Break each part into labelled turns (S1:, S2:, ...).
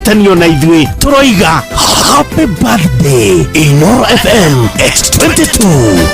S1: Ngwatanio na ithuĩ tũroiga happy birthday Inoro FM at 22.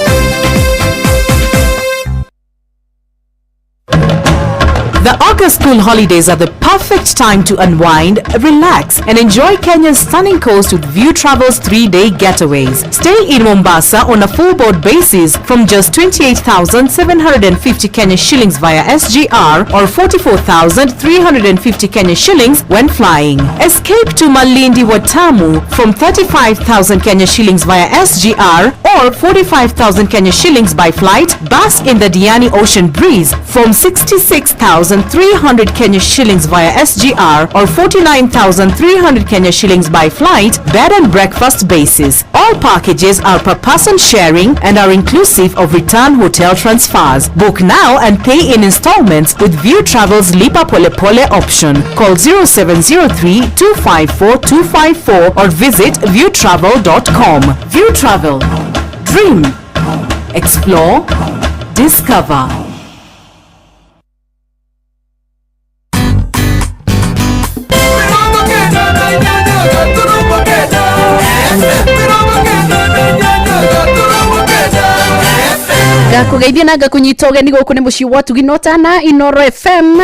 S2: The August school holidays are the perfect time to unwind, relax, and enjoy Kenya's stunning coast with View Travel's 3-day getaways. Stay in Mombasa on a full board basis from just 28,750 Kenya shillings via SGR or 44,350 Kenya shillings when flying. Escape to Malindi Watamu from 35,000 Kenya shillings via SGR or 45,000 Kenya shillings by flight. Bask in the Diani Ocean breeze from 66,300 Kenya shillings via SGR or 49,300 Kenya shillings by flight, bed and breakfast basis. All packages are per person sharing and are inclusive of return hotel transfers. Book now and pay in installments with View Travel's Lipa Pole Pole option. Call 0703 254 254 or visit viewtravel.com. View Travel. Dream. Explore. Discover.
S3: Ngakũgeithia na ngakũnyita ũgeni gũkũ nĩ mũciĩ wa Tugi Notana Inoro FM.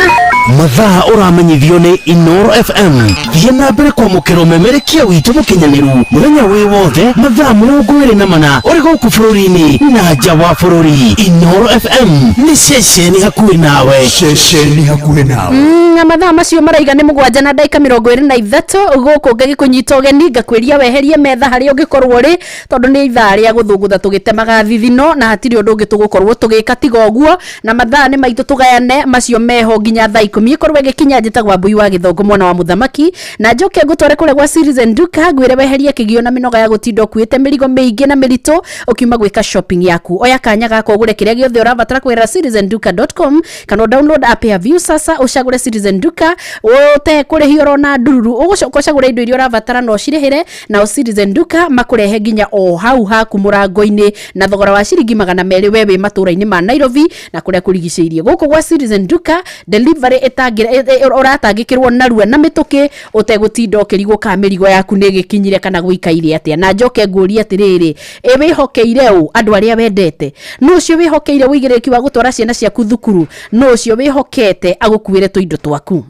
S1: Mathaa ũramenyithio nĩ Inoro FM. Thiĩ na mbere kwamũkĩra ũmemerekia witũ mũkinyanĩru mũthenya wĩ wothe mathaa 24 ũrĩ gũkũ bũrũri-inĩ na nja wa bũrũri. Inoro FM nĩ ceceni hakuhĩ nawe.
S4: Ceceni hakuhĩ nawe.
S3: Na mathaa macio maraiga nĩ 7:23 gũkũ ngagĩkũnyita ũgeni ngakwĩria weherie metha harĩa ũngĩkorwo ũrĩ tondũ nĩ ithaa rĩa gũthũngũtha tũgĩtemaga thithino na hatirĩ ũndũ ũngĩ tũgũkorwo tũgĩka tiga ũguo, na mathaa nĩ maitũ tũgayane macio meho nginya thaa 10 ĩkorwo ĩgĩkinya. Njĩtagwo Mbui wa Gĩthongo mwana wa mũthamaki, na njoke ngũtware kũrĩa gwa Citizen Duka ngwĩre weherie kĩgio na mĩnoga ya gũtinda ũkuĩte mĩrigo mĩingĩ na mĩritũ ũkiuma gwĩka shopping yaku. Oya kanya gaka ũgũre kĩrĩa gĩothe ũrabatara kũgerera citizenduka.com kana download app ya View sasa ũcagũre Citizen Duka ũte kũrĩhia orona ndururu, ũgũcoka ũcagũre indo iria ũrabatara na ũcirĩhĩre, nao Citizen Duka makũrehe nginya o hau haku mũrango-inĩ na thogora wa ciringi 200 we wĩ matũra-inĩ ma Nairobi na kũrĩa kũrigicĩirie. Gũkũ gwa Citizen Duka delivery ũratangĩkĩrwo narua na mĩtũkĩ ũtegũtinda ũkĩrigwo kana mĩrigo yaku nĩ ĩgĩkinyire kana gũikaire atĩa. Na njoke ngũrie atĩrĩrĩ, ĩ wĩhokeire ũ andũ arĩa wendete? Nũ ũcio wĩhokeire ũigĩrĩrĩki wa gũtwara ciana ciaku thukuru? Nũ ũcio wĩhokete agũkuĩre tũindo twaku?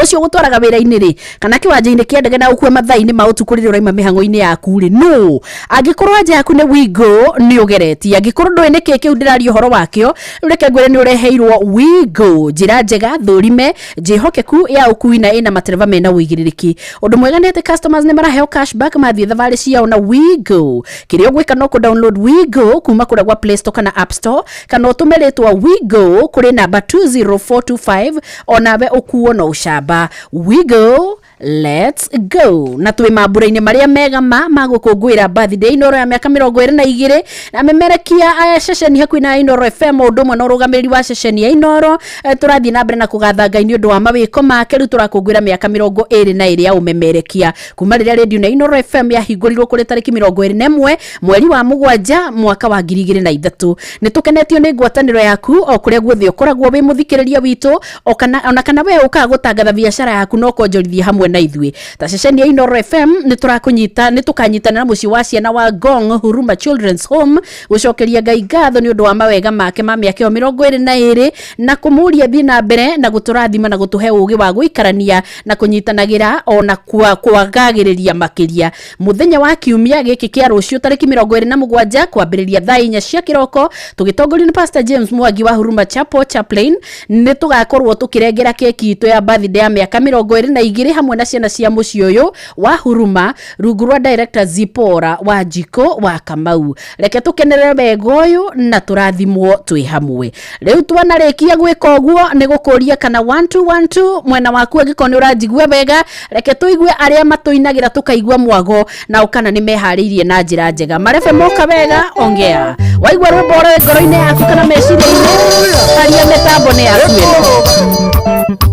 S3: Ũcio gũtwaraga wĩra-inĩ rĩ kana kĩwanja-inĩ kĩa ndege na ũkue mathaa-inĩ ma ũtukũ rĩrĩa ũraima mĩhang'o-inĩ yaku rĩ, nũ? Angĩkorwo anja yaku nĩ Wigo nĩ ũgeretie, angĩkorwo ndũĩ nĩkĩ kĩu ndĩraria ũhoro wakĩo, rĩu reke ngwĩre nĩ ũreheirwo Wigo, njĩra njega thũrime njĩhokeku ya ũkui na ĩna matereba mena ũigĩrĩrĩki. Ũndũ mwega nĩ atĩ customers nĩ maraheo cashback mathiĩ thabarĩ ciao na Wigo. Kĩrĩa ũgwĩka no kũ download Wigo kuma kũrĩa gwa Play Store kana App Store, kana ũtũme rĩtwa Wigo kũrĩ namba 20425 onawe ũkuo na ũcamba. Wigo, let's go. Na twĩ mambura-inĩ marĩa mega ma gũkũngũĩra birthday Inoro ya mĩaka 22 na memerekia ceceni hakuhĩ na Inoro FM o ũndũ ũmwe na ũrũgamĩrĩri wa ceceni ya Inoro. Tũrathiĩ na mbere na kũgatha Ngai nĩ ũndũ wa mawĩko make. Rĩu tũrakũngũĩra mĩaka 22 ya ũmemerekia kuma rĩrĩa rĩndiũ na Inoro FM yahingũrirwo kũrĩ tarĩki 21 mweri wa 7 mwaka wa 2003. Nĩ tũkenetio nĩ ngwatanĩro yaku o kũrĩa guothe ũkoragwo wĩ mũthikĩrĩria witũ, o kana ona kana we ũkaga gũtangatha biacara yaku na ũkonjorithia hamwe na ithuĩ ta ceceni ya Inoro FM. Nĩ tũrakũnyita, nĩ tũkanyitanĩra mũciĩ wa ciana wa Ngong Huruma Children's Home gũcokeria Ngai ngatho nĩ ũndũ wa mawega make ma mĩaka ĩyo 22 na kũmũria thiĩ na mbere na gũtũrathima na gũtũhe ũgĩ wa gũikarania na kũnyitanagĩra ona kwagagĩrĩria makĩria. Mũthenya wa kiumia gĩkĩ kĩa rũciũ tarĩki 27 kwambĩrĩria thaa 4 cia kĩroko tũgĩtongorio nĩ Pastor James Mwangi wa Huruma Chapel Chaplain, nĩ tũgakorwo tũkĩrengera keki itũ ya birthday ya mĩaka 22 hamwe na ciana cia mũciĩ ũyũ wa Huruma rungu rwa director Zipora wa Njiko wa Kamau. Reke tũkenerere wega ũyũ na tũrathimwo twĩ hamwe. Rĩu twanarĩkia gwĩka ũguo nĩ gũkũria kana 1212 mwena waku angĩkorwo nĩ ũranjigua wega, reke tũigue arĩa matũinagĩra tũkaigua mwago na kana nĩ meharĩirie na njĩra njega. Marebe moka wega, ongea waigua rwĩmbo rwĩ ngoro-inĩ yaku kana meciria-inĩ, aria mĩtambo nĩ yaku ĩno.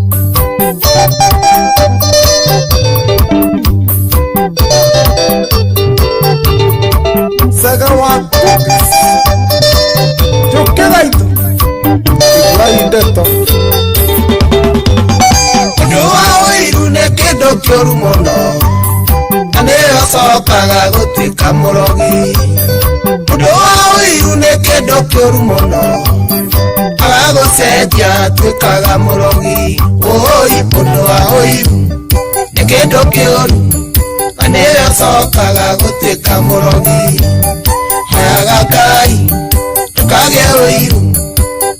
S4: Saga wa cookies. Njũkĩra itũ iguai ndeto. Ũndũ wa ũiru nĩ kĩndũ kĩũru.
S5: Kĩũru mũno na nĩyo cokaga gũtuĩka mũrogi. Ũndũ wa ũiru nĩ kĩndũ kĩũru mũno, agagũcenjia atuĩkaga mũrogi. Ũi, ũndũ wa ũiru nĩ kĩndũ kĩũru na nĩyo cokaga gũtuĩka mũrogi. Hoyaga Ngai ndũkagĩe ũiru,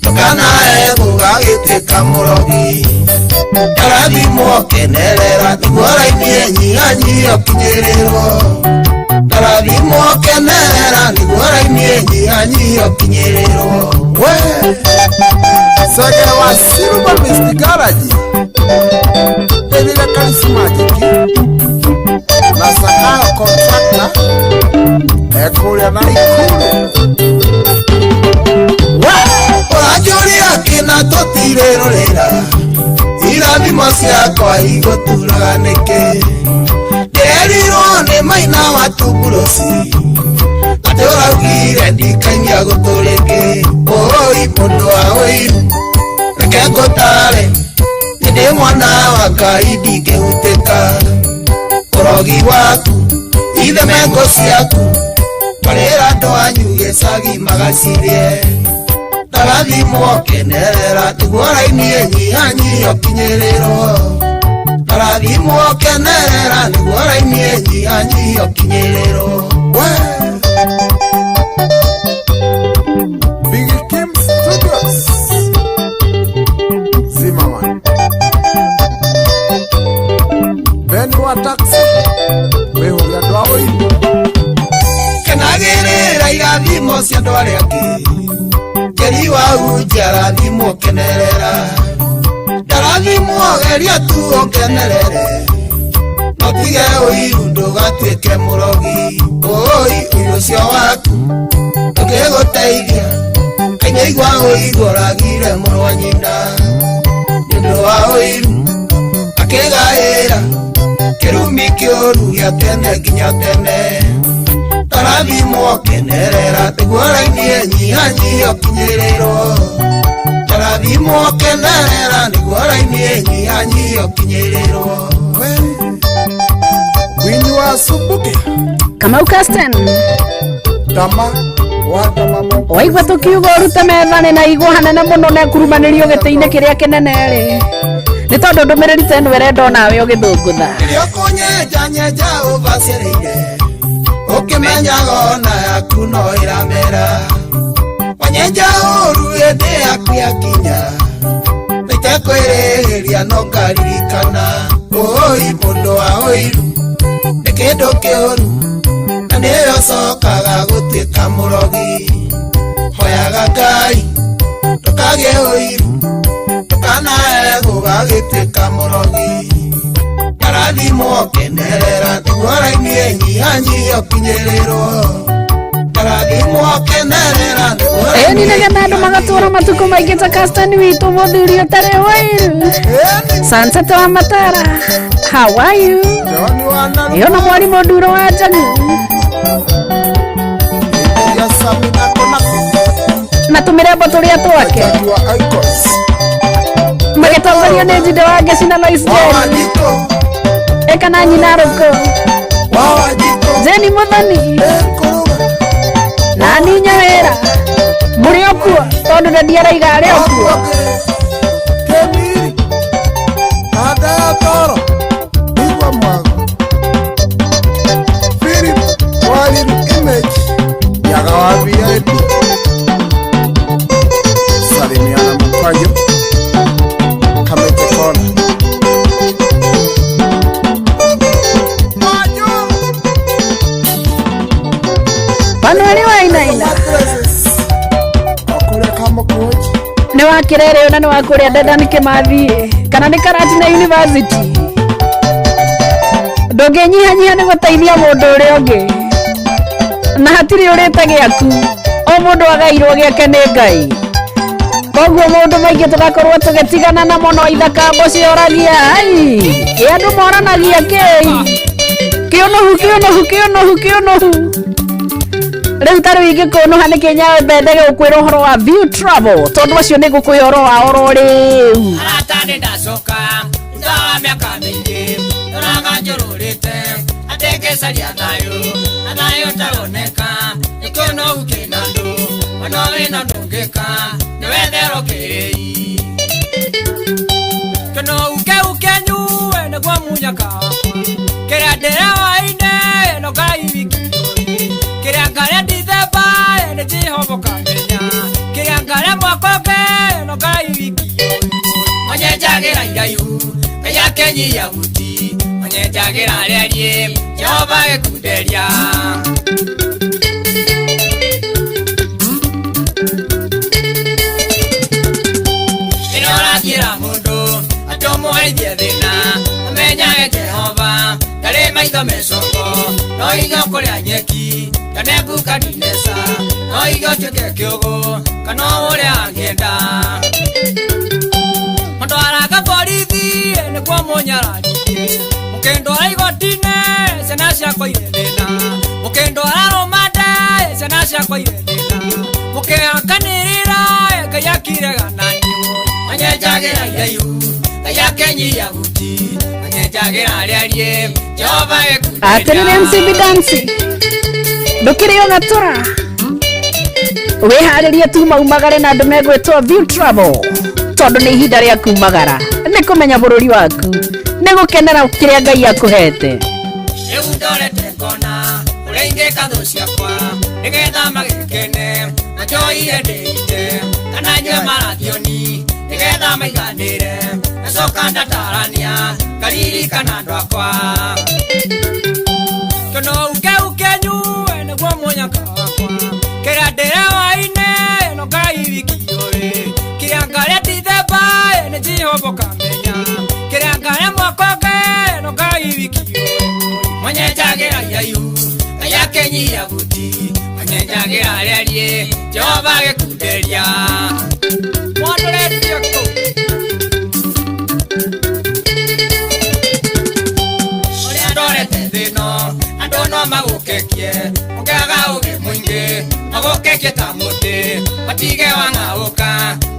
S5: ndũkanae gũgagĩtuĩka mũrogi. Ndarathimwo kenerera nĩguo raini ĩnyihanyihia ũkinyĩrĩrwo. Ndarathimwo kenerera nĩguo raini ĩnyihanyihia ũkinyĩrĩrwo.
S4: We Sege wa Silver Mist Garage, David Charismatic na Sakayo Contractor ekũrĩa na Ikuru.
S5: Ũranjũria kĩna tũtirĩrũrĩra, irathimo ciakwa igũturaga nĩkĩ? Ndĩrerirwo nĩ maina wa tumburuci atĩ ũraugire ndikainia gũtũ rĩngĩ. Ũi, mũndũ wa ũiru, reke ngũtare, nĩ ndĩ mwana wa Ngai, ndingĩhutĩka. Ũrogi waku itheme ngo ciaku, twarĩra andũ anyu gĩcagi magacirĩe. Ndarathimwo kenerera nĩguo raini ĩnyihanyihia ũkinyĩrĩrwo. Ndarathimwo kenerera nĩguo raini ĩnyihanyihia ũkinyĩrĩrwo.
S4: We Big Kim Studios, Zimmerman Ben wa taxi wĩhũge andũ a ũiru.
S5: Kenagĩrĩra irathimo cia andũ arĩa angĩ. Njeri wa unji arathimwo, kenerera. Ndarathimwo, geria tu ũkenerere, no tige ũiru ndũgatuĩke mũrogi. Ũi, ũiru ũcio waku ndũngĩgũteithia. Kainyaigua ũiru oragire mũrũ wa nyina nĩ ũndũ wa ũiru, akĩgaĩra kĩrumi kĩũru gĩa tene nginya tene. Ndarathimwo kenerera nĩguo raini ĩnyihanyihia ũkinyĩrĩrwo. Ndarathimwo kenerera nĩguo raini ĩnyihanyihia ũkinyĩrĩrwo.
S4: We Winyi wa Sumbuke.
S3: Kamau Casten.
S4: Dama wa Dama mo.
S3: Waigua tũkiuga ũrute metha nĩ na igua hanene mũno na ĩkurumanĩrio gĩtĩ-inĩ kĩrĩa kĩnene rĩ, nĩ tondũ ndũmĩrĩri ta ĩno ĩrenda onawe ũgĩthũngũtha.
S5: Rĩrĩa ũkũnyenja nyenja ũbacĩrĩire, ũkĩmenyaga ona yaku no ĩramera. Wanyenja ũru hĩndĩ yaku yakinya, nĩtekwĩrĩhĩria no ngaririkana. Ũi, mũndũ wa ũiru nĩ kĩndũ kĩũru na nĩyo cokaga gũtuĩka mũrogi. Hoyaga Ngai ndũkagĩe ũiru, ndũkanae gũgagĩtuĩka mũrogi. Ndarathimwo kenerera nĩguo raini ĩnyihanyihia ũkinyĩrĩrwo. Ndarathimwo kenerera nĩguo
S3: Ĩni, nĩgetha andũ magatũra matukũ maingĩ ta Casten witũ, mũthuri ũtarĩ wairu. Sunset wa Matara, how are you?
S4: John wa Naru.
S3: Ĩyo na mwarimũ Nduro wa Njagu.
S4: Ya Samina Konako.
S3: Na tũmĩrembo tũrĩa twake.
S4: Jagi wa Icons.
S3: Magĩtongorio nĩ Njinde wa Ngeci na Lois
S4: Wa
S3: Jane.
S4: Wajiko.
S3: Eka na nyina Rũkũ.
S4: Wa Wajiko.
S3: Jeni Mũthoni.
S4: Ekuruga.
S3: Na ninya wĩra mũrĩ okuo tondũ ndadi araiga arĩ okuo.
S4: Kemiri. Ada ya Toro. Igwa Mwago. Philip Waliru Image. Yaga wa VIP. Salimiana Mukwayo. Kamete Kona. Majo.
S3: Manueli Wainaina.
S4: Mattresses. Okure kama coach.
S3: Nĩ wa kĩrere na nĩ wa kũrĩa Dedan Kĩmathi kana nĩ Karatina University. Ndũngĩnyihanyiha nĩ gũteithia mũndũ ũrĩa ũngĩ na hatirĩ ũrĩte gĩaku, o mũndũ agairwo gĩake nĩ Ngai. Koguo maũndũ maingĩ tũgakorwo tũgĩtigana na mũno. Ithakambo cioragia ai ĩ andũ moranagia kĩ kĩũnũhu kĩũnũhu kĩũnũhu kĩũnũhu. Rĩu ta rĩu ingĩkũnũha nĩkĩ nyambe ndege gũkwĩra ũhoro wa View Travel, tondũ acio nĩ ngũkwĩra ũhoro wa oro rĩu.
S6: Arata, nĩ ndacoka thutha wa mĩaka mĩingĩ. Ndũraga njũrũrĩte atĩ ngĩcaria thayũ na thayũ ũtaroneka nĩkĩo no ũkĩna andũ ona wĩna ndũngĩka nĩwetherwo kĩrĩi kĩno uke uke nyue nĩguo munyaka kĩrĩa ndĩrewaine no Ngai wiki kĩrĩa ngarĩa ndithemba nĩ Jehova ũkamenya kĩrĩa ngarĩa mwaka ũngĩ no Ngai wiki manyenjagĩra iraihu Ngai akenyia huti manyenjagĩra rĩariĩ Jehova gĩkunderia. Rĩrĩa ũrathiĩra mũndũ atĩ ũmũheithie thĩna ũmenyage Jehova ndarĩ maitho mecongo no iga kũrĩa nyeki ta Nebukadineza no iga ũtuĩke kĩũgũ kana ũrĩa angĩenda mũndwaraga borithi nĩguo mũnyararithie mũkĩndwara igoti-inĩ ciana ciakwa irĩ thĩna mũkĩndwara rũmande ciana ciakwa irĩ thĩna mũkĩhakanĩrĩra Ngai akiregana niĩ manyenjagĩra iraihu Ngai akenyia huti manyenjagĩra rĩariĩ Jehova gĩkunderia.
S3: Atĩrĩrĩ MCB Dance ndũkĩrĩ o gatũra wĩharĩrie tu maumagare na andũ megwĩtwo View Travel tondũ nĩ ihinda rĩa kumagara nĩ kũmenya bũrũri waku nĩ gũkenera kĩrĩa Ngai akũhete.
S6: Rĩu ndorete ngona ũrĩa ingĩka thũ ciakwa nĩgetha magĩkene na njohire ndĩite kana nyue marathioni nĩgetha maiganĩre nacoka ndatarania ngaririkana andũ akwa kĩno uke uke nyue nĩguo mũnyaka wakwa kĩrĩa ndĩrewaine no Ngai wiki ũĩ kĩrĩa ngarĩa ndithemba nĩ Jehova ũkamenya kĩrĩa ngarĩa mwaka ũngĩ no Ngai wiki ũĩ manyenjagĩra iraihu Ngai akenyia huti manyenjagĩra rĩariĩ Jehova gĩkunderia mwandoretie kũ ũrĩa ndorete thĩno andũ no magũkekie ũngĩaga ũgĩ mũingĩ magũkekie ta mũtĩ matige wang'aũka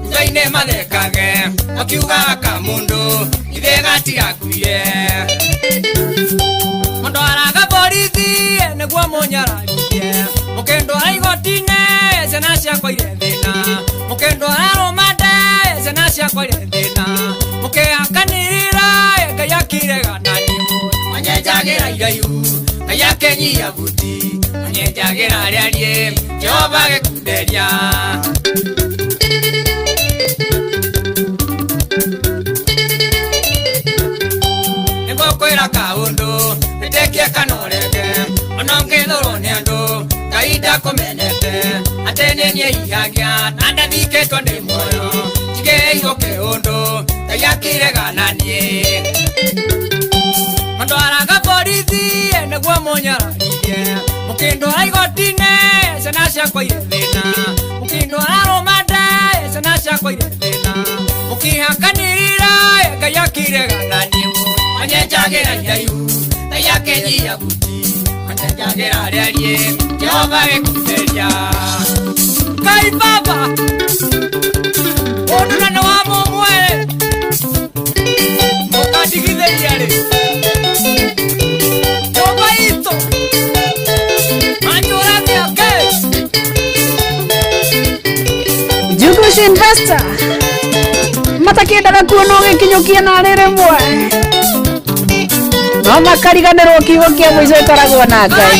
S6: thutha-inĩ mathekage makiugaga ka mũndũ ithe gatigakuire mũndwaraga borithi nĩguo mũnyararithie mũkĩndwara igoti-inĩ ciana ciakwa irĩ thĩna mũkĩndwara rũmande ciana ciakwa irĩ thĩna mũkĩhakanĩrĩra Ngai akiregana niĩ manyenjagĩra iraihu Ngai akenyia huti manyenjagĩra rĩariĩ Jehova gĩkunderia. Nĩngũkwĩra kaũndũ wĩtĩkie kana ũrege ona ũngĩthũrwo nĩ andũ Ngai ndakũmenete atĩ nĩ niĩ ihagia na ndathikĩtwo ndĩ muoyo njigĩirwo kĩũndũ Ngai akiregana niĩ mũndwaraga borithi nĩguo mũnyararithie mũkĩndwara igoti-inĩ ciana ciakwa irĩ thĩna mũkĩndwara rũmande ciana ciakwa irĩ thĩna mũkĩhakanĩrĩra Ngai akiregana niĩ manyenjagĩra iraihu Ngai akenyia huti manyenjagĩra rĩariĩ Jehova gĩkunderia. Ngai Baba ũndũ na nĩ wa mũmwe mũkandigithĩria rĩ nyũmba itũ manjũra mĩake.
S3: Jugush Investor matakĩendaga kuona ũgĩkinyũkia narĩ rĩmwe no makariganĩrwo kiugo kĩa mũico ĩkoragwo na Ngai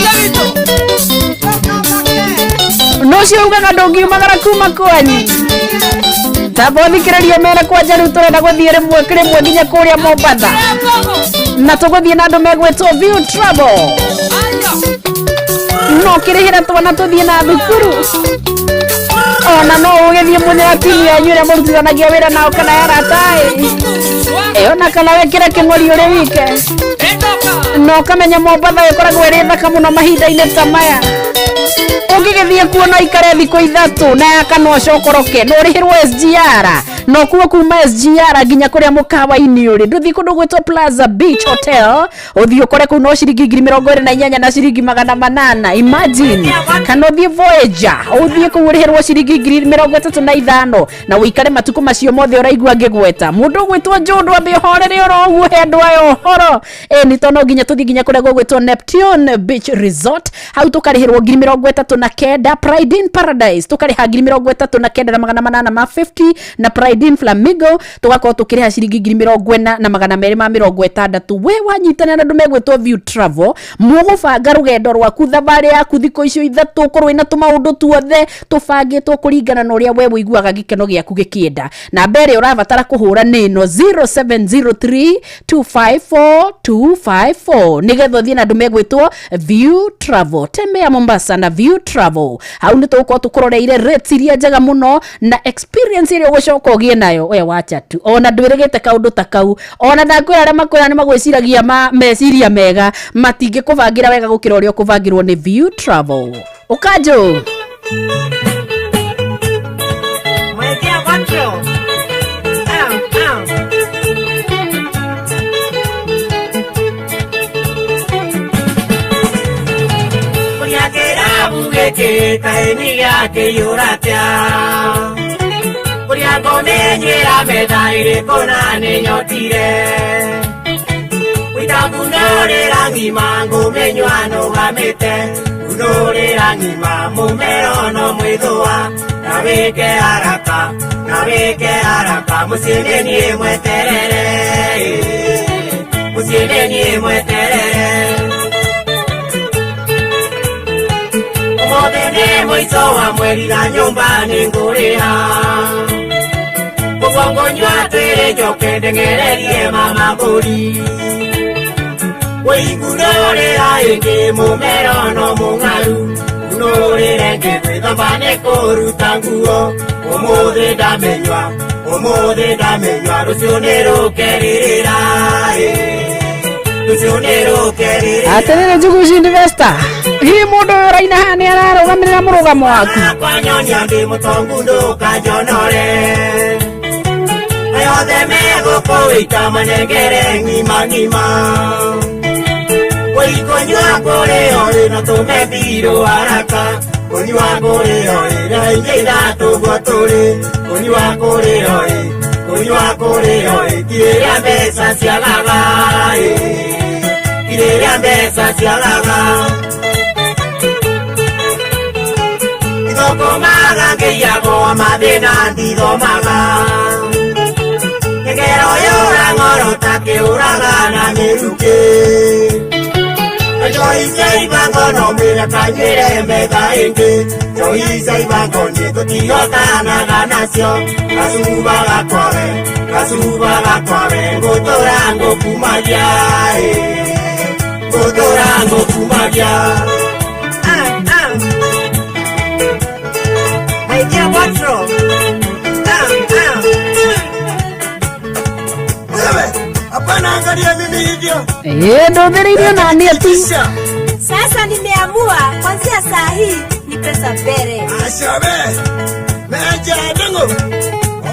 S3: nũcio ugaga ndũngiumagara kuma kwanyu tamba ũthikĩrĩrie mere kwanja rĩu tũrenda gũthiĩ rĩmwe rĩmwe nginya kũrĩa Mombatha na tũgũthiĩ na andũ megwĩtwo View Travel no kĩrĩhĩra twana tũthiĩ na thukuru ona no ũgĩthiĩ mũthenya timu yanyu ĩrĩa mũrutithanagia wĩra nao kana ya arata ĩ ona kana wĩkĩre kĩng'ori ũrĩ wike na ũkamenya Mombatha ĩkoragwo ĩrĩ thaka mũno mahinda-inĩ ta maya ũngĩgĩthiĩ kuo no ikare thikũ ithatũ na ya kana ũcokoroke na ũrĩhĩrwo SGR No kuo kuma SGR nginya kuria mukawa-ini uri, nduthii kundu gwitwo Plaza Beach Hotel, uthii ukore kuu no ciringi 28,000 na ciringi 800. Imagine. Kana uthii Voyager, uthii kuu urihirwo ciringi 35,000 na uikare matuku macio mothe uraigua ngigweta. Mundu ugwitwo Njundu ambe uhorere oro uguo he andu aya uhoro. Ni tono nginya tuthii nginya kuria gugwitwo Neptune Beach Resort, hau tukarihirwo 39,000. Pride in Paradise tukariha 39,850, na Pride in Flamingo tugakorwo tukiriha ciringi 40,260. We wanyitana na andu megwitwo View Travel, mugubanga rugendo rwaku, thabarĩ yaku thikũ icio ithatũ, ũkorwo wĩna tũmaũndũ tuothe tũbangĩtwo kũringana na ũrĩa we ũiguaga gĩkeno gĩaku gĩkĩenda. Namba ĩrĩa ũrabatara kũhũra nĩ ĩno 0703 254 254, nĩgetha ũthiĩ na andũ megwĩtwo View Travel. Tembea Mombasa na View Travel. Hau nĩ tũgũkorwo tũkũroreire rates iria njega mũno na experience ĩrĩa ũgũcoka ũgĩe nayo. We wacha tu, ona ndwĩrĩgĩte kaũndũ ta kau, ona ndakwĩra arĩa makwĩra nĩ magwĩciragia ma meciria mega, matingĩkũbangĩra wega gũkĩra ũrĩa ũkũbangĩrwo nĩ View Travel. Ũkanjũ.
S7: Mwekea control. Ow, ow. Kũrĩa kĩrabu gĩkĩ kaĩ nĩ gĩakĩiyũra atĩa? Kũrĩa ngũmĩnyuĩra metha ĩrĩkũ na nĩnyotire? Gũita ngunũrĩra ng'ima ngũmĩnyua nũgamĩte, ngunũrĩra ng'ima mũmero no mwĩthũa, na wĩke haraka, na wĩke haraka, mũciĩ nĩ niĩ mweterere, mũciĩ nĩ niĩ mweterere. Ũmũthĩ nĩ mũico wa mweri na nyũmba nĩ ngũrĩha, ũguo ngũnyua twĩrĩ njoke ndeng'ererie mama mbũri. Wĩigunũrĩra ĩngĩ mũmero no mũng'aru, ngunũrĩre ĩngĩ gwĩthamba nĩ kũruta nguo. Ũmũthĩ ndamenyua, ũmũthĩ ndamenyua, rũciũ nĩ rũkerĩrĩra, rũciũ nĩ rũkerĩrĩra.
S3: Atĩrĩrĩ Njuguci Investor, hihi mũndũ ũyũ ũraina haha nĩ ararũgamĩrĩra mũrũgamo waku?
S7: Kwanyonia ndĩ mũtongu ndũkanjonore, ayothe megũkũita manengere ng'ima ng'ima. Wĩikũnyua kũrĩ oĩ no tũme mbirũ haraka, kũnyua kũrĩ oĩ na ingĩ ithatũ guo tũrĩ, kũnyua kũrĩ oĩ, kũnyua kũrĩ oĩ, tirĩrĩa mbeca ciagaga, tirĩrĩa mbeca ciagaga. Ithũkũmaga ngĩiyagwo mathĩna ndithomaga, kĩgero yũra ng'oro ta kĩũraga na mĩrukĩ. Njohi cia ibango no mwĩre kanyuĩre metha ĩngĩ, njohi cia ibango niĩ tũtihotanaga nacio, gacuba gakwa we, gacuba gakwa we, ngũtũra ngũkumagia, ngũtũra ngũkumagia. Ah, ah. My dear Watro. Ah, ah.
S5: Wewe, hapana angalia mimi hivyo.
S3: Ĩĩ, ndũthĩrĩirio nani ati.
S8: Sasa nimeamua kuanzia saa hii ni pesa mbele.
S5: Acabe. Meja ndungu.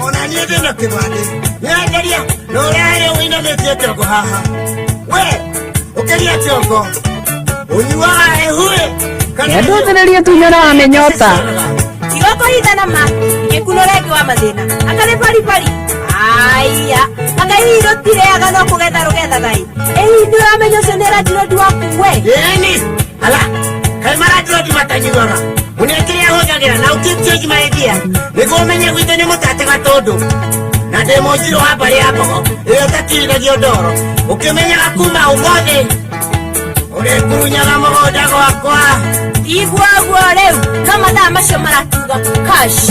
S5: Ona niĩ ndĩna kĩbandĩ. Nĩangaria, na ũrarĩa ũinamĩtie kĩongo haha. We, ũkĩria kĩongo. Ũnyuaga hehu-ĩ, kana
S3: Ndũthĩrĩrie tu nyona wamenyota.
S8: Tiga kũhithana ma ngĩkunũra ĩngĩ wa mathĩna akarĩ baribari aya anga hihi rũtireaga no kũgetha rũgethaga ĩ ĩ hihi nĩ ũramenya ũcio nĩ randirondi waku we?
S7: Ĩni, ala, kaĩ marandirondi matanyuaga. Mũne kĩrĩa hũthagĩra na ũkeep change my idea. Nĩguo ũmenye gwitũ nĩ mũtate gatũndũ. Na ndĩ mũnjirũ wa mbarĩ ya mbogo, ĩrĩa ũtakirithagia ndoro. Ũkĩmenyaga kuma ũmũthĩ, ũrĩkurunyaga mũgũnda gwakwa.
S8: Igua ũguo rĩu no mathaa macio marakiuga cash.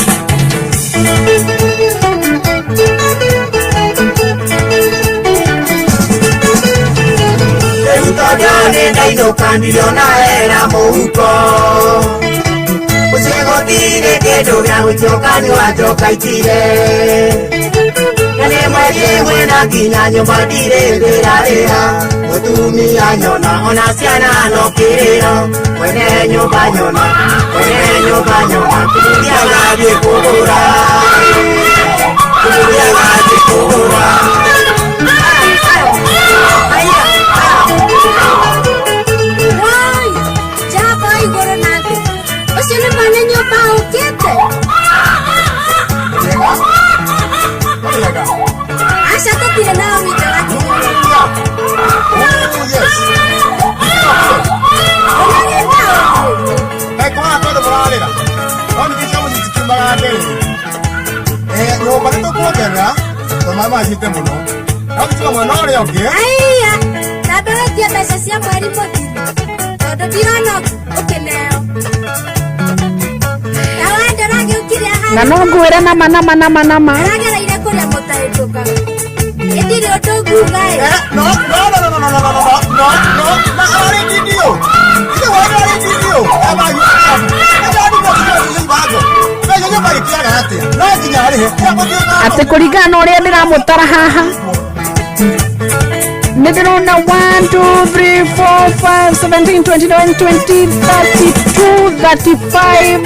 S7: Rĩu tondũ nĩ ndainũka ndirona hera mũhuko, mũciĩ gũtirĩ kĩndũ gĩa gũikio kanua njoka itire, na nĩ mweri ĩmwe na nginya nyũmba ndirĩ ndĩrarĩha, mũtumia nyona ona ciana no kĩrĩro, mwene nyũmba nyona, mwene nyũmba nyona, kĩrĩa gathiĩ kũgũra.
S8: Woi, jaba igũrũ na thĩ. Ũcio nĩ mwene nyũmba ũkĩte. Aca tũtirĩ na witũ wa
S4: Nyũmba nĩ tũkuongerera tondũ maĩ mahacĩte mũno no gĩtiga mwena ũrĩa ũngĩ.
S8: Aiya, tamba wetie mbeca cia mweri mũthiru tondũ ndirona ũkĩneo. Tawa ndĩragĩũkire
S3: Na no ngwĩre nama nama nama nama.
S8: Aragereire kũrĩa mũtahĩtũkaga. Ĩndirĩ ũndũ nguga ĩ.
S4: No no no no no no no no no no na arĩ ndio ite wa arĩ ndio
S3: Atĩ kũringana na ũrĩa ndĩramũtara haha nĩ ndĩrona 1 2 3 4 5 17 29 20 32 35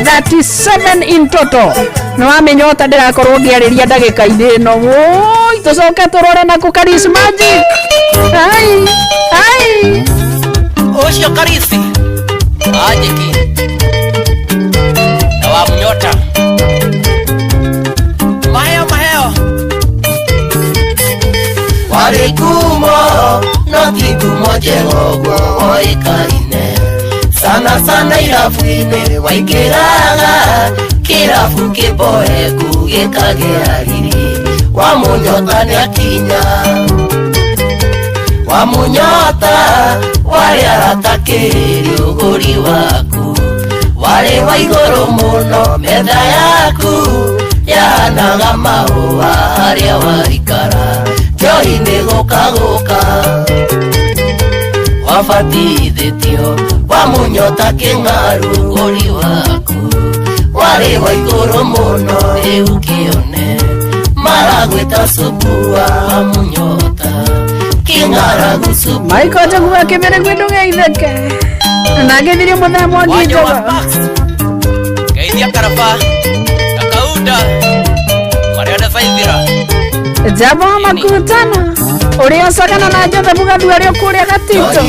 S3: 37 in total. Nĩ wamenya ũta ndĩrakorwo ngĩarĩria ndagĩka-inĩ ĩno. Woi, tũcoke tũrore naku Karis Magic. Ai ai.
S6: Ũcio Karisi Anjĩki na wa Munyota maheo maheo.
S5: Warĩ ngumo no ti ngumo njega ũguo woĩkaine sana sana irabu-inĩ waingĩraga kĩrabu kĩboeku gĩkagĩa riri wa Munyota nĩakinya wa Munyota warĩ arata kĩrĩ ũgũri waku warĩ wa igũrũ mũno metha yaku yahanaga mahũa harĩa waikara njohi nĩ gũka gũka wabatithĩtio wa Munyota kĩng'aru ũgũri waku warĩ wa igũrũ mũno rĩu kĩone maragwĩta subua wa Munyota kĩng'aragu subua.
S3: Michael Njogu akĩmere gwĩ ndũgeithĩke na ngĩthirie mũthenya mwangi
S6: Wanyo wa
S3: Njogu.
S6: Sparks Geithia Karaba na Kaunda marĩa baithira.
S3: Jabo makutano ũrĩa ũcagana na Joseph Gathu arĩa kũrĩa Gatito.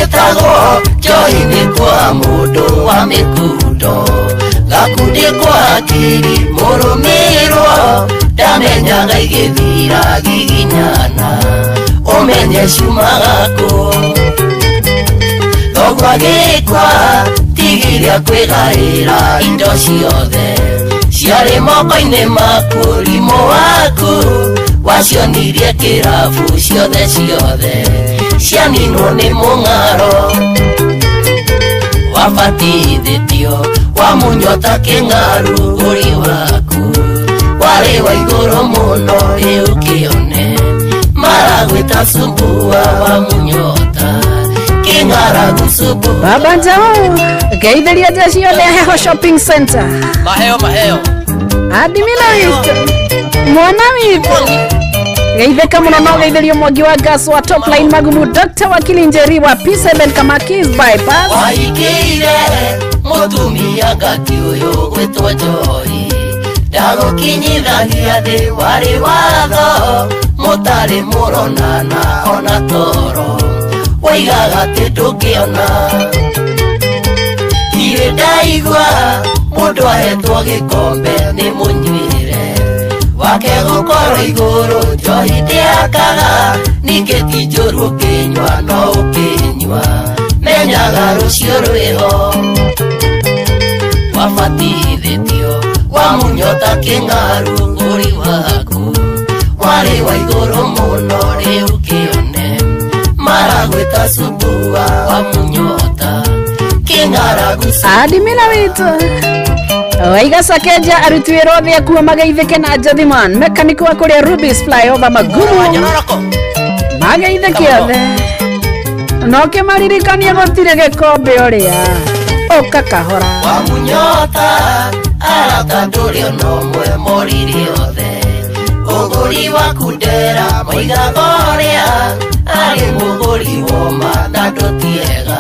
S5: Ĩtagwo njohi nĩ kwa mũndũ wa mĩkundo gakundi kwa hakiri mũrũmĩrwo ndamenyaga igĩthira giginyana ũmenye ciumaga kũ thoguo agĩkua tigiria kwĩgaĩra indo ciothe ciarĩ moko-inĩ maku ũrimũ waku wacionirie kĩrabu ciothe ciothe cianinwo nĩ mũng'aro wabatithĩtio wa Munyota kĩng'aru ũri waku warĩ wa igũrũ mũno rĩu kĩone maragwĩta sumbua wa Munyota kĩng'aragu sumbua.
S3: Baba Njau ngeithĩria nja ciothe Heho Shopping Center.
S6: Maheo maheo.
S3: Adimina witũ mwana witũ geithĩka mũno no geithĩrio mwangi wa gas wa top line magumu Dr. Wakili Njeri wa P7 Kamakis bypass.
S5: Waigĩire mũtumia ngaki ũyũ gwĩtwo njohi ndagũkinyithagia thĩ warĩ watho mũtarĩ mũronana ona toro waigaga atĩ ndũngĩona ndirĩ ndaigua mũndũ ahetwo gĩkombe nĩ mũnyuĩre wake gũkorwo igũrũ njohi ndĩakaga ningĩ ti njũru ũkĩnyua no ũkĩnyua menyaga rũciũ rwĩho wabatithĩtio wa Munyota kĩng'aru ũri waku warĩ wa igũrũ mũno rĩu kĩone maragwĩta sumbua wa Munyota kĩng'aragu.
S3: Adimina witũ waiga sakeja aruti wĩra othe akuo mageithĩke na Jothiman mechanic wa kũrĩa Rubis flyover magumu mageithĩke othe no kĩmaririkanie gũtirĩ gĩkombe ũrĩa ũka kahora.
S5: Wa Munyota arata ndũrĩ ona ũmwe morire othe ũgũri waku ndera moigaga ũrĩa arĩ mũgũri woma na ndũtiega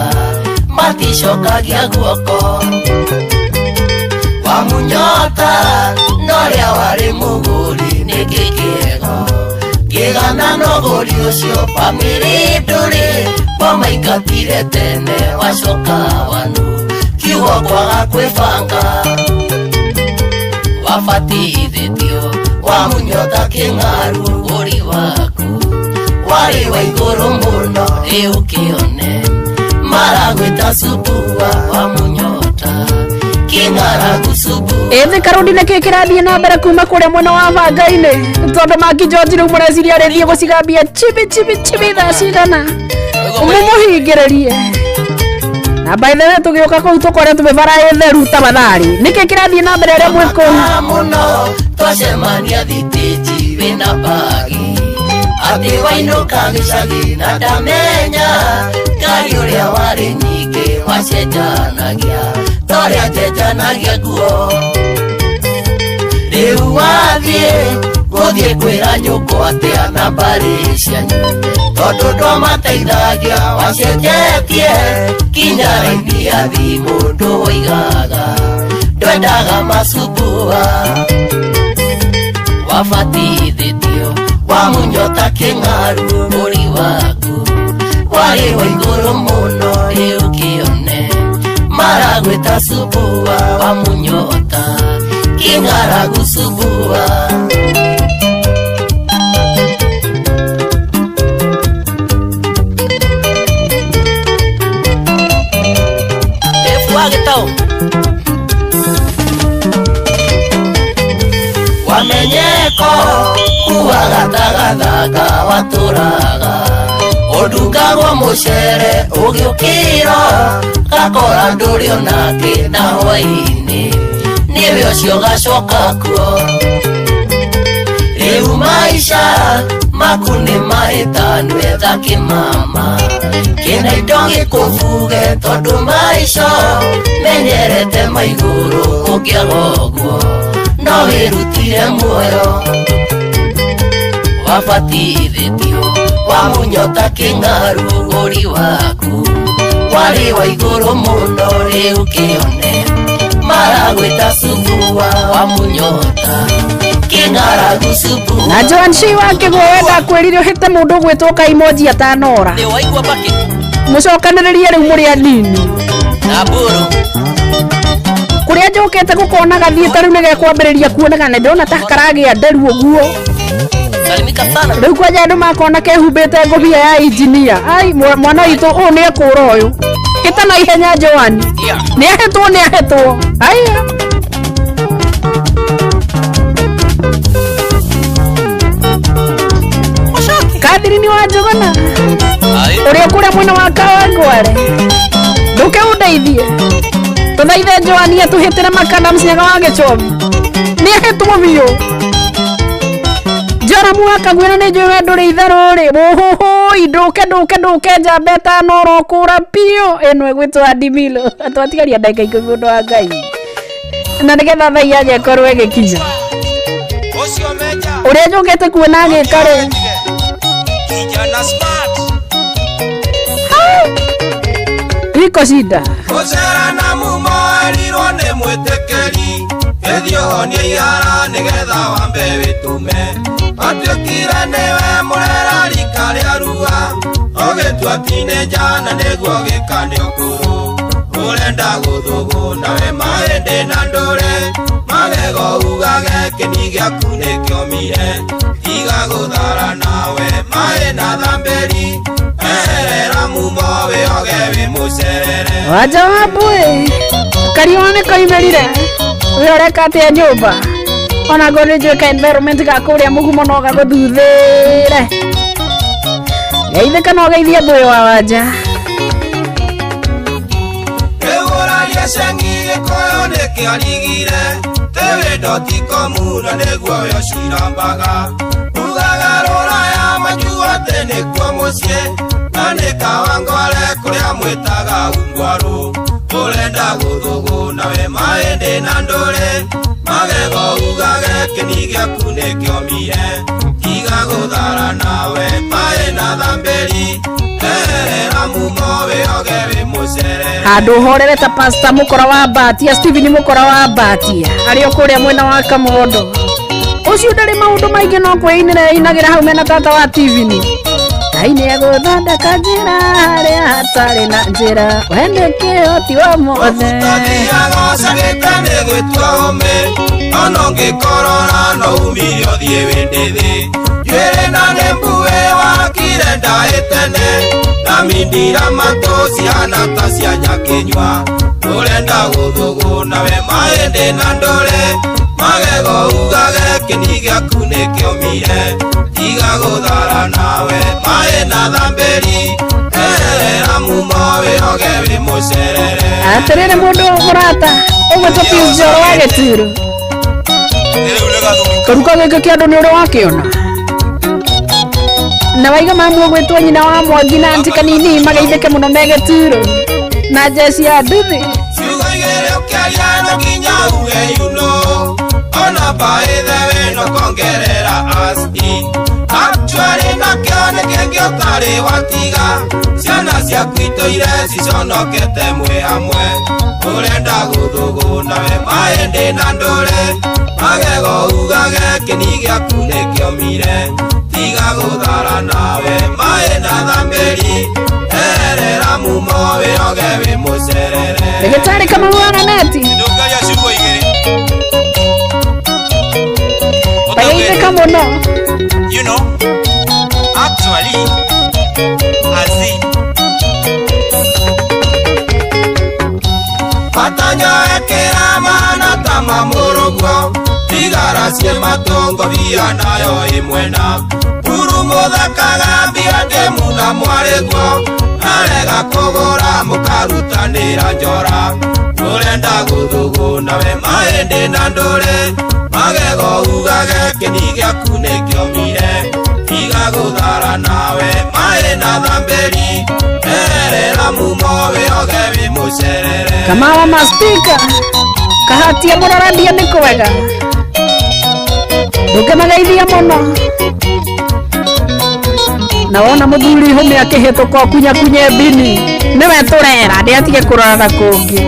S5: maticokagia guoko wa Munyota norĩa warĩ mũgũri Nĩkĩ kĩega kĩgana nogori ũcio bamĩrĩ ndũrĩ wamaingatire tene wacoka wanu kiugo kwaga kwĩbanga wabatithĩtio wamunyota kĩng'aru ũri waku warĩ wa igũrũ mũno rĩu kĩone maragwĩta subua wamunyota kĩng'aragu subua.
S3: Ĩthĩ karũndi nĩkĩ kĩrathiĩ na mbere kuma kũrĩa mwena wa bangainĩ tondũ Maki George rĩu mũreciria arĩthiĩ gũcigambia chibi chibi chibi thaa cigana mũmũhingĩrĩrie na by the way tũgĩũka kũu tũkore tũmĩbara ĩ theru tafadhali. Nĩkĩ kĩrathiĩ na mbere arĩa mwĩ kũu?
S5: Mũno twacemania thitĩji wĩna bagi atĩ wainũka gĩcagi na ndamenya ngari ũrĩa warĩ nyingĩ wacenjanagia torĩa njenjanagia nguo rĩu wathiĩ gũthiĩ kwĩra nyũkwa atĩa na mbarĩ cianyu tondũ ndwamateithagia wacenjetie kinya raini ya thimũ ndũigaga ndwendaga macubua wabatithĩtio wamunyota kĩng'aru ũri waku warĩ wa igũrũ mũno rĩu kĩone maragwĩta subua wamunyota kĩng'aragu subua. Efu wa gĩtaũ wamenyeko kuaga tagathaka watũraga ũndungagwo mũcere ũgĩũkĩra gakora ndũrĩ onake na hwaĩ-inĩ nĩwe ũcio gacoka kuo rĩu maica maku nĩ mahĩtanu etha kĩmama kĩna indo gĩkũbuge tondũ maica menyerete maigũrũ ũngĩaga ũguo no wĩrutire muoyo wabatithĩtio wamunyota kĩng'aru ũri waku warĩ wa igũrũ mũno rĩu kĩone maragwĩta subua wamunyota kĩng'aragu subua.
S3: Na Joan Shi wa Kĩgũa wenda kwĩrire ũhĩte mũndũ ũgwĩtwo kaimoji atanora
S5: nĩ waigua baki
S3: mũcokanĩrĩrie rĩu mũrĩ anini
S5: na mbũrũ
S3: kũrĩa njũkĩte gũkona gathiĩte rĩu nĩgekwambĩrĩria kuoneka na ndĩrona ta karagĩa nderu ũguo.
S5: Salimika sana.
S3: Rĩu kwanja andũ makona kehumbĩte ngũbia ya injinia ai mwana witũ ũyũ nĩ ekũra ũyũ hĩta na ihenya Joan nĩ ahĩtwo nĩ ahĩtwo aya. Catherine wa Njuguna ũrĩa kũrĩa mwena wa Kawangware ndũke ũndeithie tũthaithe Joan atũhĩtĩre makana mũcinyaga wa gĩchomi nĩ ahĩtwo biũ. Joramu wa Kagwĩra nĩ njũĩ we ndũrĩ itherũ rĩ mũhũhũi ndũke ndũke ndũke njamba ĩtano ũrokũra biũ ĩno ĩgwĩtwo Adimilo twatigaria ndagĩka 10 ũndũ wa Ngai na nĩgetha thaa inyanya ĩkorwo ĩgĩkinya ũrĩa njũkĩte kuona agĩka rĩ
S6: kijana smart
S3: iko shida
S6: gũcera na mumo erirwo nĩ mwĩtĩkĩri ĩthiĩ ũhonie ihara nĩgetha wambe wĩtũme watuĩkire nĩwe mũrera rika rĩa rua ũgĩtua tinĩnja na nĩguo gĩka nĩ ũkũrũ ũrenda gũthũgũna we mahĩndĩ na ndũrĩ magego ugage kĩni gĩaku nĩkĩomire tiga gũthara nawe maĩ na thambĩri eherera mumo wĩoge wĩ mũcerere.
S3: Waja wa mbũĩ kariũa nĩ koimĩrire we ũreka atĩa nyũmba ona ngorwo nĩ njũĩ ka environment ga kũrĩa mũgumo no gagũthuthĩre geithĩka no geithie mbũĩ wa wanja.
S6: Rĩu ũraria cengi gĩkũyũ nĩkĩarigire tĩwĩ.com na nĩguo we ũcirambaga ugaga rũraya majua atĩ nĩkuo mũciĩ na nĩ Kawangware kũrĩa mwĩtaga ungwarũ ũrenda gũthũgũna we mahĩndĩ na ndũrĩ magego ugage kĩni gĩaku nĩkĩomire tiga gũthara nawe maĩ na thambĩri eherera mumo wĩoge wĩ mũcerere.
S3: Handũ horere ta pasta mũkora wa Mbatia Steven mũkora wa Mbatia arĩ o kũrĩa mwena wa Kamondo Ũcio ndarĩ maũndũ maingĩ no kwĩinĩra einagĩra hau mena tata wa TV-ni. Ngai nĩ egũthondeka njĩra harĩa hatarĩ na njĩra. We nĩ kĩhoti wa mothe.
S5: Agocagĩte nĩ gwĩtua hũmĩ ona ũngĩkorora no umire ũthiĩ wĩndĩ thĩ njuĩrĩ na nĩ mbuĩ wakire ndaĩ tene na mindira matũ cihana ta cia nyakĩnyua ũrenda gũthũgũna we mahĩndĩ na ndũrĩ magego ugage kĩni gĩaku nĩkĩomire tiga gũthara nawe maĩ na thambĩri erera mumo wĩoge wĩ mũcerere.
S3: Atĩrĩrĩ mũndũ mũrata ũgwĩtwo Pius Njoro wa Gĩturo. Karuka gĩkĩ kĩa andũ nĩ ũrĩ wakĩona. Na waiga mamu ũgwĩtwo nyina wa Mwangi na anti kanini mageithĩke mũno me Gĩturo. Na jeshi ya nduthi.
S5: Ciugo igĩrĩ ũkĩaria no nginya uge you know ona by the way no kongerera as in actually nakĩo nĩ kĩngĩ ũtarĩ watiga ciana ciaku itũire ciconokete mwĩ hamwe ũrenda gũthũgũna we mahĩndĩ na ndũrĩ magego ugage kĩni gĩaku nĩkĩomire tiga gũthara nawe maĩ na thambĩri erera mumo wĩoge wĩ mũcerere.
S3: Ndagĩtarĩ Kamau wa Raneti.
S5: Ndũkaria ciugo igĩrĩ.
S3: Mageithĩka mũno.
S5: You know, actually, as in. Matanyo ekĩra mana ta mamũrũguo tigara ciĩ matũngo bia nayo ĩ mwena buru mũthakaga mbia ndĩmu na mwarĩguo arega kũgũra mũkarutanĩra njora ũrenda gũthũgũna we mahĩndĩ na ndũrĩ magego ugage kĩni gĩaku nĩkĩomire tiga gũthara nawe maĩ na thambĩri erera mumo wĩoge wĩ mũcerere.
S3: Kamawa maspika. Kahatia mũrarandia nĩ kwega. Ndũngĩmageithia mũno. Na wona mũthuri hũmĩ akĩhĩtũka ũkunyakunye mbini. Nĩwe tũrera ndĩatige kũrora na kũngĩ.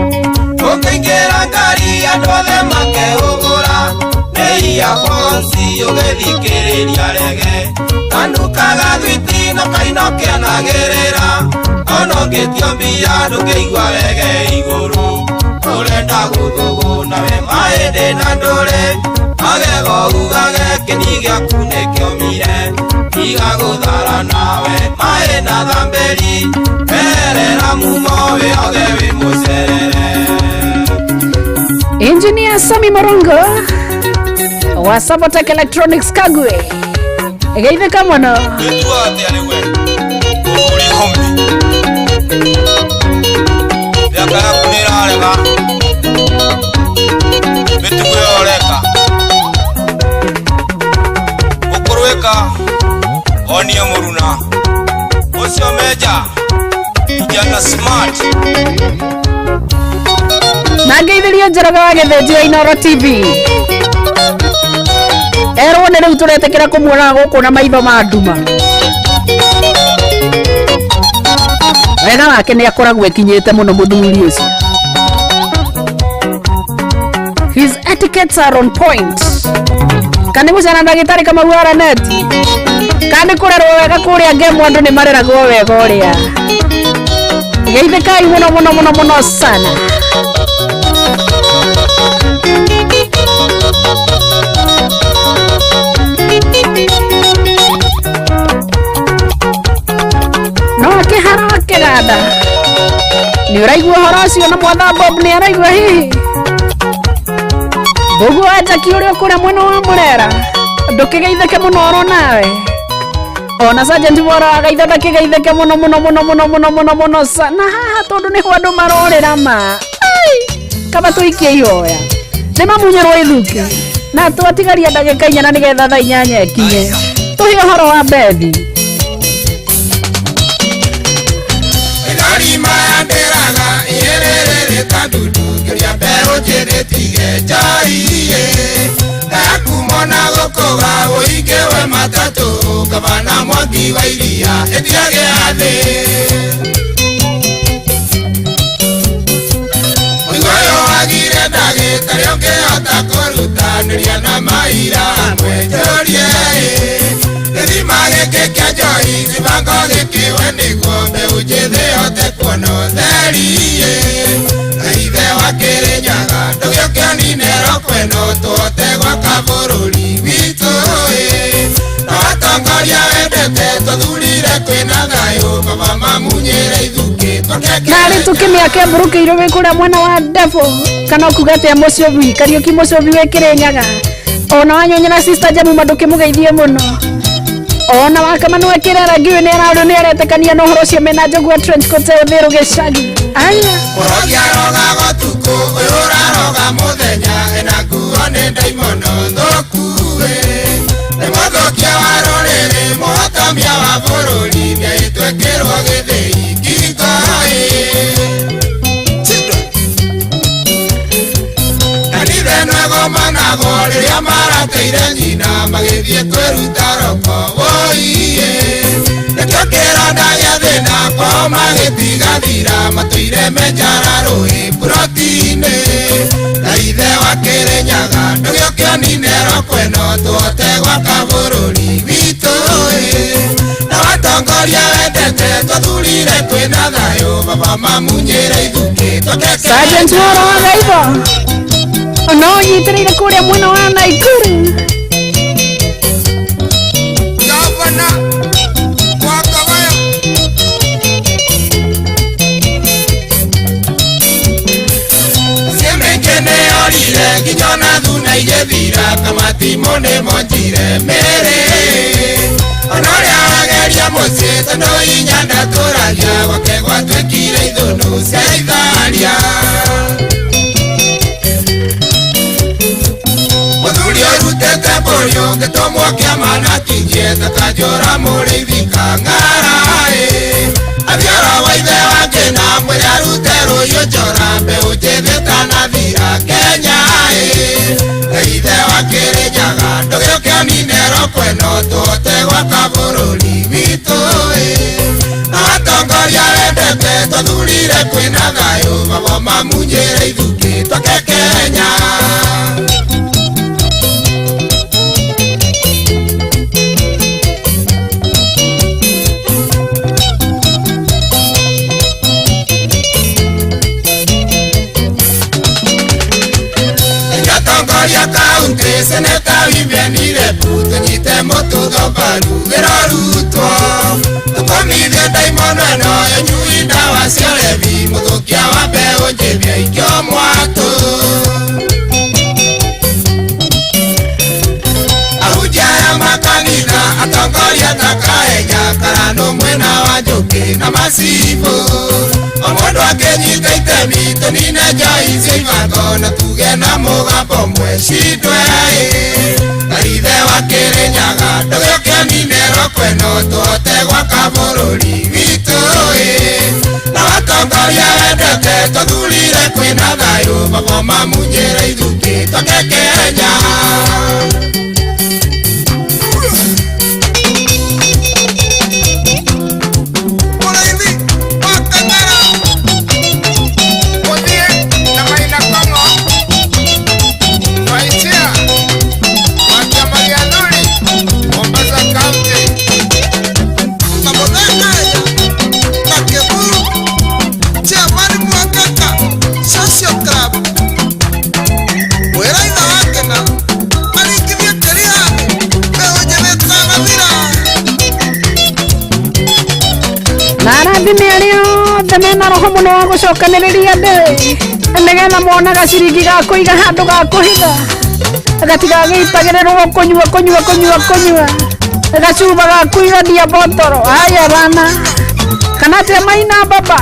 S5: Ũkĩingĩra ngari andũ othe makehũgũra nĩ earphones ũgĩthikĩrĩria rege kanukaga thwiti na kaino kĩanagĩrĩra ona ũngĩtio mbia ndũngĩigua rege igũrũ ũrenda gũthũgũna we mahĩndĩ na ndũrĩ magego ugage kĩni gĩaku nĩkĩomire tiga gũthara nawe maĩ na thambĩri erera mumo wĩoge wĩ mũcerere.
S3: Engineer Sami Morongo wa Sabotec Electronics Kagwe. Geithĩka mũno.
S5: Gĩtua atĩa rĩu we? Ũrĩ hũmĩ. Mĩaka yaku nĩ ĩrarega. Mĩtugo ĩyo ũreka. Ũkũrwĩka onie mũruna. Ũcio menja kijana smart.
S3: Na ngeithĩrie Njoroge wa Gĩthĩnji wa Inooro TV. Erwo nĩ rĩu tũretĩkĩra kũmuonaga gũkũ na maitho ma nduma. Wega wake nĩ akoragwo ekinyĩte mũno mũthuri ũcio. His etiquettes are on point. Kana gũcana ndagĩtarĩ Kamau wa Raneti. Kana kũrerwo wega kũrĩa ngemu andũ nĩ mareragwo wega ũrĩa. Geithĩkai mũno mũno mũno mũno sana. No akĩhara akĩganda. Nĩ ũraigua ũhoro ũcio na mwatha Bob nĩ araigua hihi. Mbũguo wa Jackie ũrĩa ũkũrĩa mwena wa Mũrera. Ndũkĩgeithĩke mũno oro nawe. Ona Sergeant Bora wa Gaitho ndakĩgeithĩke mũno mũno mũno mũno mũno mũno mũno sana haha tondũ nĩho andũ marorĩra ma. Ai, kaba tũikie ihoya. Nĩ mamunyĩrwo ithukĩ. Na twatigaria ndagĩka inya na nĩgetha thaa inyanya ĩkinye. Tũhe ũhoro wa Bethi.
S5: Ngari maya ndĩraga iyererere kadudu ngeria mbeũ njĩthĩ tige njaiye ndakumona gũkũga ũingĩ we matatũ gavana Mwangi wa Iria ĩtiage athĩ mũigo ũyũ wagire ndagĩtarĩ ũngĩhota kũrutanĩria na maira rĩmwe njũrie gĩthima gĩkĩ kĩa njohi gĩbango gĩkĩwe nĩguo mbeũ njĩthĩ hote kuona ũtheri na ithe wa Kĩrĩnyaga ndũgĩũke ũnine roko ĩno tũhote gwaka bũrũri witũ na atongoria wendete tũthurire kwĩna thayũ baba mamunyĩre ithukĩ
S3: narĩ tũkĩmĩake mburũkĩirwo wĩ kũrĩa mwena wa Davo kana ũkuga atĩa mũcobi Kariũki mũcobi wĩ Kĩrĩnyaga ona wanyonyera sister Jemuma ndũkĩmũgeithie mũno ona wakamanu ekĩrera ngiũĩ nĩ ararũ nĩ aretĩkania na ũhoro ũcio mena njogu trench coat ũthĩrũ gĩcagi aya
S5: mũrogi arogaga ũtukũ ũyũ ũraroga mũthenya ena nguo nĩ ndaimono thũku nĩ mũthũkia wa rũrĩrĩ mũhotomia wa bũrũri nĩaitwĩkĩrwo gĩthĩi ngingo kanitha ĩno ĩgomanagwo rĩrĩa marateire nyina magĩthiĩ kwĩruta roko woiĩ nĩkĩo kĩronda gĩa thĩna kwao magĩtigathira matũire menjara rũĩ puroti-inĩ na ithe wa Kĩrĩnyaga ndũgĩũke ũnine roko ĩno tũhote gwaka bũrũri witũ na watongoria wendete tũthurire kwĩna thayũ baba mamunyĩre ithukĩ twake
S3: Sergeant Woro wa Gaibo ona ũnyitĩrĩire kũrĩa mwena wa Naikuru
S5: Gavana wa Kawaya Ciĩmĩingĩ nĩyorire nginya ona thuna igĩthira kamatimũ nĩmonjire mĩrĩ ona ũrĩa wageria mũciĩ tondũ inya ndatũragia gwake gwatuĩkire ithũnũ cia itharia mũthuri ũrutĩte mbũri ũngĩtũmwo kĩama na kinyie ta kanjũra mũrĩithi kang'ara-ĩ athioro wa ithe wake na mwĩre arute rũhiũ njora mbeũ njĩthĩ tanathira Kenya-ĩ na ithe wa Kĩrĩnyaga ndũgĩũke ũnine roko ĩno tũhote gwaka bũrũri witũ-ĩ na atongoria wendete tũthurire kwĩna thayũ baba mamunyĩre ithukĩ twake Kenya. Nyatongoria kaunti seneta Vivian Irepu tũnyite mũtutho mbaru ĩrorutwo tũkũmithie ndaimono ĩno ĩnyui ndawa cia ũlevi mũthũkia wa mbeũ njĩthĩ aikio mwatũ ahunjia aya makanitha atongoria ta Kahenya Karanũ mwena wa Njũkĩ na macibũ o mũndũ akĩnyita itemi tũnine njohi cia ibango na tuge na mũgambo ũmwe cindwe na ithe wa Kĩrĩnyaga ndũgĩũke ũnine roko ĩno tũhote gwaka bũrũri witũ na watongoria wendete tũthurire kwĩna thayũ baba mamunyĩre ithukĩ twake Kenya.
S3: Na arathime arĩa othe mena roho mũno wa gũcokanĩrĩria andũ nĩgetha monaga ciringi ga kũiga handũ ga kũhitha gatigagĩitagĩrĩrwo kũnyua kũnyua kũnyua kũnyua gacuba ga kũigania botoro aya bana kana atĩa Maina Baba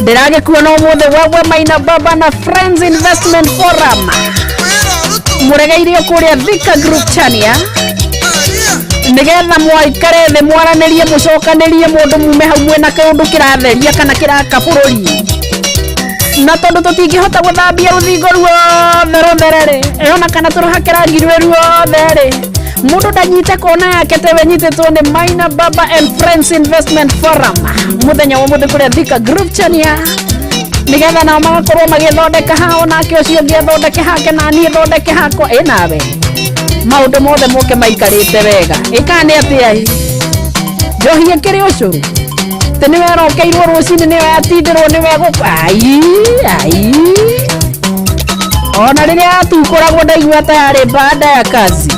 S3: ndĩragĩkuona ũmũthĩ wewe Maina Baba na Friends Investment Forum mũregeire kũrĩa Thika Group Chania nigetha mwaikare thĩ mwaranĩrie mũcokanĩrie mũndũ mume hau mwĩna kĩũndũ kĩratheria kana kĩraka bũrũri na tondũ tũtingĩhota gũthambia rũthingo ruothe rũthere rĩ ona kana tũrũhake rangi rwĩ ruothe rĩ mũndũ ndanyite kona yake tewe nyitĩtwo nĩ Maina Baba and Friends Investment Forum mũthenya wa ũmũthĩ kũrĩa Thika Group Chania nigetha nao magakorwo magĩthondeka hao nake ũcio ũngĩ athondeke hake na niĩ thondeke hakwa ĩ nawe Maũndũ mothe moke maikarĩte wega. Ĩkaa nĩ atĩa ĩ? Njohi ĩkĩrĩ ũcũrũ. Atĩ nĩwe ĩrokeirwo rũcinĩ nĩyo yatindĩrwo nĩwe gũkũ. Ai, ai. Ona rĩrĩa yatukũragwo ndaigua ta yarĩ baada ya kazi.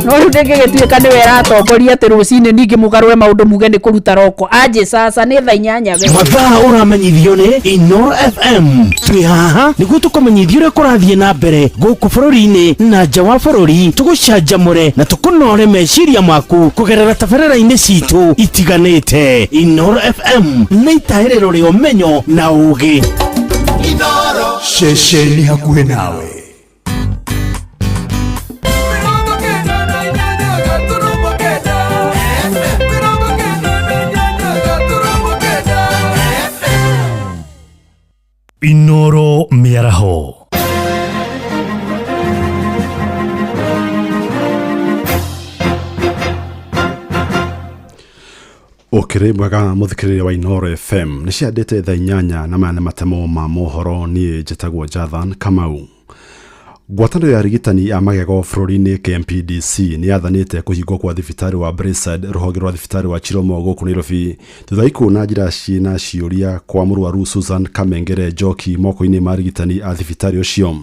S3: No rĩu ndĩngĩgĩtuĩka nĩwe ĩratongoria atĩ rũcinĩ ningĩ mũgarũre maũndũ muge nĩ kũruta roko. Aje sasa nĩ thaa inyanya we.
S1: Mathaa ũramenyithio nĩ Inoro FM. Twĩ haha nĩguo tũkũmenyithie ũrĩa kũrathiĩ na mbere gũkũ bũrũri-inĩ na nja wa bũrũri, tũgũcanjamũre na tũkũnore meciria maku kũgerera tabarĩra-inĩ citũ itiganĩte. Inoro FM nĩ itahĩrĩro rĩa ũmenyo na ũũgĩ.
S9: Ceceni hakuhĩ nawe.
S10: Inoro Mĩaraho.
S11: Ũkĩrĩ mwega mũthikĩrĩria wa Inoro FM. Nĩ ciandĩte thaa 8 na maya nĩ matemo ma mohoro. Niĩ njĩtagwo Jathan Kamau. Ngwatanĩro ya arigitani a magego bũrũri-inĩ KMPDC nĩ yathanĩte kũhingwo kwa thibitarĩ wa Braeside rũhonge rwa thibitarĩ wa Chiromo gũkũ Nairobi thutha wa ikuũ na njĩra ciĩna ciũria kwa mũrwaru Susan Kamengere Njoki moko-inĩ ma arigitani a thibitarĩ ũcio.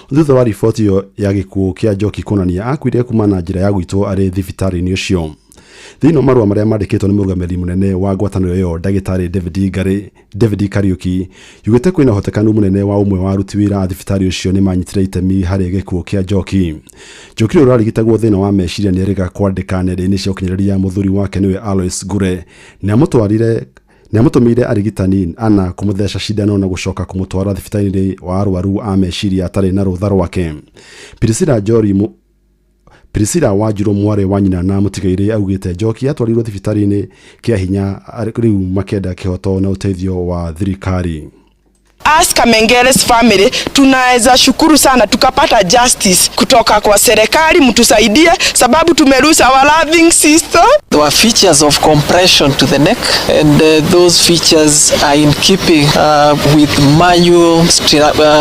S11: Thutha wa riboti ĩyo ya gĩkuũ kĩa Njoki kuonania akuire kuma na njĩra ya gũitwo arĩ thibitarĩ-inĩ ũcio. Thĩinĩ wa marũa marĩa mandĩkĩtwo nĩ mũrũgamĩrĩri mũnene wa ngwatanĩro ĩyo ndagĩtarĩ David Ngari, David Kariuki, yugĩte kwĩna ũhotekanu mũnene wa ũmwe wa aruti wĩra a thibitarĩ ũcio nĩ manyitire itemi harĩ gĩkuũ kĩa Njoki. Njoki ũrĩa ũrarigitagwo thĩna wa meciria nĩ erĩga kwandĩka nenda-inĩ cia ũkinyanĩria mũthuri wake nĩwe Alois Ngure nĩamũtwarire nĩamũtũmĩire arigitani ana kũmũtheca cindano na gũcoka kũmũtwara thibitarĩ wa arwaru a meciria atarĩ na rũtha rwake. Priscilla Njori Priscilla Wanjiru mwarĩ wa nyina na mũtigairĩ augĩte Njoki atwarirwo thibitarĩ-inĩ kĩa hinya rĩu makĩenda kĩhoto na ũteithio wa thirikari.
S12: As Kamengere's family tunaweza shukuru sana tukapata justice kutoka kwa serikali, mtusaidie sababu tumelose our loving sister.
S13: There were features of compression to the neck, and those features are in keeping with manual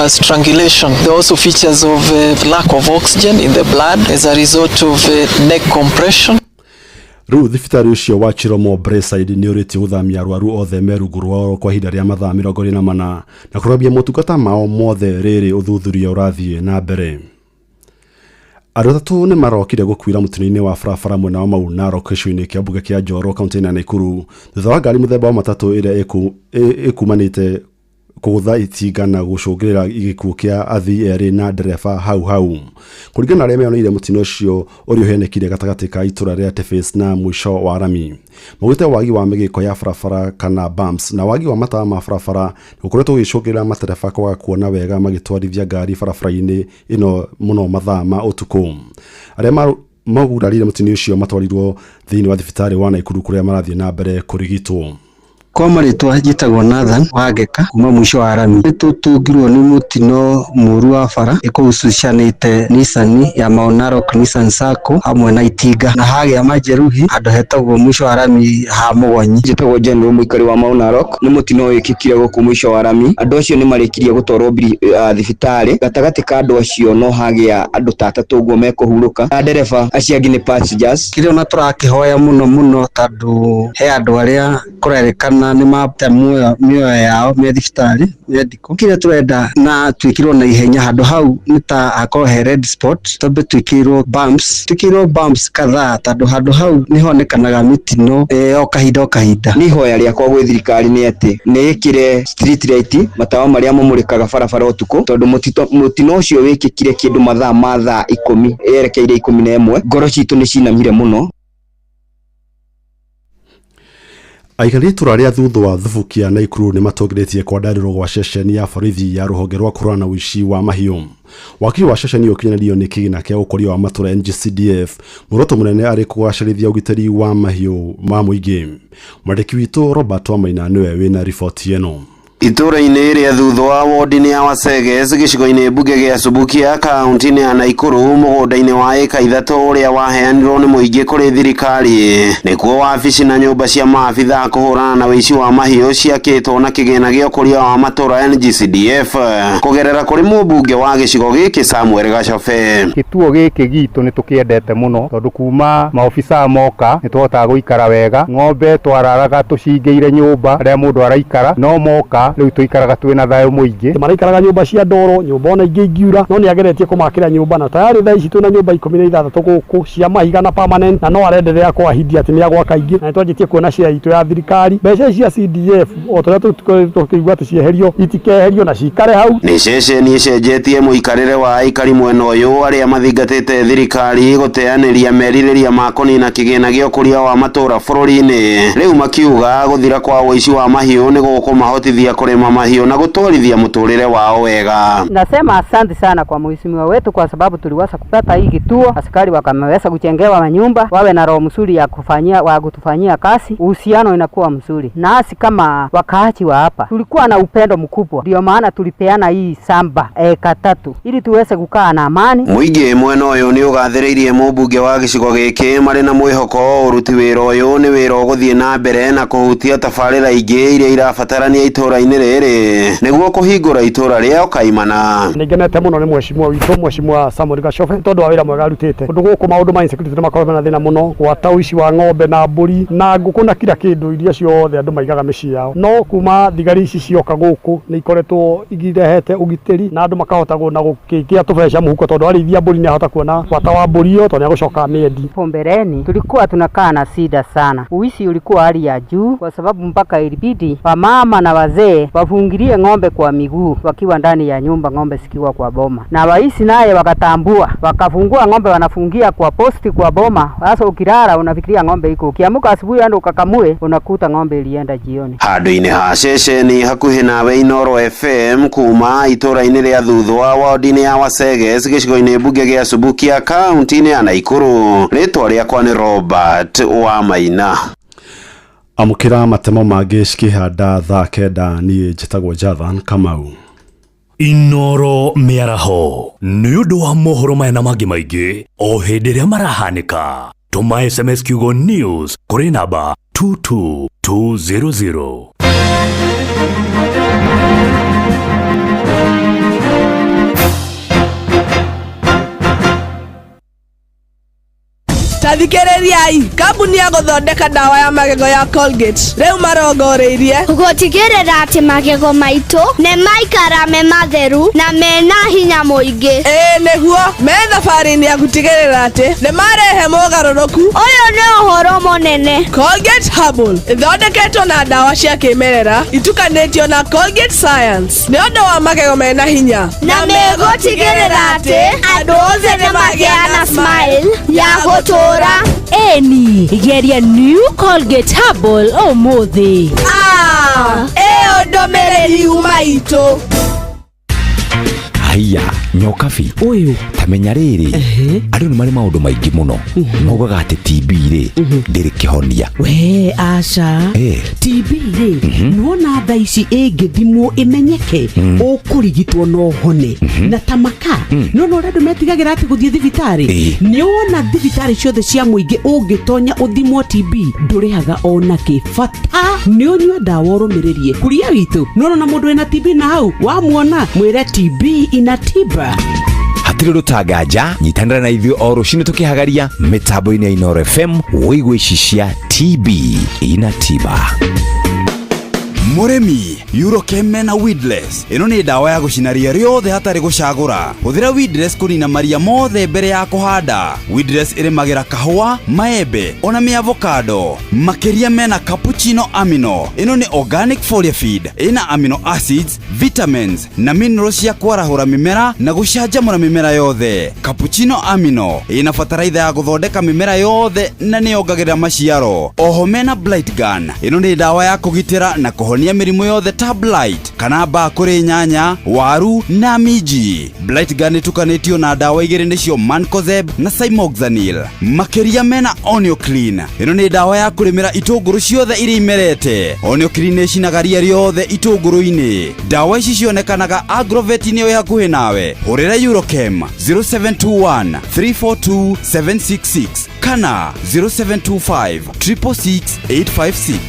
S13: strangulation. There are also features of lack of oxygen in the blood as a result of neck compression.
S11: Rĩu thibitarĩ ũcio wa Chiromo Braeside nĩ ũrĩtie gũthamia arwaru othe me rungu rwao kwa ihinda rĩa mathaa 24 na kũrũgamia motungata mao mothe rĩrĩ ũthuthuria ũrathiĩ na mbere. Andũ atatũ nĩ marokire gũkuĩra mũtino-inĩ wa barabara mwena wa Mau Narok gĩcigo-inĩ kĩa mbunge kĩa Njoro kaunti-inĩ ya Nakuru thutha wa ngari mũthemba wa matatũ ĩrĩa ĩkumanĩte kũgũtha itinga na gũcũngĩrĩra gĩkuũ kĩa athii erĩ na ndereba hau hau. Kũringana na arĩa meyoneire mũtino ũcio ũrĩa ũhenekire gatagatĩ ka itũra rĩa Tefes na mũico wa rami. Maugĩte wagi wa mĩgĩko ya barabara kana bumps na wagi wa matawa ma barabara ũkoretwo ũgĩcũngĩrĩra matereba kwaga kuona wega magĩtwarithia ngari barabara-inĩ ĩno mũno mathaa ma ũtukũ. Arĩa magurarire mũtino ũcio matwarirwo thĩinĩ wa thibitarĩ wa Nakuru kũrĩa marathiĩ na mbere kũrigitwo.
S14: Kwa marĩtwa njĩtagwo Nathan Wangeka kuma mũico wa rami. Nĩtũtũngirwo nĩ mũtino mũru wa bara ĩkũhucicanĩte Nissan ya Mau Narok Nissan Sacco hamwe na itinga na hagĩa majeruhi handũ hetagwo mũico wa rami ha Mũgonyi.
S15: Njĩtagwo General mũikari wa Mau Narok. Nĩ mũtino wĩkĩkire gũkũ mũico wa rami. Andũ acio nĩ marĩkirie gũtwarwo thibitarĩ. Gatagatĩ ka andũ acio no hagĩa andũ ta atatũ ũguo mekũhurũka. Na ndereba acio angĩ nĩ passengers.
S14: Kĩrĩa ona tũrakĩhoya mũno mũno tondũ he andũ arĩa kũrerĩkana nĩ mate mĩoyo yao me thibitarĩ medical. Kĩrĩa tũrenda na twĩkĩrwo na ihenya handũ hau nĩ ta hakorwo he red spot, twambe twĩkĩrwo bumps, twĩkĩrwo bumps kadhaa tondũ handũ hau nĩ honekanaga mĩtino o kahinda o kahinda.
S15: Nĩ ihoya rĩakwa gwĩ thirikari nĩ atĩ nĩ ĩkĩre street light matawa marĩa mamũrĩkaga barabara ũtukũ tondũ mũtino ũcio wĩkĩkire kĩndũ mathaa ma thaa 10 yerekeire 11. Ngoro citũ nĩ cinamire mũno.
S11: Aikari itũra rĩa thutha wa Thubukia Nakuru nĩ matongoretie kwandarĩrwo gwa ceceni ya borithi ya rũhonge rwa kũhũrana na ũici wa mahiũ. Wakiri wa ceceni ĩyo ũkinyanĩrio nĩ kĩgĩna kĩa ũkũria wa matũra NGCDF muoroto mũnene arĩ kũgacĩrithia ũgitĩri wa mahiũ ma mũingĩ. Mwandĩki witũ Robert Wamaina nĩwe wĩna riboti ĩno.
S9: Itũũra-inĩ rĩa Thuthwa wodi-inĩ ya Waseges gĩcigo-inĩ mbunge gĩa Subukia kaunti-inĩ ya Nakuru mũgũnda-inĩ wa ĩka 3 ũrĩa waheanirwo nĩ mũingĩ kũrĩ thirikari nĩkuo wabici na nyũmba cia maabitha a kũhũrana na ũici wa mahiũ ciakĩtwo na kĩgĩna gĩa ũkũria wa matũũra NGCDF kũgerera kũrĩ mũmbunge wa gĩcigo gĩkĩ Samuel Gacobe.
S16: Gĩtuo gĩkĩ gitũ nĩ tũkĩendete mũno tondũ kuma maobica moka nĩ tũhotaga gũikara wega. Ng'ombe twararaga tũcingĩire nyũmba harĩa mũndũ araikara, no moka rĩu tũikaraga twĩna thayũ mũingĩ.
S17: Maraikaraga nyũmba cia ndoro, nyũmba ona ingĩ ingiura, no nĩ ageretie kũmakĩra nyũmba na tayarĩ thaa ici twĩna nyũmba 16 gũkũ cia mahiga na permanent, na no arenderea kwahidi atĩ nĩ agwaka ingĩ, na nĩ twanjĩtie kuona share itũ ya thirikari. Mbeca ici cia CDF o ta ũrĩa tũkĩigua atĩ cieherio itikeherio na cikare hau.
S9: Nĩ ceceni ĩcenjetie mũikarĩre wa aikari mwena ũyũ arĩa mathingatĩte thirikari gũteanĩria merirĩria ma kũnina kĩgĩna gĩa ũkũria wa matũũra bũrũri-inĩ. Rĩu makiuga gũthira kwa ũici wa mahiũ nĩ gũkũmahotithia kũrĩma mahiũ na gũtwarithia mũtũrĩre wao wega.
S18: Nasema asante sana kwa mheshimiwa wetu kwa sababu tuliweza kupata hii kituo, askari wakameweza kujengewa manyumba, wawe na roho mzuri ya kufanyia wa kutufanyia kazi, uhusiano inakuwa mzuri. Nasi kama wakaaji wa hapa tulikuwa na upendo mkubwa, ndio maana tulipeana hii samba eka 3 ili tuweze kukaa na amani.
S9: Mũingĩ mwena ũyũ nĩ ũgathĩrĩirie mũmbunge wa gĩcigo gĩkĩ marĩ na mwĩhoko ũruti wĩra ũyũ nĩ wĩra ũgũthiĩ na mbere na kũhutia tabarĩra ingĩ iria irabatarania itũũra-inĩ rĩrĩ nĩguo kũhingũra itũũra rĩao kaimana.
S17: Nĩ ngenete mũno nĩ mheshimiwa witũ mheshimiwa Samuel Gacobe tondũ wa wĩra mwega arutĩte. Ũndũ gũkũ maũndũ ma insecurity nĩ makoragwo mena thĩna mũno, gwata ũici wa ng'ombe na mbũri na ngũkũ na kila kĩndũ iria ciothe andũ maigaga mĩciĩ yao. No kuma thigari ici cioka gũkũ nĩ ikoretwo igirehete ũgitĩri na andũ makahota na gũkĩkia tũbeca mũhuko tondũ arĩithia mbũri nĩ ahota kuona bata wa mbũri ĩyo tondũ nĩ agũcoka amĩendi.
S18: Hapo mbeleni tulikuwa tunakaa na shida sana, uishi ulikuwa hali ya juu kwa sababu mpaka ilibidi wamama na wazee wafungilie ng'ombe kwa miguu wakiwa ndani ya nyumba, ng'ombe zikiwa kwa boma, na waisi naye wakatambua, wakafungua ng'ombe wanafungia kwa posti kwa boma. Sasa ukilala unafikiria ng'ombe iko, ukiamuka asubuhi ando ukakamue unakuta ng'ombe ilienda jioni.
S9: Handũ-inĩ ha ceceni hakuhĩ nawe Inooro FM kuma itũũra-inĩ rĩa Thuthwa wodi-inĩ ya Waseges gĩcigo-inĩ mbunge gĩa Subukia kaunti-inĩ ya Nakuru. Rĩtwa rĩakwa nĩ Robert wa Maina.
S11: Amũkĩra matemo mangĩ cikĩhanda thaa 9 niĩ njĩtagwo Jathan Kamau.
S10: Inooro mĩaraho nĩ ũndũ wa mohoro maya na mangĩ maingĩ o hĩndĩ ĩrĩa marahanĩka. Tũma SMS kiugo news kũrĩ namba 22200.
S12: Tathikĩrĩriai, kambuni ya gũthondeka ndawa ya magego ya Colgate rĩu marongoreirie
S19: gũtigĩrĩra atĩ magego maitũ nĩ maikara me matheru na mena hinya mũingĩ.
S12: Ĩĩ nĩguo, me thabarĩ-inĩ ya gũtigĩrĩra atĩ nĩ marehe mogarũrũku.
S19: Ũyũ nĩ ũhoro mũnene.
S12: Colgate Herbal ĩthondeketwo na ndawa cia kĩmerera itukanĩtio na Colgate Science nĩ ũndũ wa magego mena hinya
S19: na megũtigĩrĩra atĩ andũ othe nĩ magĩa na smile ya gũtũũra.
S8: Eni geria new Colgate Herbal ũmũthĩ.
S12: Ĩyo ndũmĩrĩri yuma itũ.
S20: Haiya nyokabi
S1: ũyũ
S20: tamenya rĩrĩ andũ nĩ marĩ maũndũ maingĩ mũno maugaga atĩ TB rĩ ndĩrĩ kĩhonia.
S1: We aca TB rĩ nĩwona thaa ici ĩngĩthimwo ĩmenyeke ũkũrigitwo no ũhone na ta maka no no ũrĩa andũ metigagĩra atĩ gũthiĩ thibitarĩ nĩwona thibitarĩ ciothe cia mũingĩ ũngĩtonya ũthimwo TB ndũrĩhaga ona kĩ bata nĩ ũnyue ndawa ũrũmĩrĩrie kuria witũ nĩwona mũndũ wĩna TB na hau wamuona mwĩre TB ina tiba.
S20: Hatirĩ ũndũ ta nganja nyitanĩra na ithuĩ o rũcinĩ tũkĩhagaria mĩtambo-inĩ ya Inooro FM wĩigue ici cia TB ina tiba.
S21: Mũrĩmi Eurochem mena weedless ĩno nĩ ndawa ya gũcina ria rĩothe hatarĩ gũcagũra. Hũthĩra weedless kũnina maria mothe mbere ya kũhanda. Weedless ĩrĩmagĩra kahũa, maembe ona mĩavocado. Makĩria mena cappuccino amino. Ĩno nĩ organic foliar feed ĩna amino acids, vitamins na minerals cia kwarahũra mĩmera na gũcanjamũra mĩmera yothe. Cappuccino amino ĩna bataraitha ya gũthondeka mĩmera yothe na nĩyongagĩrĩra maciaro. Oho mena blight gun. Ĩno nĩ ndawa ya kũgitĩra na kũhonia Kũhonia mĩrimũ yothe ta blight kana mbaa kũrĩ nyanya, waru na minji. Blight Gun ĩtukanĩtio na ndawa igĩrĩ nĩcio Mancozeb na Cymoxanil. Makĩria mena Onioclean. Ĩno nĩ ndawa ya kũrĩmĩra itũngũrũ ciothe iria imerete. Onioclean ĩcinaga ria rĩothe itũngũrũ-inĩ. Ndawa ici cionekanaga agrovet-inĩ ĩ hakuhĩ nawe. Hũrĩra Eurochem 0721 342 766 kana 0725 666 856.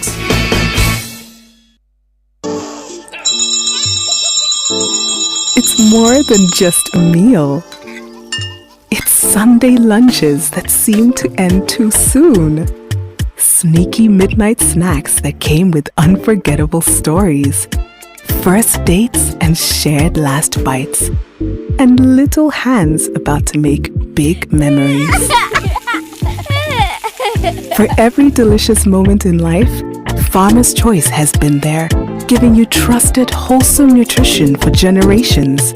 S2: It's more than just a meal. It's Sunday lunches that seem to end too soon. Sneaky midnight snacks that came with unforgettable stories. First dates and shared last bites. And little hands about to make big memories. For every delicious moment in life, Farmer's Choice has been there, giving you trusted, wholesome nutrition for generations.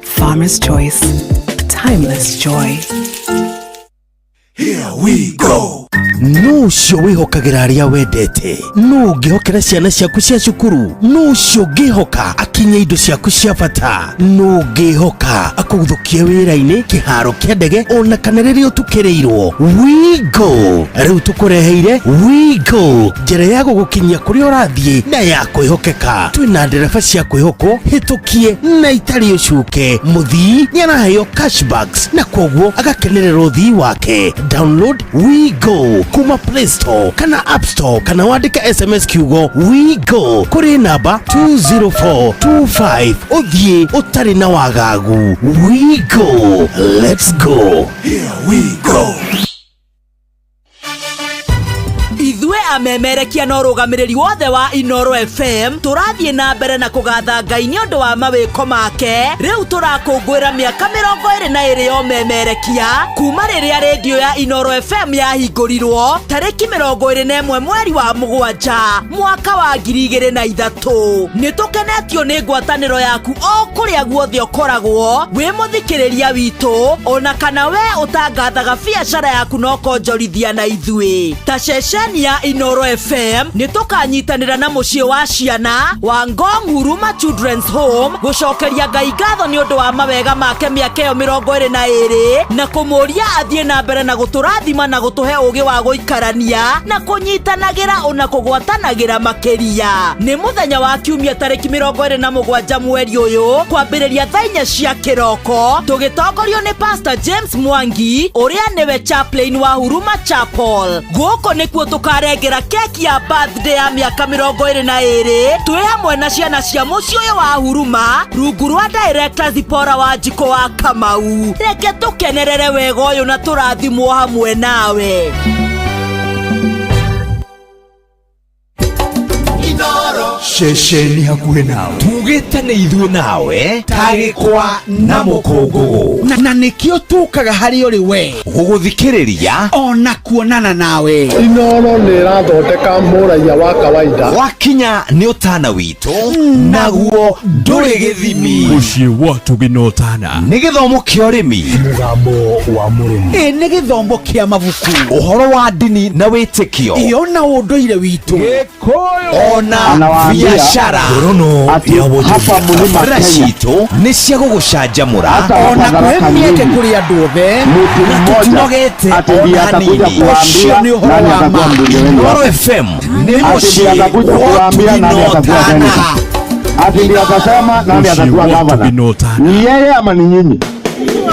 S2: Farmer's Choice, timeless joy.
S1: Here we go. Nũ ũcio wĩhokagĩra arĩa wendete? Nũ ũngĩhokera ciana ciaku cia cukuru? Nũ ũcio ũngĩhoka akinye indo ciaku cia bata? Nũ ũngĩhoka akũguthũkie wĩra-inĩ, kĩharo kĩa ndege ona kana rĩrĩa ũtukĩrĩirwo? WeGo rĩu tũkũreheire WeGo, njĩra ya gũgũkinyia kũrĩa ũrathiĩ na ya kwĩhokeka. Twĩna ndereba cia kwĩhokwo hĩtũkie na itarĩ ũcuke. Mũthii nĩ araheo cashbacks na koguo agakenerera ũthii wake. Download WeGo kuma Play Store kana App Store kana wandĩke SMS kiugo WeGo kũrĩ namba 20425 ũthiĩ ũtarĩ na wagagu. WeGo, let's go.
S21: Here we go.
S22: Ithuĩ amemerekia na ũrũgamĩrĩri wothe wa Inoro FM tũrathiĩ na mbere na kũgatha Ngai nĩ ũndũ wa mawĩko make. Rĩu tũrakũngũĩra mĩaka 22 ya ũmemerekia kuma rĩrĩa rĩndiũ ya Inoro FM yahingũrirwo tarĩki 21 mweri wa 7 mwaka wa 2003. Nĩ tũkenetio nĩ ngwatanĩro yaku o kũrĩa guothe ũkoragwo wĩ mũthikĩrĩria witũ, ona kana we ũtangathaga biacara yaku na ũkonjorithia na ithuĩ. Ta ceceni ya Inoro FM nĩ tũkanyitanĩra na mũciĩ wa ciana wa Ngong Huruma Children's Home gũcokeria Ngai ngatho nĩ ũndũ wa mawega make mĩaka ĩyo 22 na kũmũria athiĩ na mbere na gũtũrathima na gũtũhe ũgĩ wa gũikarania na kũnyitanagĩra ona kũgwatanagĩra makĩria. Nĩ mũthenya wa kiumia tarĩki 27 mweri ũyũ kwambĩrĩria thaa 4 cia kĩroko tũgĩtongorio nĩ Pastor James Mwangi ũrĩa nĩwe chaplain wa Huruma Chapel. Gũkũ nĩkuo tũkarengera keki ya birthday ya mĩaka 22 twĩ hamwe na ciana cia mũciĩ ũyũ wa Huruma rungu rwa director Zipora wa Njiko wa Kamau. Reke tũkenerere wega ũyũ na tũrathimwo hamwe nawe.
S20: Ceceni hakuhĩ nawe tugĩte nĩ ithuĩ nawe tagĩkwa na mũkũngũgũ
S23: na nĩkĩo tũkaga harĩ ũrĩ we
S20: gũgũthikĩrĩria
S23: ona kuonana nawe.
S24: Inoro nĩ ĩrathondeka mũraiya wa kawaida.
S20: Wakinya nĩ ũtana witũ naguo ndũrĩ gĩthimi.
S10: Mũciĩ wa Tũgĩ na Ũtana
S20: nĩ gĩthomo kĩa ũrĩmi,
S10: mũgambo wa mũrĩmi,
S23: ĩ nĩ gĩthomo kĩa mabuku,
S20: ũhoro wa ndini na wĩtĩkio,
S23: ĩyo na ũndũire witũ,
S20: ona biacara
S10: Ngorono ya
S24: hapa mlima
S20: Bara
S24: Kenya.
S20: citũ nĩ cia gũgũcanjamũra
S24: Hata
S23: ona
S24: hapa
S23: kũhe
S24: Tharaka
S23: mĩeke
S24: Nithi.
S23: kũrĩ andũ othe
S24: Mtu
S20: na
S24: mmoja
S20: tũtinogete
S24: ati ndiye
S20: ona
S24: atakuja
S20: hanini.
S24: kuwaambia
S23: Ũcio nĩ ũhoro
S24: nani
S23: wa
S24: atakuwa
S23: ma.
S24: mbunge wenu
S20: Inooro
S24: hapa.
S20: FM nĩ
S24: Ati ndiye
S20: mũciĩ
S24: atakuja
S20: wa
S24: kuwaambia
S20: Tũgĩ
S24: nani
S20: na
S24: atakuwa
S20: Ũtana.
S24: senator. Ati ndiye atasema nani
S10: Mũciĩ
S24: atakuwa
S10: wa
S24: gavana.
S10: Tũgĩ na Ũtana.
S24: Ni yeye ama ni nyinyi?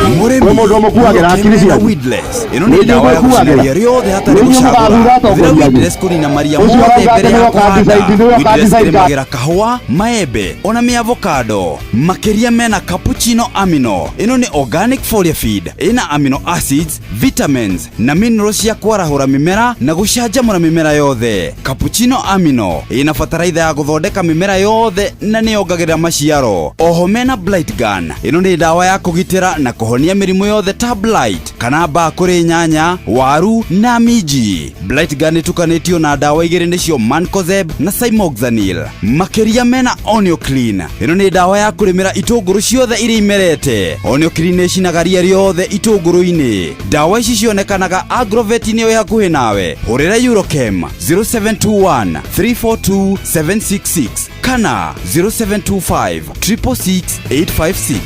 S21: Mũrĩmi
S24: Kwĩ mũndũ ũmũkuagĩra hakiri cianyu?
S21: Weedless. Ĩno
S24: Nĩ
S21: nĩ
S24: inyuĩ
S21: ndawa ya gũcina
S24: mwĩkuagĩra?
S21: ria rĩothe hatarĩ
S24: Nĩ inyuĩ
S21: gũcagũra.
S24: mũgathura
S21: Hũthĩra
S24: atongoria anyu?
S21: Weedless kũnina maria
S24: Ũcio
S21: mothe
S24: arauga
S21: mbere
S24: atĩ
S21: ya
S24: nĩwe
S21: kũhanda.
S24: ũka-decide, nĩwe
S21: Weedless
S24: ũka-decide ka-
S21: ĩrĩmagĩra kahũa, maembe ona mĩavocado. Makĩria mena cappuccino amino. Ĩno nĩ organic foliar feed. Ĩna amino acids, vitamins na minerals cia kwarahũra mĩmera na gũcanjamũra mĩmera yothe. Cappuccino amino ĩna bataraitha ya gũthondeka mĩmera yothe na nĩyongagĩrĩra maciaro. Oho mena blight gun. Ĩno nĩ ndawa ya kũgitĩra na kũhonia mĩrimũ yothe ta blight kana mbaa kũrĩ nyanya, waru na minji. Blight Gun ĩtukanĩtio na ndawa igĩrĩ nĩcio Mancozeb na Cymoxanil. Makĩria mena Onioclean. Ĩno nĩ ndawa ya kũrĩmĩra itũngũrũ ciothe iria imerete. Onioclean nĩ ĩcinaga ria rĩothe itũngũrũ-inĩ. Ndawa ici cionekanaga agrovet-inĩ ĩ hakuhĩ nawe. Hũrĩra Eurochem 0721 342 766 kana 0725 666 856.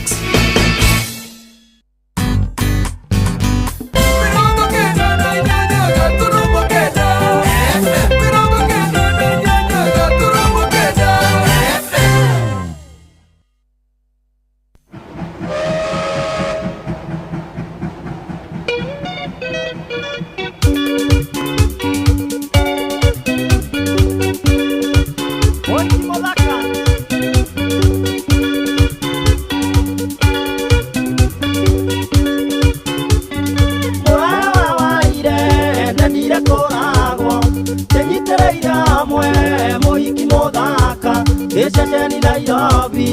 S4: Gĩceceni Nairobi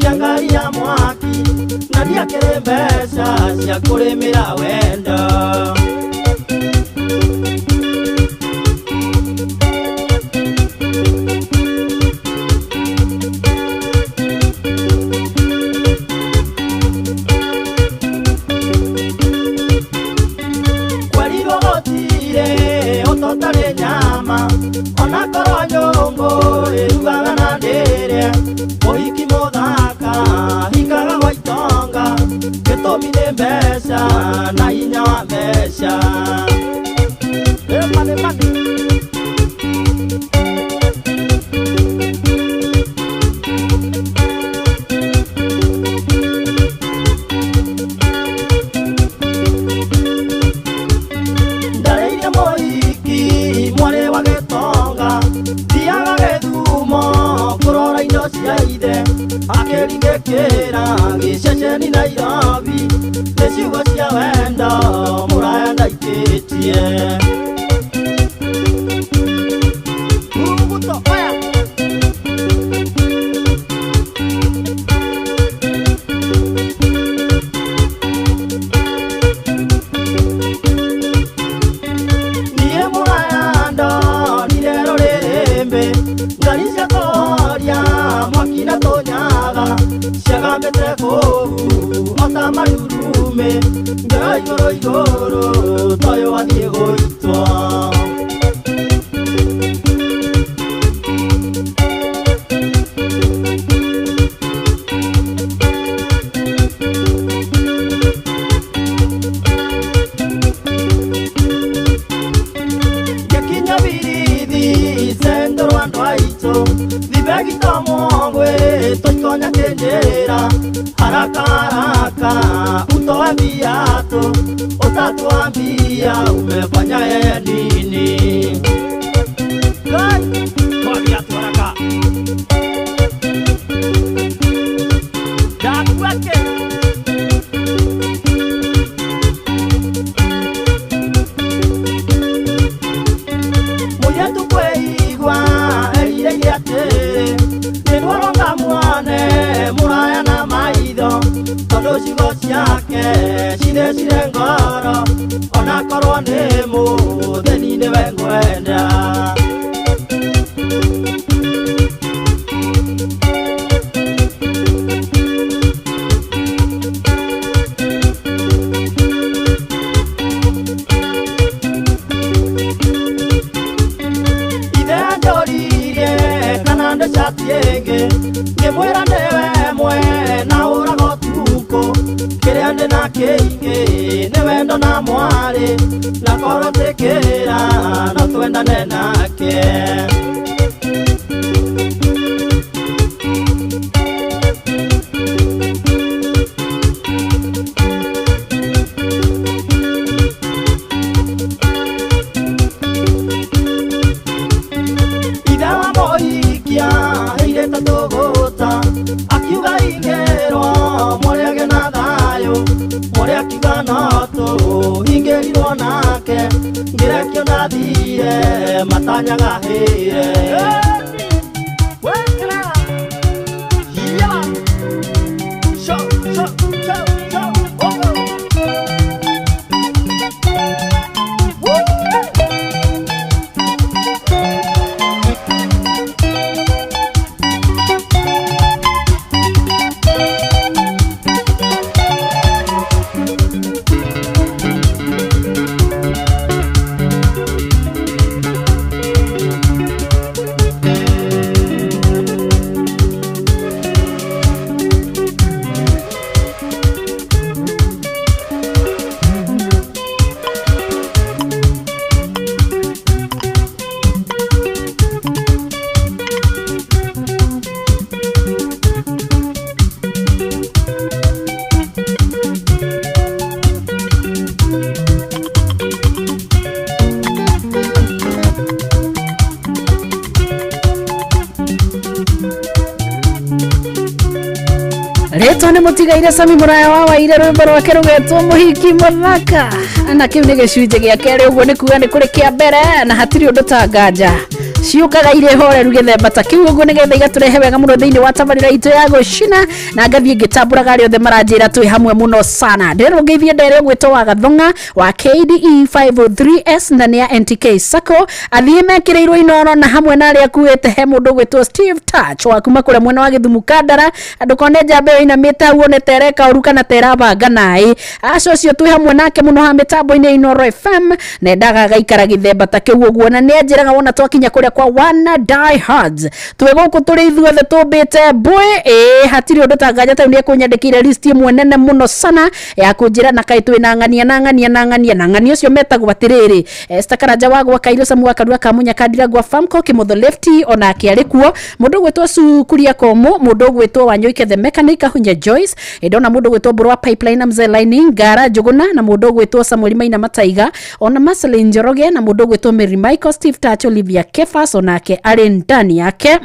S4: kĩangaria mwaki na ndiakĩrĩ mbeca cia kũrĩmĩra wendo. Kwerirwo gũtirĩ ũtotarĩ nyama onakorwo nyũngũ ĩrugaga na ndĩrĩe. Mũhiki mũthaka hikaga gwa itonga gĩtũmi nĩ mbeca na hinya wa mbeca. Mane mane. Ndarĩire mũhiki mwarĩ wa gĩtonga thiaga gĩthumo kũrora indo cia ithe akĩringĩkĩra gĩceceni Nairobi nĩ ciugo cia wendo mũraya ndaikĩtie. Muguto oya. Niĩ mũraya ndonire rũrĩrĩmbĩ ngari cia kũhoria mwaki na tũnyaga ciagambĩte kũu ota marurumĩ ngĩoya igũrũ igũrũ toyũ athiĩ gũitwo. Ngĩkinya birithi sendorwo andũ aitũ thibegito mũgwĩ tũikonya kĩnjĩra haraka haraka utoe viatu utatuambia umefanya yeye nini. Kai, toa viatu haraka. Ndakuake. Mũirĩtu kwĩigua erirĩirie atĩrĩ nĩ ndwaronga muone mũraya na maitho tondũ ciugo ciake cithecire ngoro onakorwo nĩ mũthĩni nĩwe ngwenda. Ithe anjũririe kana ndĩ cati ĩngĩ ngĩmwĩra nĩwe mwena ũraga ũtukũ kĩrĩa ndĩ na kĩingĩ nĩ wendo na mwarĩ na korwo tĩkĩra no twendane nake. Ithe wa mũhikia heirĩte tũgũta akiuga ingĩrwo mwarĩ agĩe na thayũ mwarĩ akiuga no tũhingĩrirwo nake ngĩrekio ndathire matanyaga hĩre.
S3: Rĩtwa nĩ mũtigaire Sami mũraya wa waire rwĩmbo rwake rũgetwo mũhiki mũthaka na kĩu nĩ gĩcunjĩ gĩa kerĩ ũguo nĩ kuga nĩ kũrĩ kĩa mbere na hatirĩ ũndũ ta nganja ciũkaga irĩ horeru gĩthemba ta kĩu ũguo nĩgetha igatũrehe wega mũno thĩinĩ wa tabarĩra itũ ya gũcina na ngathiĩ ngĩtambũraga arĩa othe maranjĩra twĩ hamwe mũno sana ndĩrwo ngeithie ndere ũgwĩtwo wa gathong'a wa KDE 503S na nĩ ya NTK Sacco athiĩ mekĩrĩirwo inoro na hamwe na arĩa akuĩte he mũndũ ũgwĩtwo Steve Touch wa kuma kũrĩa mwena wa Gĩthumu Kandara ndũkone njamba ĩyo inamĩte hau one ta ĩreka ũru kana ta ĩrabanga naĩ aca ũcio twĩ hamwe nake mũno ha mĩtambo-inĩ ya Inoro FM na endaga agaikara gĩthemba ta kĩu ũguo na nĩ anjĩraga wona twakinya kũrĩa kwa Wana Die Hards twĩ gũkũ tũrĩ ithuothe tũmbĩte mbũĩ ĩĩ hatirĩ ũndũ ta nganja tau nĩ ekũnyandĩkĩire list ĩmwe nene mũno sana ya kũnjĩra na kaĩ twĩ na ng'ania na ng'ania na ng'ania na ng'ania ũcio metagwo atĩrĩrĩ Esther Karanja wa gwa Kairũ Samu wa Karua ka Munyaka Ndirangwa Famco Kĩmotho Lefty onake arĩ kuo mũndũ ũgwĩtwo Sukuria Komu mũndũ ũgwĩtwo Wanyoike the Mechanic Kahunya Joyce ndona mũndũ ũgwĩtwo Mbũrũ wa Pipeline na Mzee Lining Ngara Njũgũna na mũndũ ũgwĩtwo Samuel Maina Mataiga ona Marceline Njoroge na mũndũ ũgwĩtwo Mary Michael Steve Touch Olivia Kefas onake arĩ ndani yake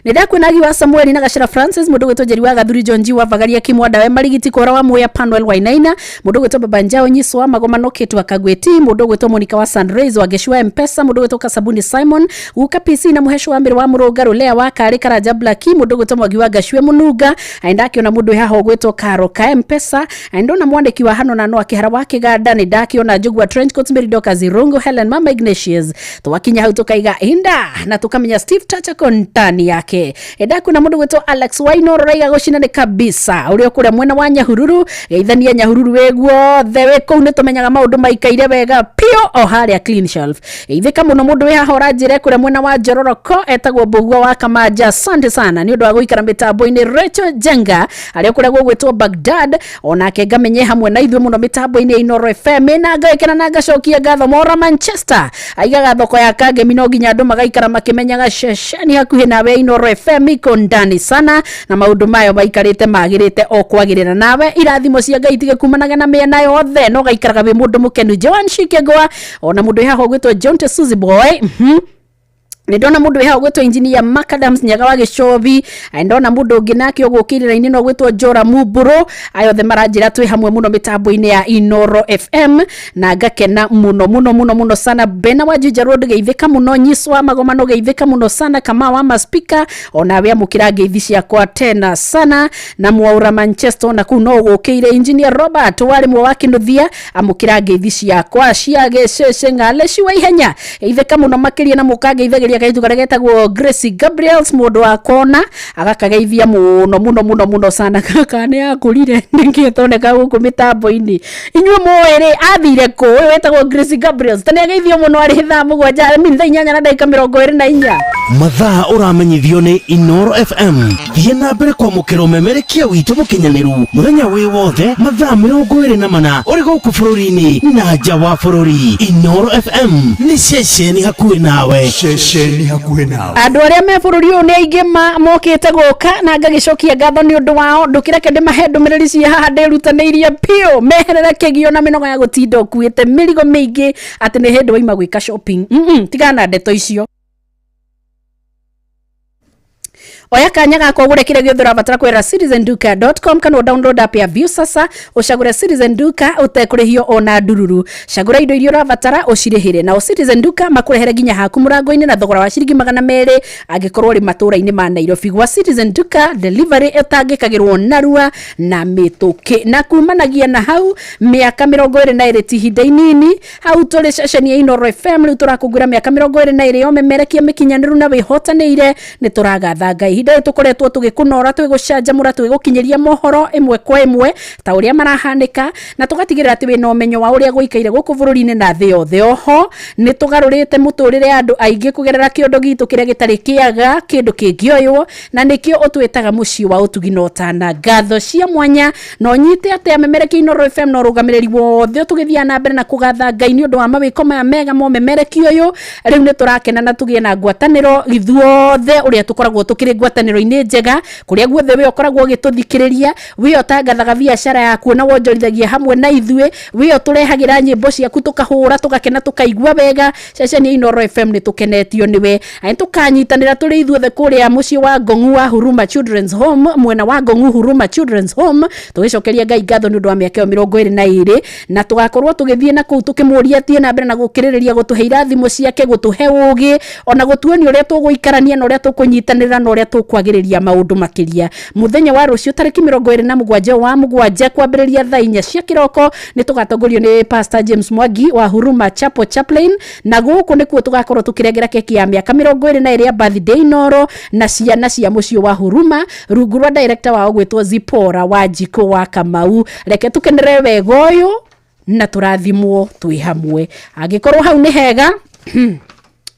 S3: nä ndakwä wa samueli na gacira francis må ndå gwä two njeri wa gathuri john g wa vagaria kimwanda we marigiti kora wa muya panuel wainaina må ndå gwä two baba njao nyiso wa magomano ketu wa kagweti må ndå gwä two monica wa sunrays wa geshua mpesa må ndå gwä two kasabuni simon guka pc na muhesho wa mbere wa mũrũngarũ lea wa karĩ karanja blaki må ndå gwä two mwangi wa gacue mũnunga ndakĩona mũndũ haha ũgwĩtwo karo ka mpesa ndona mwandĩki wa hano na no akĩhara wa kĩganda nĩ ndakĩona njũgua trenchcoat Mary Dorcas Irungu Helen Mama Ignatius twakinya hau tukaiga inda na tukamenya Steve Tacha kontani yake ndakuna mũndũ gwĩtwo Alex Wainoro raiga gũcina nĩ kabisa ũrĩa kũrĩa mwena wa Nyahururu geithania Nyahururu wĩ guothe wĩ kũu nĩ tũmenyaga maũndũ maikaire wega piũ o harĩa clean shelf geithĩka mũno mũndũ wĩ haha ũranjĩra kũrĩa mwena wa Njororoko etagwo Mbũgua wa Kamanja asante sana nĩ ũndũ wa gũikara mĩtambo-inĩ Rachel Jenga arĩa kũrĩa gũgwĩtwo Baghdad onake ngamenye hamwe na ithuĩ mũno mĩtambo-inĩ ya Inoro FM na ngekena na ngacokia ngatho Mora Manchester aigaga thoko ya Kangemi no nginya andũ magaikara makĩmenyaga ceceni hakuhĩ nawe Inoro FM iko ndani sana na maũndũ mayo maikarĩte magĩrĩte o kwagĩrĩra nawe irathimo cia Ngai itige kumanaga na mĩena yothe no gaikaraga wĩ mũndũ mũkenu Joan Shikegwa ona mũndũ wĩ haha ũgwĩtwo John Tesuzi Boy nä ndona må ndå wä haha å engineer Macadams Nyaga wa Gĩcobi ndona må ndå å ngä nake å gå kä rä ra-inä no gwä two Njora Mumbũrũ aya othe maranjä ra twä hamwe må no mä tambo-inä ya Inoro FM na ngakena må no må no må no må no sana Bena wa Juja Road geithĩka mũno Nyiso wa Magomano geithĩka mũno sana Kama wa Maspika onawe amũkĩra ngeithi ciakwa tena sana na Mwaura Manchester na kũu no ũgũkĩire engineer Robert warĩ mwe wa Kĩnuthia amũkĩra ngeithi ciakwa cia gĩcece ng'ale ciwa ihenya geithĩka mũno makĩria na mũkangeithagĩria kaitu karia getagwo Gracie Gabriels mũndũ wa kona agakageithia mũno mũno mũno mũno sana kaka nĩ akũrire nĩkĩ toneka gũkũ mĩtambo-inĩ inyuĩ mũĩ rĩ athire kũ ũyũ wetagwo Gracie Gabriels ta nĩageithio mũno arĩ thaa mũgwanja I mean, thaa inyanya na ndagĩka mĩrongo ĩrĩ na inya
S1: Mathaa ũramenyithio nĩ Inoro FM thiĩ na mbere kwamũkĩra ũmemerekia witũ mũkinyanĩru mũthenya wĩ wothe mathaa 24 ũrĩ gũkũ bũrũri-inĩ na nja wa bũrũri. Inoro FM nĩ ceceni hakuhĩ nawe.
S21: Ceceni hakuhĩ nawe.
S3: Andũ arĩa me bũrũri ũyũ nĩ aingĩ mokĩte gũka na ngagĩcokia ngatho nĩ ũndũ wao ndũkĩreke ndĩmahe ndũmĩrĩri ciĩ haha ndĩrutanĩirie piũ meherere kĩgio na mĩnoga ya gũtinda ũkuĩte mĩrigo mĩingĩ atĩ nĩ hĩndĩ waima gwĩka shopping. Tigana na ndeto icio. Oya kanya gakwa ũgũre kĩrĩa gĩothe ũrabatara kwĩra citizenduka.com kana download app ya Viusasa ũcagũre Citizen Duka ũtekũrĩhio ona ndururu. Cagũra indo iria ũrabatara ũcirĩhĩre nao Citizen Duka makũrehere nginya haku mũrango-inĩ na thogora wa ciringi 200 angĩkorwo ũrĩ matũũra-inĩ ma Nairobi. Gwa Citizen Duka delivery ĩtangĩkagĩrwo narua na mĩtũkĩ na kumanagia na hau mĩaka 22 ti ihinda inini hau tũrĩ ceceni ya Inoro FM rĩu tũrakũngũĩra mĩaka 22 ya ũmemerekia mĩkinyanĩru na wĩhotanĩire nĩ tũragatha Ngai ihinda rĩrĩ tũkoretwo tũgĩkũnora tũgĩgũcanjamũra tũgĩgũkinyĩria mohoro ĩmwe kwa ĩmwe ta ũrĩa marahanĩka na tũgatigĩrĩra atĩ wĩna ũmenyo wa ũrĩa gũikaire gũkũ bũrũri-inĩ na thĩ yothe. Oho nĩ tũgarũrĩte mũtũrĩre ya andũ aingĩ kũgerera kĩondo gitũ kĩrĩa gĩtarĩ kĩaga kĩndũ kĩngĩoywo na nĩkĩo ũtwĩtaga mũciĩ wa ũtugi na ũtana. Ngatho cia mwanya no nyite atĩ amemerekia Inoro FM na ũrũgamĩrĩri wothe tũgĩthiaga na mbere na kũgatha Ngai nĩ ũndũ wa mawĩko maya mega ma ũmemerekia ũyũ. Rĩu nĩ tũrakena na tũgĩe na ngwatanĩro ithuothe ũrĩa tũkoragwo tũkĩrĩ Ngwatanĩro-inĩ njega kũrĩa guothe we ũkoragwo ũgĩtũthikĩrĩria, we ũtangathaga biacara yaku na wonjorithagia hamwe na ithuĩ, we ũtũrehagĩra nyĩmbo ciaku tũkahũra tũgakena tũkaigua wega. Ceceni ya Inooro FM nĩ tũkenetio nĩwe. Nĩ tũkanyitanĩra tũrĩ ithuothe kũrĩa mũciĩ wa Ngong'u wa Huruma Children's Home, mwena wa Ngong'u Huruma Children's Home, tũgĩcokeria Ngai ngatho nĩ ũndũ wa mĩaka ĩyo 22, na tũgakorwo tũgĩthiĩ na kũu tũkĩmũria athiĩ na mbere na gũkĩrĩrĩria gũtũhe irathimo ciake, gũtũhe ũgĩ, ona gũtuonia ũrĩa tũgũikarania na ũrĩa tũkũnyitanĩra na ũrĩa tũkwagĩrĩria maũndũ makĩria. Mũthenya wa rũciũ tarĩki 27 wa mũgwanja kwambĩrĩria thaa 4 cia kĩroko nĩ tũgatongorio nĩ Pastor James Mwangi wa Huruma Chapel Chaplain, na gũkũ nĩkuo tũgakorwo tũkĩrengera keki ya mĩaka 22 ya birthday Inooro na ciana cia mũciĩ wa Huruma rungu rwa director wao gwĩtwo Zipora wa Njikũ wa Kamau. Reke tũkenere wega ũyũ na tũrathimwo twĩ hamwe. Angĩkorwo hau nĩ hega,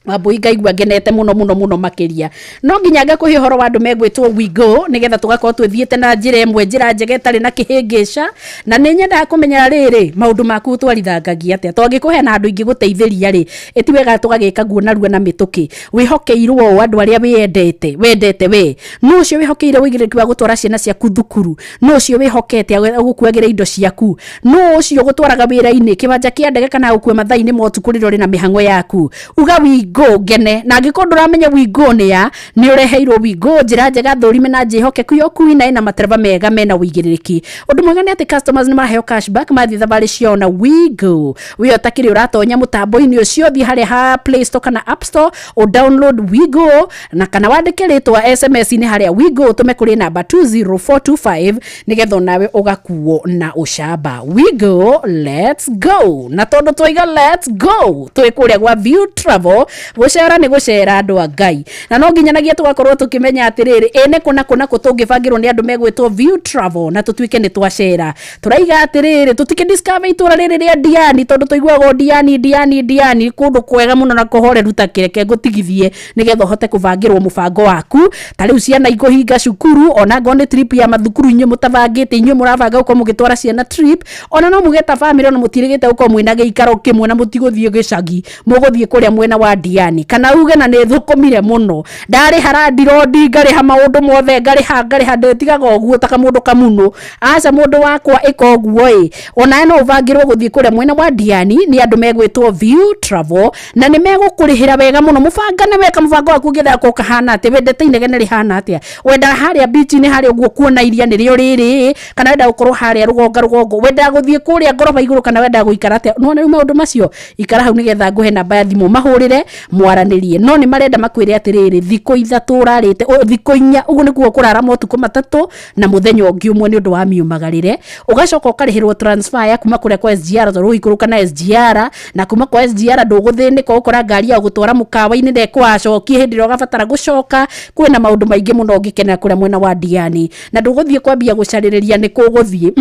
S3: Wambui ngaigua ngenete muno muno muno makiria. No nginya ngakũhe ũhoro wa andũ megwĩtwo We Go, nĩgetha tũgakorwo twĩthiĩte na njĩra ĩmwe, njĩra njega ĩtarĩ na kĩhĩngĩca. Na nĩ nyendaga kũmenya rĩrĩ, maũndũ maku ũtwarithangagia atĩa? Twangĩkũhe na andũ ingĩgũteithĩria rĩ, ĩti wega tũgagĩka guo narua na mĩtũkĩ. Wĩhokeirwo ũũ andũ arĩa wĩyendete, wendete we. Nũ ũcio wĩhokeire ũigĩrĩrĩki wa gũtwara ciana ciaku thukuru? Nũ ũcio wĩhokete agũkuagĩra indo ciaku? Nũ ũcio ũgũtwaraga wĩra-inĩ, kĩwanja kĩa ndege kana agũkue mathaa-inĩ ma ũtukũ rĩrĩa ũrĩ na mĩhang'o yaku? Uga We Go ngene. Na angĩkorwo ndũramenya We Go nĩ ya, nĩ ũreheirwo We Go, njĩra njega thũrime na njĩhokeku ya ũkui na ĩna matereba mega mena ũigĩrĩrĩki. Ũndũ mwega nĩ atĩ customers nĩ maraheo cashback mathiĩ thabarĩ ciao na We Go. We ũtakĩrĩ ũratonya mũtambo-inĩ ũcio, thiĩ harĩa ha Play Store kana App Store, ũ download We Go, na kana wandĩke rĩtwa SMS-inĩ harĩa We Go ũtũme kũrĩ namba 20425 nĩgetha onawe ũgakuo na ũcamba. We Go, let's go. Na tondũ twaiga let's go, twĩ kũrĩa gwa View Travel, gũcera nĩ gũcera andũ a Ngai. Na no nginyanagia tũgakorwo tũkĩmenya atĩrĩrĩ, ĩ nĩ kũ na kũ na kũ tũngĩbangĩrwo nĩ andũ megwĩtwo View Travel na tũtuĩke nĩ twacera. Tũraiga atĩrĩrĩ, tũtikĩ discover itũra rĩrĩ rĩa Diani, tondũ tũiguaga o Diani, Diani, Diani, kũndũ kwega mũno na kũhoreru ta kĩreke ngũtigithie nĩgetha ũhote kũbangĩrwo mũbango waku. Ta rĩu ciana ikũhinga cukuru, ona ngorwo nĩ trip ya mathukuru inyuĩ mũtabangĩte, inyuĩ mũrabanga gũkorwo mũgĩtwara ciana trip, ona no muge ta family, ona mũtirĩgĩte gũkorwo mwĩna gĩikaro kĩmwe na mũtigũthiĩ gĩcagi, mũgũthiĩ kũrĩa mwena wa Diani. Kana uge na nĩ thũkũmire mũno, ndarĩha landirondi, ngarĩha maũndũ mothe, ngarĩha, ndĩtigaga ũguo ta kamũndũ kamunũ. Aca mũndũ wakwa ĩka ũguo ĩ, onawe no ũbangĩrwo gũthiĩ kũrĩa mwena wa Diani nĩ andũ megwĩtwo View Travel, na nĩ megũkũrĩhĩra wega mũno. Mũbangane weka mũbango waku ũngĩenda gũkorwo kahana atĩa, wendete inegene rĩhana atĩa, wendaga harĩa beach-inĩ harĩa ũguo kuona iria nĩrĩo rĩrĩ, kana wendaga gũkorwo harĩa rũgonga rũgongo, wendaga gũthiĩ kũrĩa ngoroba igũrũ, kana wendaga gũikara atĩa. Nĩwona rĩu maũndũ macio, ikara hau nĩgetha ngũhe namba ya thimũ mahũrĩre mwaranĩrie. No nĩ marenda makwĩre atĩrĩrĩ, thikũ 3 ũrarĩte, thikũ 4, ũguo nĩkuo kũrara motukũ 3 na mũthenya ũngĩ ũmwe nĩ ũndũ wa miumagarĩre. Ũgacoka ũkarĩhĩrwo transfer ya kuma kũrĩa kwa SGR, tondũ ũgũikũrũka na SGR, na kuma kwa SGR ndũgũthĩnĩka, ũgũkora ngari ya gũtwara mũkawa-inĩ na ĩkũwacokie hĩndĩ ĩrĩa ũgabatara gũcoka. Kwĩna maũndũ maingĩ mũno ũngĩkenera kũrĩa mwena wa Diani, na ndũgũthiĩ kwambia gũcarĩrĩria nĩ kũ ũgũthiĩ.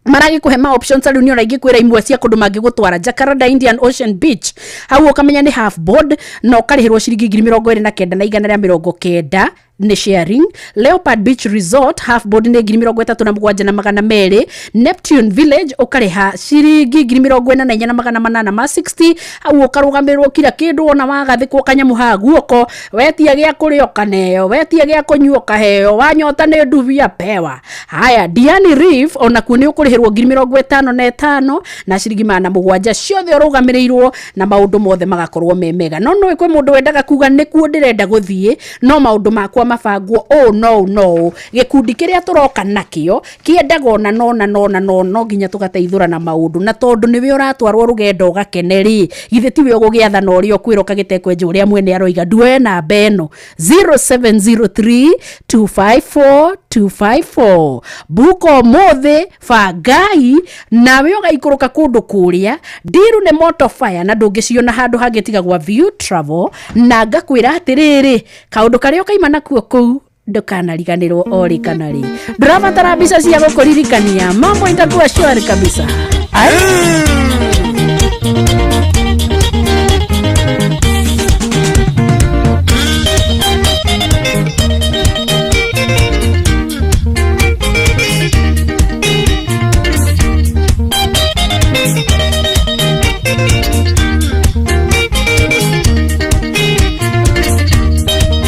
S3: Maragĩkũhe ma options rĩu nĩ ona ingĩkwĩra imwe cia kũndũ mangĩgũtwara. Jacaranda Indian Ocean Beach, hau ũkamenya nĩ half board na ũkarĩhĩrwo ciringi 29,190 nĩ sharing. Leopard Beach Resort half board nĩ 37,200. Neptune Village ũkarĩha ciringi 44,860, hau ũkarũgamĩrĩrwo kila kĩndũ, ona wagathĩkwo kanyamũ ha guoko, wetia gĩa kũrĩa ũkaneo, wetia gĩa kũnyua ũkaheo, wanyota nĩ ndubia pewa. Haya, Diani Reef onakuo nĩ ũkũrĩhĩrwo 55,000 na ciringi 700, ciothe ũrũgamĩrĩirwo na maũndũ mothe magakorwo me mega. No nĩ kwĩ mũndũ wendaga kuga nĩkuo ndĩrenda gũthiĩ, no maũndũ makwa mabangwo ũũ no ũũ no ũũ. Gĩkundi kĩrĩa tũroka nakĩo kĩendaga ona no na no na no, no nginya tũgateithũrana maũndũ, na tondũ nĩwe ũratwarwo rũgendo ũgakene rĩ, githĩ tiwe ũgũgĩathana ũrĩa ũkwĩra ũkagĩtekwenja ũrĩa mwene aroiga. Nduoe namba ĩno 0703 254 254, buka ũmũthĩ, bangai nawe ũgaikũrũka kũndũ kũrĩa. Ndiru nĩ moto fire na ndũngĩciona handũ hangĩ tiga gwa View Travel, na ngakwĩra atĩrĩrĩ, kaũndũ karĩa ũkaima nakuo kũu ndũkanariganĩrwo o rĩ kana rĩ. Ndũrabatara mbica cia gũkũririkania, mambo itakuwa shwari kabisa. Ai.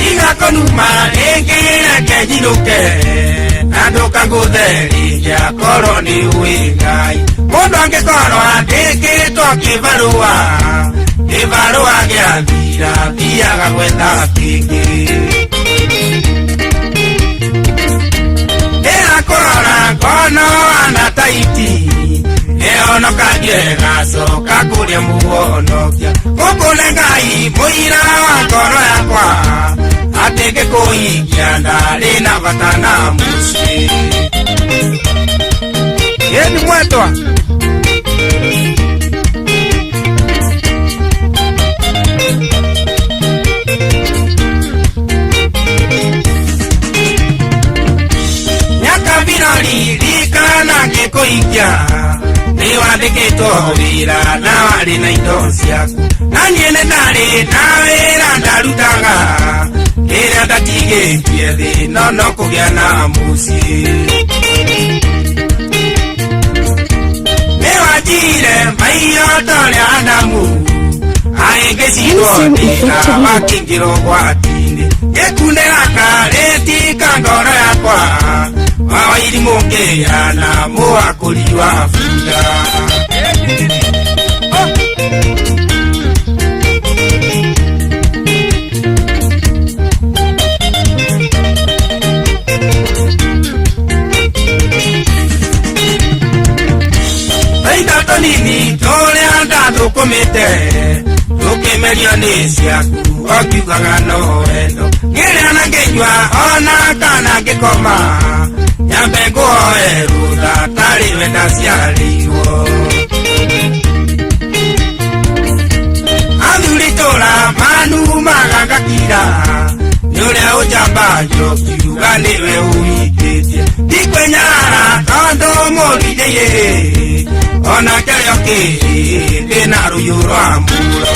S5: Iga konumare. Rĩngĩ reke njinũke na ndũkangũtheria korwo nĩ ũĩ Ngai. Mũndũ angĩkorwo andĩkĩtwo kĩbarũa, kĩbarũa gĩathira thiaga gwetha kĩngĩ. Ndĩrakũrora ngono ana taiti ĩhonokagie gacoka kũrĩa mũhonokia. Gũkũ nĩ Ngai mũira wa ngoro yakwa atĩ ngĩkũhingia ndarĩ na bata na mũciĩ. Yeni mwetwa miaka ririkana ngĩkũhingia nĩ wandĩkĩtwo wĩra na warĩ na indo ciaku, na niĩ nĩ ndarĩ na wĩra ndarutaga kĩrĩa ndatigĩtie thĩ no no kũgĩa na mũciĩ. Nĩ wanjire maiyo ta ũrĩa Adamu aĩngĩcirwo thĩna wakĩingĩra ũgwati-inĩ, ngĩkunĩra karĩti ka ngoro yakwa wawairimu ngĩana mũhakũri wa bunda. Tũindo tũnini tũrĩa ndathũkũmĩte tũkĩmerio nĩ ciaku okiugaga no wendo, ngĩrĩa na ngĩnyua ona kana ngĩkoma nyambe ngũhoe rũtha tarĩ we ndaciarĩirwo. Athuri tũra manumaga ngakira nĩ ũrĩa ũnjambagio kiuga nĩwe ũhikĩtie, ndikwĩnyarara tondũ mũrindĩire ona kĩrĩa kĩrĩ ndĩna rũhiũ rwa mũro.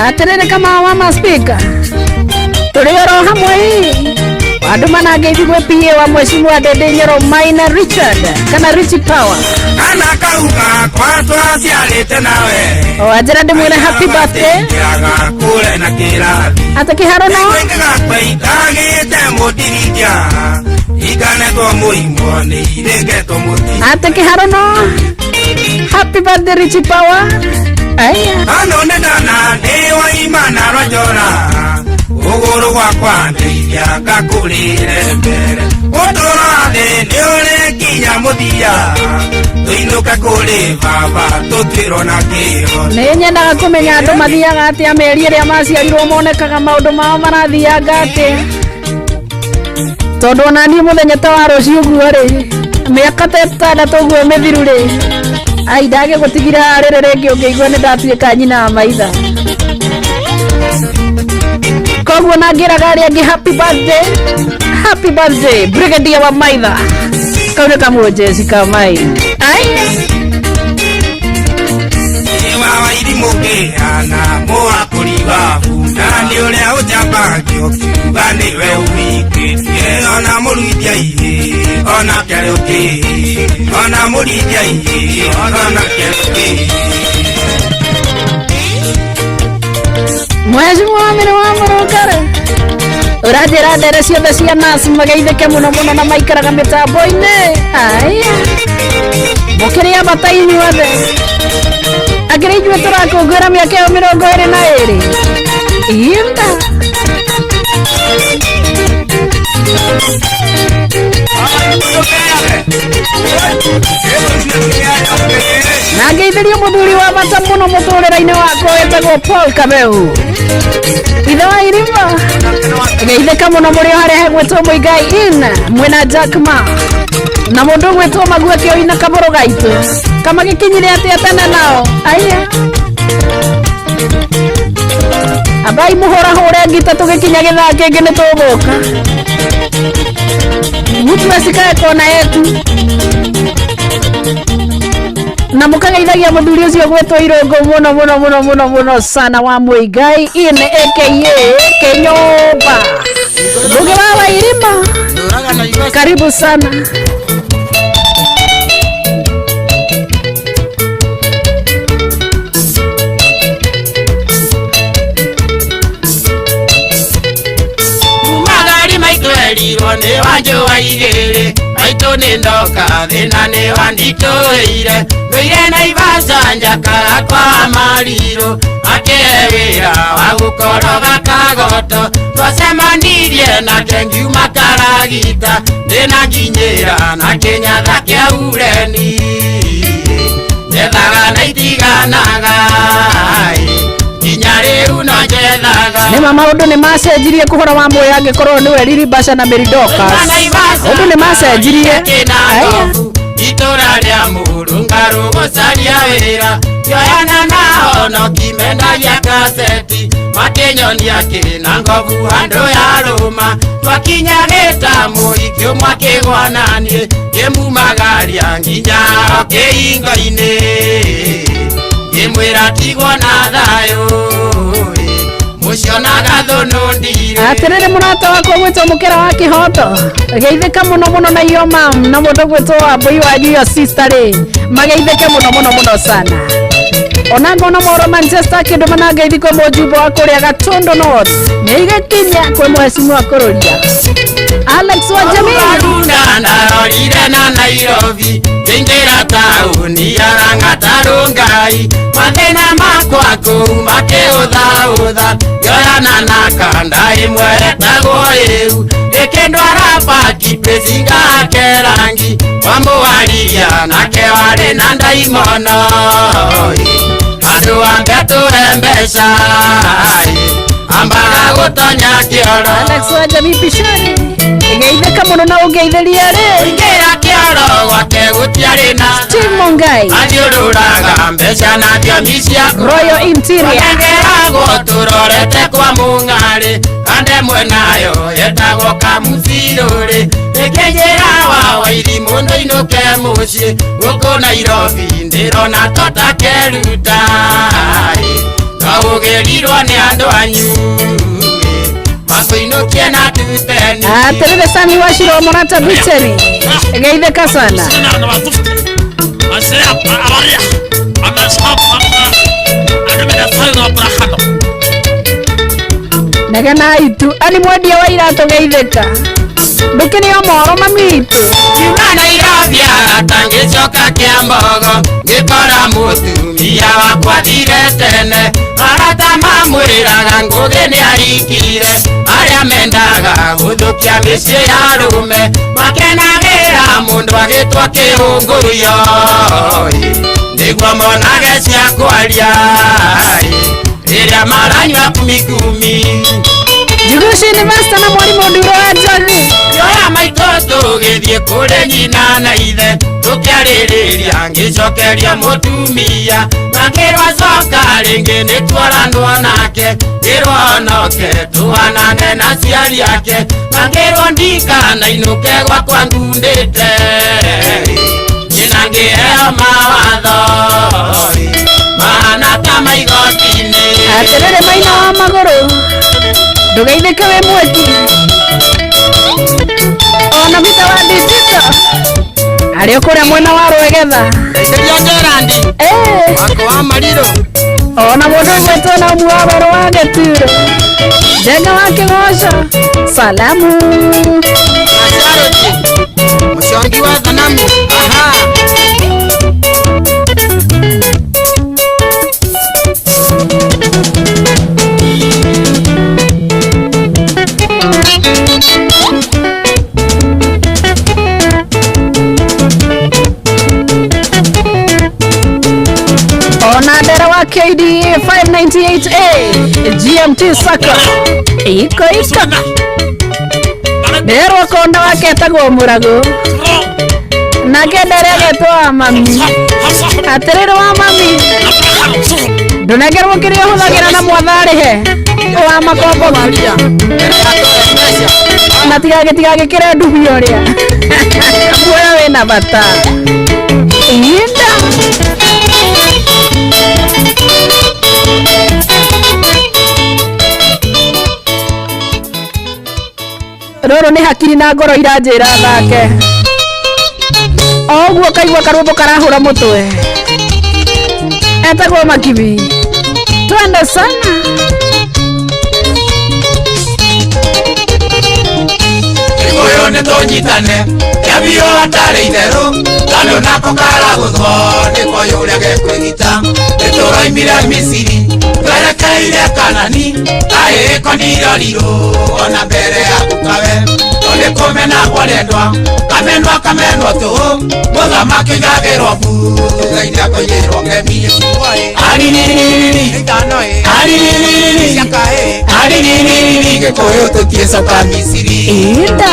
S3: Atiriri kama wa maspika tũrĩ oro hamwe andũ manangeithi gwĩ PA wa mheshimiwa Ndindi Nyoro Maina Richard kana Richie Power
S5: kana kauga kwa twaciarĩte nawe
S3: o anjĩra ndĩmwĩre happy birthday
S5: kĩraga kũre na kĩrathi
S3: atĩ kĩharo no
S5: gĩgakwĩitagĩte mũtirithia ikanetwo mũimwo nĩ irĩngetwo mũti
S3: atĩ kĩharo no happy birthday Richie Power. Aya
S5: ano nĩ ndana nĩ waimana rwa njora ũgũrũ gwakwa ndeithia ngakũrĩre mbere ũtũũro wa thĩ nĩ ũrĩ nginya mũthia tũinũke kũrĩ baba tũtuĩrwo na kĩo.
S3: Nĩ nyendaga kũmenya andũ mathiaga atĩa mĩeri ĩrĩa maciarirwo monekaga maũndũ mao marathianga atĩa, tondũ ona niĩ mũthenya ta wa rũciũ ũguo rĩ mĩaka ta ĩtandatũ ũguo mĩthiru rĩ ai ndagĩgũtigire rĩrĩ rĩngĩ ũngĩigua nĩ ndatuĩka nyina wa maitha. Koguo na ngĩraga arĩa angĩ happy birthday, happy birthday Brigadier wa maitha kau nĩ kamũnjeci ka mai. Ai
S5: wa wairimũ ngĩhana mũhakũri wa bunda nĩ ũrĩa ũnjambagio kiuga nĩwe ũhikĩtie ona mũruithia ihĩ ona kĩarĩ ũkĩ ona mũrithia ihĩ ona kĩarĩ ũkĩ.
S3: Mheshimiwa Amiri wa Mũrũngare ũranjĩra ndere ciothe cia nasi mageithĩke mũno mũno na maikaraga mĩtambo-inĩ. Aya mũkĩrĩa bata inyuothe akĩrĩ inyuĩ tũrakũngũĩra mĩaka ĩyo 22 inda. Na ngeithĩrio mũthuri wa bata mũno mũtũrĩre-inĩ wakwa wĩtagwo Paul Kameu ithe wa irima geithĩka mũno mũrĩ o harĩa hegwĩtwo Muigai Inn mwĩna Jack Ma na mũndũ ũgwĩtwo Maguo akĩoina kabũrũ gaitũ kama gĩkinyire atĩa tene nao. Aya abai mũhũrahũre ngita tũgĩkinya gĩthaa kĩngĩ nĩ tũgũka mũtu acikae kona yetu na mũkageithagia mũthuri ũcio gwĩtwo Irũngũ mũno mũno mũno mũno mũno sana wa Muigai Inn aka Kĩnyũmba Ngugi wa Wairima, karibu sana.
S5: Nderirwo nĩ wanjũ wa igĩrĩ maitũ nĩ ndoka thĩna nĩ wanditũhĩire ndũire Naivasha njakaga kwa marirũ akĩhe wĩra wa gũkoroga kagoto twacemanirie nake ngiuma karagita ndĩna nginyĩra na kĩnyatha kĩa ureni njethaga na itiganaga nginya rĩu no njethaga
S3: nĩma maũndũ nĩ macenjirie kũhora wa muoyo angĩkorwo nĩwe Lily Basha na Mary Dorcas ũndũ nĩ macenjirie Aya.
S5: itũra rĩa mũrũngarũ gũcaria wĩra ngĩoyana na honoki mendagia kaseti makĩnyonia kĩna ngobu handũ ya rũma twakinya gĩtamũ ikĩũmwa kĩgwa naniĩ ngĩmumagaria nginya o kĩhingo-inĩ ngĩmwĩra tigwo na thayũ mũcionaga thũnũ ndirĩ
S3: Atĩrĩrĩ mũrata wakwa gwĩtwo mũkĩra wa kĩhoto geithĩka mũno mũno na iyo mam na mũndũ gwĩtwo Wambũi wanyu iyo sister rĩ mageithĩke mũno mũno mũno sana ona ngona moro Manchester kĩndũ manangeithi kwĩ mũjumbe wa kũrĩa Gatundu North nĩigĩkinya kwĩ mũhecimu wa kũrũria Alex wa Jamii
S5: Haruna ndarorire na Nairobi ngĩingĩra taũni ya Lang'ata Rongai mathĩna makwa kũu makĩũthaũtha ngĩoyana na kanda ĩmwe etagwo ĩu ĩkĩndwara Park Place ngahake rangi wa mũwaria nake warĩ na ndaimono andũ ambe atũhe mbeca ambaga gũtonya kĩoro
S3: Alex wa Jamii Pishani geithĩka mũno na ũngeithĩria rĩ
S5: Ingĩra kĩoro gwake gũtiarĩ na
S3: Steve Mungai
S5: athiũrũraga mbeca na thiomi cia
S3: Royal Interior
S5: Twanengeragwo tũrorete kwa mũng'arĩ kande mwenayo yetagwo kamucirũrĩ ĩkĩnjĩra wa wairimũ ndũinũke mũciĩ gũkũ Nairobi ndĩrona totakeruta no ũgĩrirwo nĩ andũ anyu makũinũkie na tuteni
S3: Atĩrĩrĩ Sami wa Shiro mũrata Britain geithĩka sana Negena itu ani mwendia wa iratũ geithĩka ndũkĩrĩ o moro mami witũ
S5: Kiuma Nairobi arata ngĩcoka Kĩambogo ngĩkora mũtumia wakwa thire tene arata mamwĩraga Ngũgĩ nĩarikire arĩa mendaga gũthũkia mĩciĩ ya arũme makenagĩra mũndũ agĩtwo kĩhũngũyo nĩguo monage cia kwaria rĩrĩa maranyua kumikumi
S3: Jugushi ni master na mwalimu Nduro wa Njogu
S5: Yoya maitũ tũgĩthiĩ kũrĩ nyina na ithe tũkĩarĩrĩria ngĩcokeria mũtumia na ngĩrwo coka rĩngĩ nĩtuoranwo nake ngĩrwo onoke tũhanane na aciari ake na ngĩrwo ndikanainũke gwakwa ngundĩte nyina ngĩheo mawatho mahana ta maigoti-inĩ
S3: Atĩrĩrĩ maina wa magũrũ ndũgeithĩke wĩ mweki ona Peter wa digital arĩ o kũrĩa mwena wa Rwegetha
S5: Ndeithĩria Gerandi wako wa Marirũ
S3: ona mũndũ ũgwĩtwo na ũmwe wa Werũ wa Gĩturo Njenga wa Kĩgoco salamu
S5: Mũcongi wa thanamu aha
S3: ona ndera wa KDA 598A GMT Sacco iko iko nderwo konda wake etagwo mũragũ nake ndere agetwo wa mami atĩrĩrĩ wa mami ndũnengerwo kĩrĩa ũhũthagĩra na mwatharĩhe wa makomboki na tigagĩtigagĩkĩre ndubi ũrĩa muoyo wĩna bata inda rũrũ nĩ hakiri na ngoro iranjĩra thake o ũguo kaigua karũmbo karahũra mũtwe etagwo Makibi twende sana.
S5: Tũnyitane kĩambio hatarĩ itherũ tondũ nako karagũthwo nĩko yũrĩa gekwĩgita nĩtũroimire Misiri twerekeire Kanani kaĩko nĩirorirũ ona mbere ya gukawe tondĩ kũmenagwo rĩendwa kamenwa kamenwo tũhũ mũthamaki oigagĩrwo mbu thutha-inĩ akoigĩrwo ngemi ariririri ariririri ariririri Gĩkũyũ tũtiĩcoka Misiri.
S3: Ĩnda.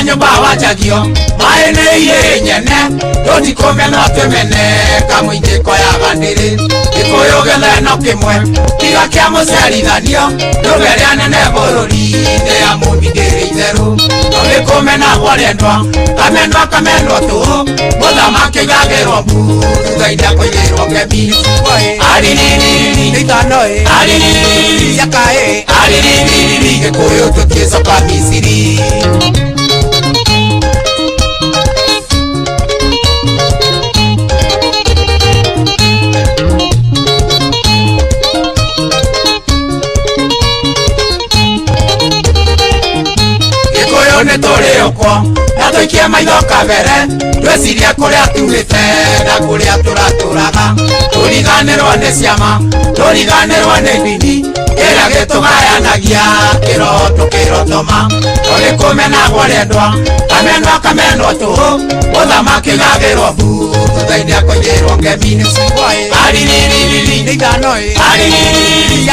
S5: Nyumba wanjagio maĩ nĩ irĩ nyene tũtikũmena twĩmene kamũingĩ koyaga ndĩrĩ Gĩkũyũ gĩtheno kĩmwe tiga kĩa mũciarithanio ndũme ĩrĩa nene bũrũri-inĩ ya mũmbi ndĩrĩ itherũ tondĩ kũmenagwo rĩendwa kamenwa kamenwo tũhũ mũthamaki oigagĩrwo mbu thutha-inĩ akoigĩrwo ngemi ariririri ariririri ariririri Gĩkũyũ tũtiĩcoka Misiri. Nĩ tũrĩ ũkwo na tũikie maitho kabere twĩcirie kũrĩa tumĩte na kũrĩa tũratũraga tũriganĩrwo nĩ ciama tũriganĩrwo nĩ ndini kĩrĩa gĩtũgayanagia kĩroho tũkĩrotoma tondĩ kũmenagwo rĩendwa kamenwa kamenwo tũhũ mũthamaki oigagĩrwo mbu thutha-inĩ akoigĩrwo ngemi ariririri ariririri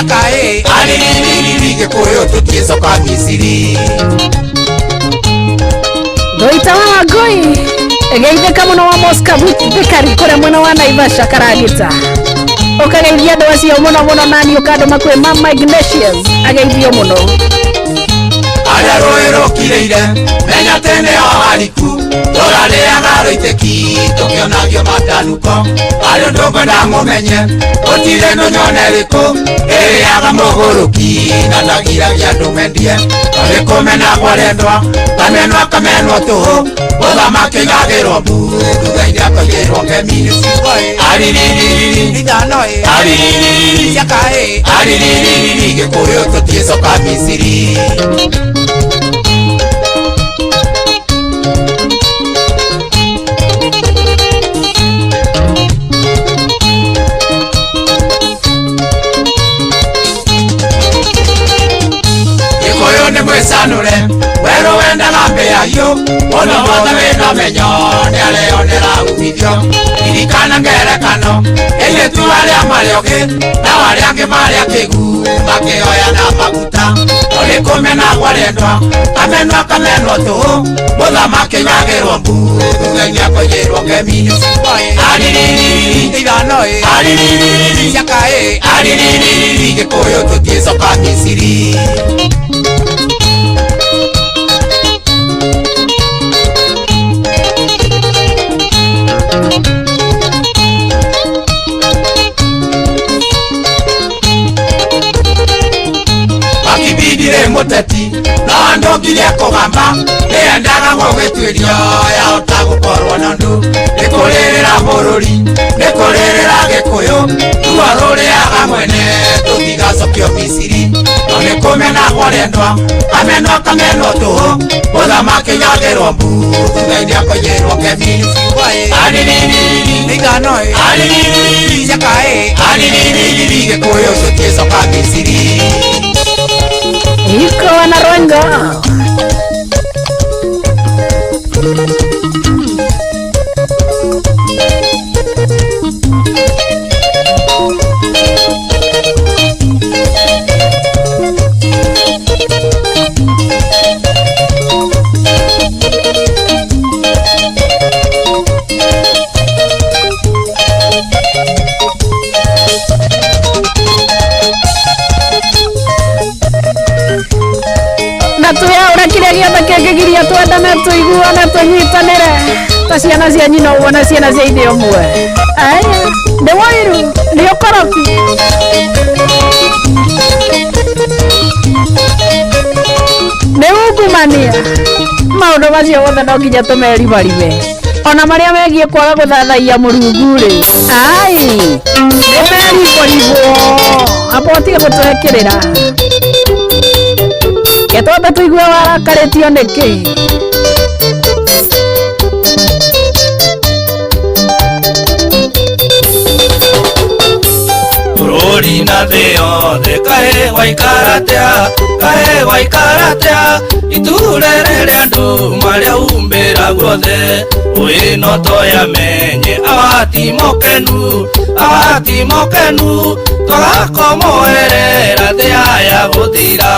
S5: ariririri Gĩkũyũ tũtiĩcoka Misiri.
S3: Ndoita wa Wangui geithĩka mũno wa Mosca Bakery kũrĩa mwena wa Naivasha Karagita ũkageithia andũ acio mũno mũno nani ũkandũma kwĩ Mama Ignatius ageithio mũno.
S5: Arĩa rũĩ rũkirĩire menya atĩ nĩo ariku tũrarĩaga rũitĩki tũkĩonagio matanuko arĩ ũndũ ngwenda mũmenye gũtirĩ ndũnyone rĩkũ ĩrĩaga mũgũrũki na ndagiragia andũ mendie tondĩ kũmenagwo rĩendwa kamenwa kamenwo tũhũ mũthamaki oigagĩrwo mbu thutha-inĩ akoigĩrwo ngemi ariririri ariririri ariririri Gĩkũyũ tũtiĩcoka Misiri. Gĩkũyũ nĩ mwĩcanũre werũ wendaga mbĩahiũ mũno wothe wĩna menyo nĩareyonera umithio ririkana ngerekano airĩtu arĩa marĩ ogĩ nao arĩa angĩ marĩ akĩgu makĩoya na maguta tondĩ kũmenagwo rĩendwa kamenwa kamenwo tũhũ mũthamaki oigagĩrwo mbu thutha-inĩ akoigĩrwo ngemi ariririri ariririri ariririri Gĩkũyũ tũtiĩcoka Misiri. Makibindire mũteti no andũ ngirie kũgamba nĩendaga gũgĩtuĩrio yahota gũkorwo na ũndũ nĩ kũrĩrĩra bũrũri nĩ kũrĩrĩra Gĩkũyũ ruo rũrĩaga mwene tũtigacokio Misiri no nĩ kũmenagwo rĩendwa kamenwa kamenwo tũhũ mũthamaki oigagĩrwo mbu thutha-inĩ akoigĩrwo ngemi ariririri ariririri ariririri Gĩkũyũ tũtiĩcoka Misiri.
S3: Iko wanarongo na tuyaura kiria giothe kĩngĩgiria twendane tũiguane tũnyitanĩre ta ciana cia nyina ũmwe na ciana cia ithe ũmwe. Aya nĩ wũiru nĩ ũkoroku. Nĩ ungumania. Maũndũ macio mothe no nginya tũmerimarime ona marĩa megiĩ kwaga gũthathaiya mũrungu rĩ, ai nĩ meribũribwo, amba ũtige gũtwekĩrĩra. Ketwambe tũigue warakarĩtio nĩkĩ.
S5: Bũrũri na thĩ yothe kaĩ waikara atĩa, kaĩ waikara atĩa, iture rĩrĩa andũ marĩa umbĩra guothe ũĩ no toyamenye awati mokenu, awati mokenu, twagakomoerera thĩ aya gũthira.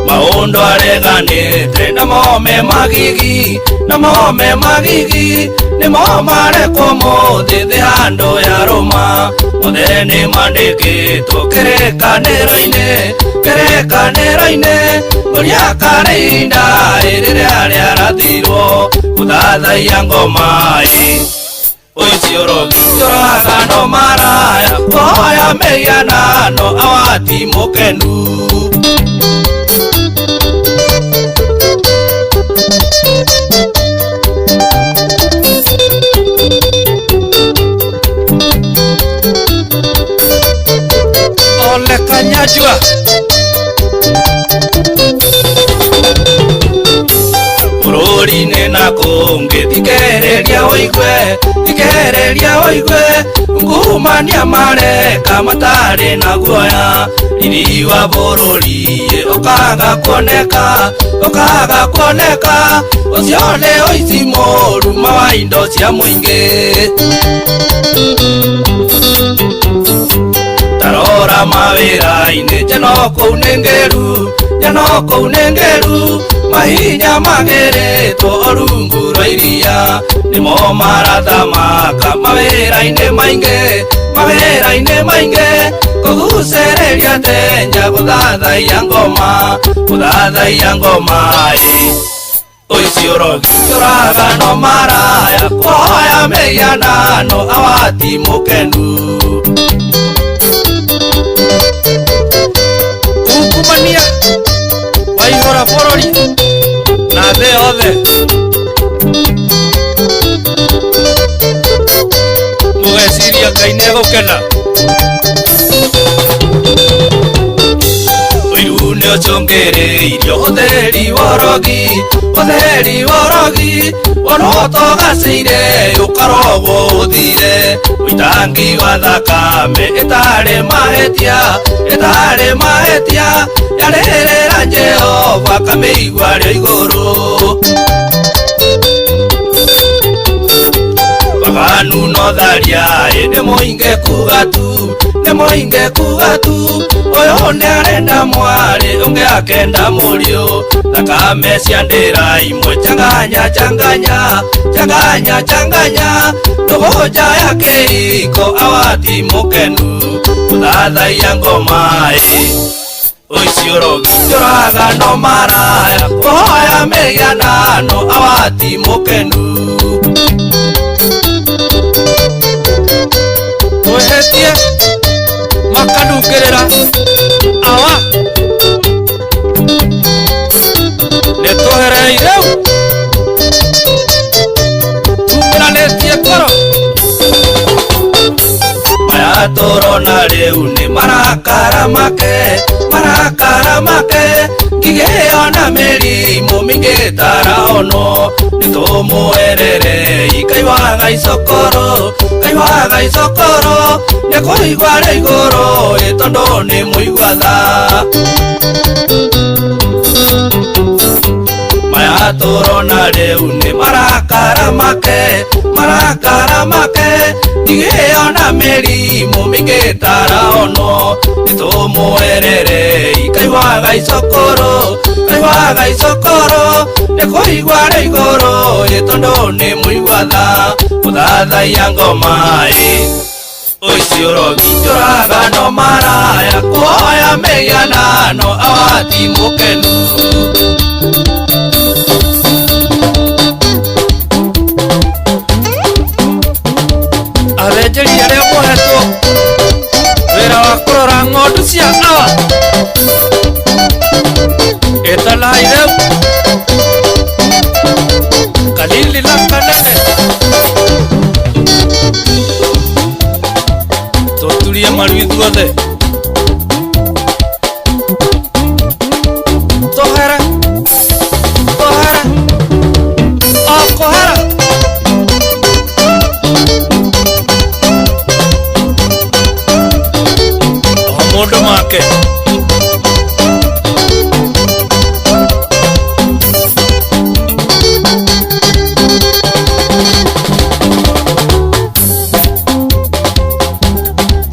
S5: Maũndũ areganĩte namo me magigi, namo me magigi, nĩmo marekwo mũthĩ thĩ handũ ya rũma. Mothe nĩ mandĩkĩtwo kĩrĩkanĩro-inĩ, kĩrĩkanĩro-inĩ, ngũria karĩinda rĩrĩa rĩarathirwo gũthathaiya ngoma ĩ. Ũici ũrogi ũragano maraya kũhoya mĩhianano awati mũkenu. Ole Kanyajua. Bũrũri-inĩ na kũngĩ thikĩrĩria ũigue, thikĩrĩria ũigue, ngumania mareka matarĩ na guoya. Riri wa bũrũri ũkaga kuoneka, ũkaga kuoneka, ũcio nĩ ũici mũũru wa indo cia mũingĩ. Tarora mawĩra-inĩ njeno kũu nĩ ngĩru, njeno kũu nĩ ngĩru, mahinya magĩrĩtwo o rungu rwa iria, nĩmo marathamaka mawĩra-inĩ maingĩ, mawĩra-inĩ maingĩ, kũgucĩrĩria tenya gũthathaiya ngoma, gũthathaiya ngoma ĩ. Ũici ũrogi ũragano maraya kũhoya mĩhianano awati mũkenu. Ungumania waihũra bũrũri na thĩ yothe. Mũgeciria Ngai nĩegũkena. Ũiru nĩũcũngĩrĩirio ũtheri wa ũrogi, ũtheri wa ũrogi, wona ũtogacĩire ũkarogwo ũthire, ũitangi wa thakame ĩtarĩ mahĩtia, ĩtarĩ mahĩtia, yarĩrĩra Jehova kamĩigua rĩ igũrũ. Waganu no tharia ĩ nĩ mũinge kuga tu, nĩ mũinge kuga tu, ũyũ nĩarenda mwarĩ ũngĩ akenda mũriũ, thakame cia ndĩra imwe changanya changanya, changanya changanya, ndũgũnja ya kĩhiko awati mũkenu, gũthathaiya ngoma ĩ. Ũici ũrogi ũragano maraya kũhoya mĩhianano awati mũkenu. Twĩhĩtie makanungĩrĩra awa nĩtũherei rĩu tumĩranĩtie ngoro. Maya tũrona rĩu nĩ marakara make, marakara make, ngigĩo na mĩrimũ mĩingĩ ĩtarahonwo, nĩtũmũererei kaiwaga icokoro, kaiwaga icokoro, nĩkũigua rĩ igũrũ ĩ tondũ nĩ mũigua tha. Maya tũrona rĩu nĩ marakara make, marakara make, ndigĩo na mĩrimũ mĩingĩ ĩtarahonwo, nĩtũmũererei kaiwaga icokoro, kaiwaga icokoro, nĩkũigua rĩ igũrũ ĩ tondũ nĩ mũigua tha, gũthathaiya ngoma ĩ. Ũici ũrogi ũragano maraya kũhoya mĩhianano awati mũkenu. Athĩnjĩri arĩa mohetwo wĩra wa kũrora ng'ondu cia awa.
S6: Ithuothe tũhere tũhere o kũhera. O mũndũ make.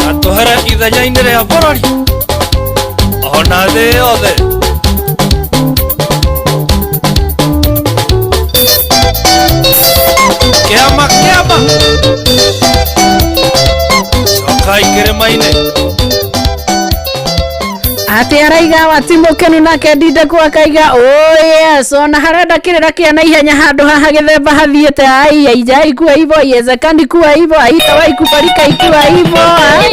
S6: Atũhere ithenya-inĩ rĩa bũrũri ona thĩ yothe. Kĩama kĩama cokai kĩrĩma-inĩ.
S3: Ati araiga watimũkenu nake ndindeku akaiga oh yes, ona harenda kĩrĩra kĩa na ihenya handũ haha gĩthemba hathiĩte. Ai haijai kuwa hivyo, haiwezekani kuwa hivyo, haitawahi kubalika ikiwa hivyo. Ai,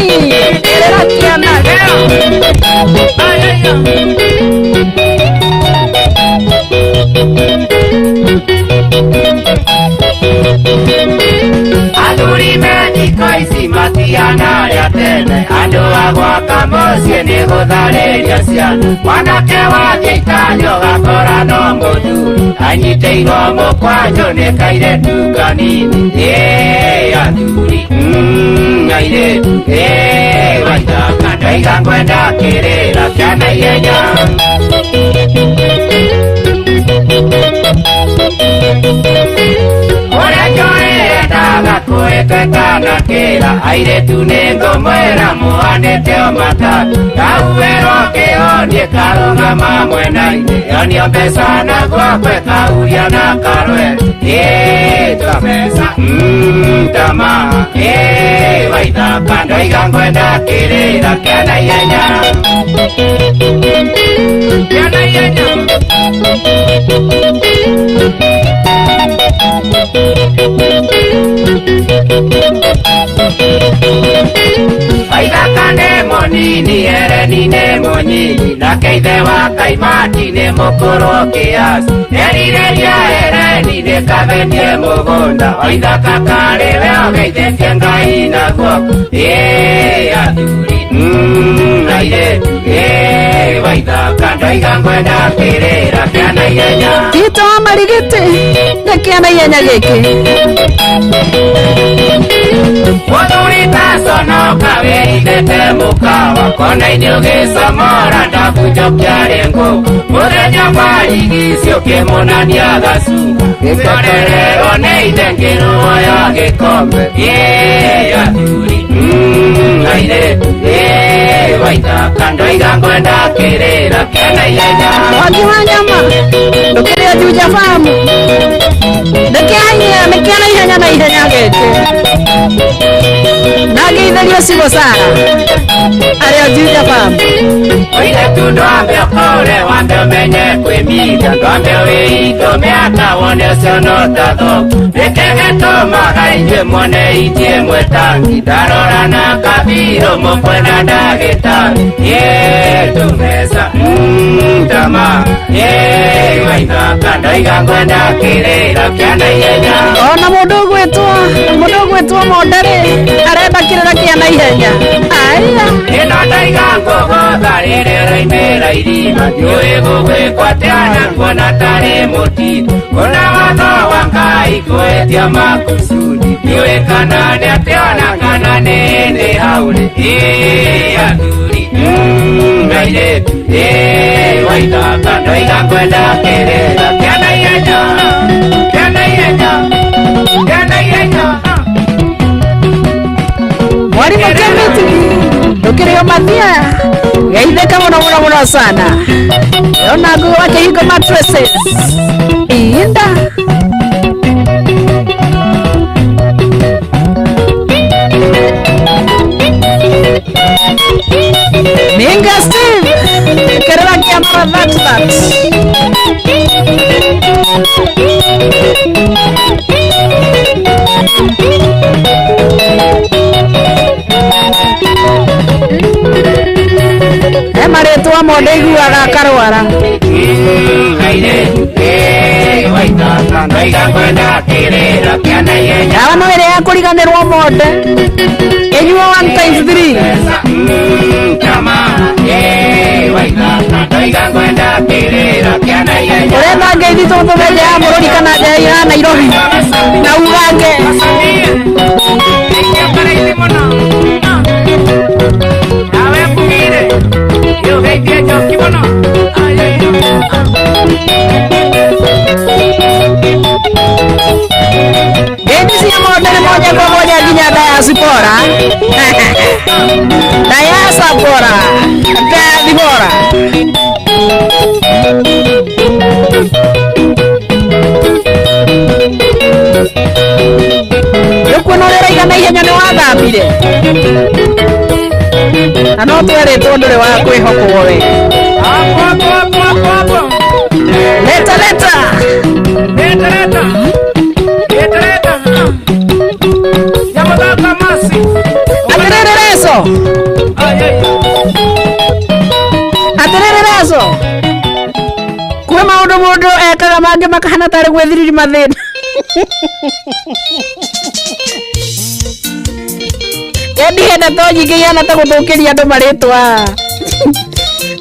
S3: kĩrĩra kĩa na
S5: Athuri me thikũ ici matiana arĩa tene, andũ a gwaka mũciĩ nĩ gũtharĩria ciana. Mwanake wathiĩ itanyo gakora no mũthuri, anyitĩirwo mũkwanjũ nĩ kairĩtu kanini. Ĩ athuri, airĩtu, ĩ waithaka, ndaiga ngwenda kĩrĩra kĩa naihenya. Ũrĩa njũĩ endaga kwĩtwetana kĩra, airĩtu nĩ ngũmwĩra mũhanĩte o matatũ. Kauĩrwo kĩhonie karũgama mwena-inĩ, yonio mbeca na gwakwe kauria na karwe. Ĩ twa mbeca, tamaa, ĩ waithaka, ndoiga ngwenda kĩrĩra kĩa naihenya. Kĩa naihenya. Waithaka nĩ mũnini, Hereni nĩ mũnyinyi, nake ithe wa Kaimati nĩ mũkũrũ kĩasi. Erirĩria Hereni nĩ kavenie mũgũnda, Waithaka karĩ we ũgeithĩtie Ngai na guoko. Ĩ athuri, airĩtu, ĩ waithaka, ndoiga ngwenda kĩrĩra kĩa naihenya.
S3: Tito wa Marigiti nĩ kĩa naihenya gĩkĩ.
S5: Mũthuri taconoka wĩhithĩte mũkawa, kona-inĩ ũgĩcomora ndabunjũkia rĩngũ. Mũthenya barigici ũkĩmũnania gacunga, ngĩcorererwo nĩ ithe ngĩrũo ya gĩkombe. Ĩ athuri, airĩtu, ĩ waithaka, ndoiga ngwenda kĩrĩra kĩa naihenya.
S3: Mwangi wa nyama ndũkĩrĩ o Juja Farm nĩ kĩa naihenya na ihenya gĩkĩ. Na ngeithĩrio Cigo Sara arĩ o Juja Farm.
S5: Mũirĩtu ndwambe ũkũre, wambe ũmenye kwĩmithia, ndwambe wĩitũ mĩaka wone ũcio no ta thoko. Nĩkĩ gĩtũmaga inyuĩ muone ithiĩ mwetangi, ndarora na kabirũ mũkwenda ndagĩtarĩ. Ĩ tũmbeca, tamaa, ĩ waithaka, ndoiga ngwenda kĩrĩra kĩa naihenya.
S3: Ona mũndũ ũgwĩtwo Monderĩ arenda kĩrĩra kĩa naihenya. Aya.
S5: Ĩno ndaiga ngũgũtha rĩrĩa ũraimĩra irima, ndiũĩ gũgwĩkwo atĩa na nguona tarĩ mũtitũ. Kũna watho wa Ngai ngwĩtia makusudi, ndiũĩ kana nĩ atĩa ona kana nĩ hĩndĩ haurĩ. Ĩ athuri, airĩtu, ĩ waithaka, ndoiga ngwenda kĩrĩra kĩa naihenya, kĩa naihenya, kĩa naihenya.
S3: Mwarimũ Kemiti ndũkĩrĩ o Mathia geithĩka mũno mũno mũno sana. Ona nguo wa Kĩhingo Mattresses inda. Minga Steve kĩrĩra kĩa mara that that. He marĩtwa mothe iguaga akarwara.
S5: Airĩtu, ĩ waithaka, ndoiga ngwenda kĩrĩra
S3: Ndawa no ĩrĩa ya kũriganĩrwo monde ĩnyuo 1 times 3. Ũretha ngeithi tũtũme nja ya bũrũri kana nja ya Nairobi na ugange. Ngeithi cia monde nĩ moja kwa moja nginya diaspora. Diaspora. Diaspora. Rĩu kuona ũrĩa ũraiga na ihenya nĩ wathambire na no twerĩtwo ndũrĩ wa kwĩhokwo we. Leta leta. Atĩrĩrĩ reco. Atĩrĩrĩ reco. Kwĩ maũndũ mũndũ ekaga mangĩ makahana tarĩ gwĩthiriri mathĩna. Kendi hena to nyingĩ ihana ta gũthũkĩria andũ marĩtwa.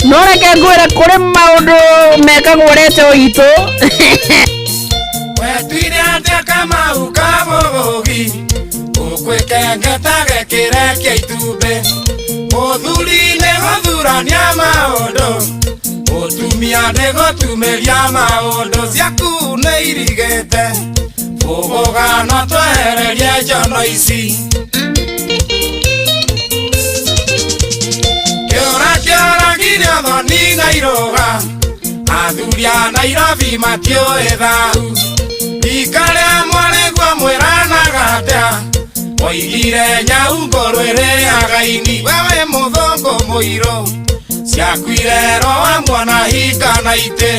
S3: No reke ngwĩre kũrĩ maũndũ mekagwo reco itũ.
S5: Wetuire atĩa Kamau Kamũgũgi ũkwĩkengeta gĩkĩrekia itumbĩ mũthuri nĩ gũthurania maũndũ mũtumia nĩ gũtumĩria maũndũ ciaku nĩ irigĩte bũgũgano twehererie njono ici kĩũra kĩoragire ũthoni na irũga athuri a Nairobi matiũĩ thahu rika rĩa mwarĩguo mwĩranaga atĩa oigire nyau ngũrũ ĩrĩaga ini wewe mũthũngũ mũirũ ciakuire roa mwana hinga na itĩ.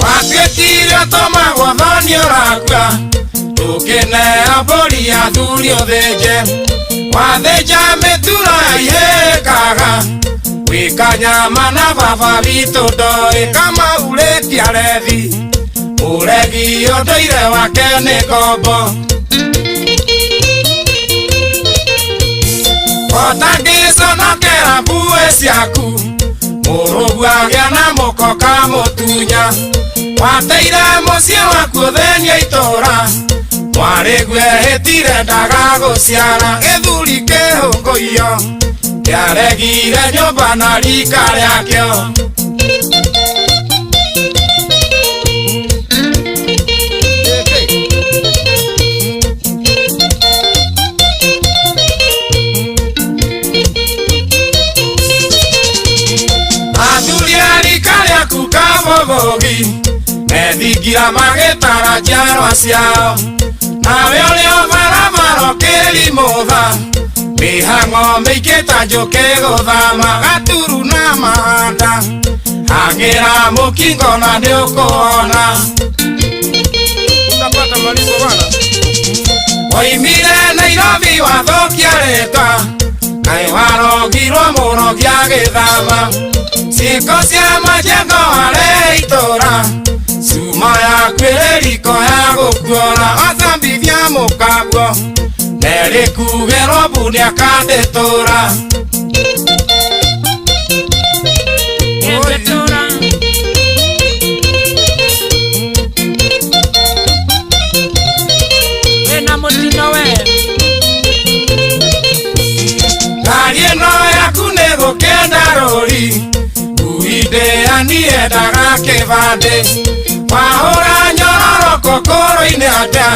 S5: Watuĩkire ũtũmagwo thoni ũrakua tũkĩneo mbũri athuri ũthĩnje wathĩnja mĩturo yaihĩkaga wĩka nyama na baba witũ ndoĩ kamaurĩtia rethi mũregi ũndũire wake nĩ ngombo ũtangĩconokera mbuĩ ciaku mũrũgu agĩa na mũkoka mũtunya wateire mũciĩ waku ũthĩnia itũra mwarĩguo ehĩtire ndagagũciara gĩthuri kĩhũngũiyo kĩaregire nyũmba na rika rĩakĩo. Athuri a rika rĩaku Kamũgũgi methingira magĩtara njiarwa ciao nawe ũrĩ o barabara ũkĩrimũtha mĩhang'o mĩingĩ ta njũkĩ gũthama gaturu na mahanda hang'ĩra mũkingo na nĩũkũona. Woimire Nairobi wathũkia rĩtwa kaĩ warogirwo mũrogi agĩthama ciĩko cia majengo harĩ itũra cuma yaku ĩrĩ riko ya gũkuora wacambithia mũkaguo nerĩkugĩrwo mbu nĩakandĩtũra. Ngari ĩno yaku nĩ gũkĩenda rũri ngui ndĩaniendaga kĩbandĩ wahũra nyororoko kũrũ-inĩ atĩa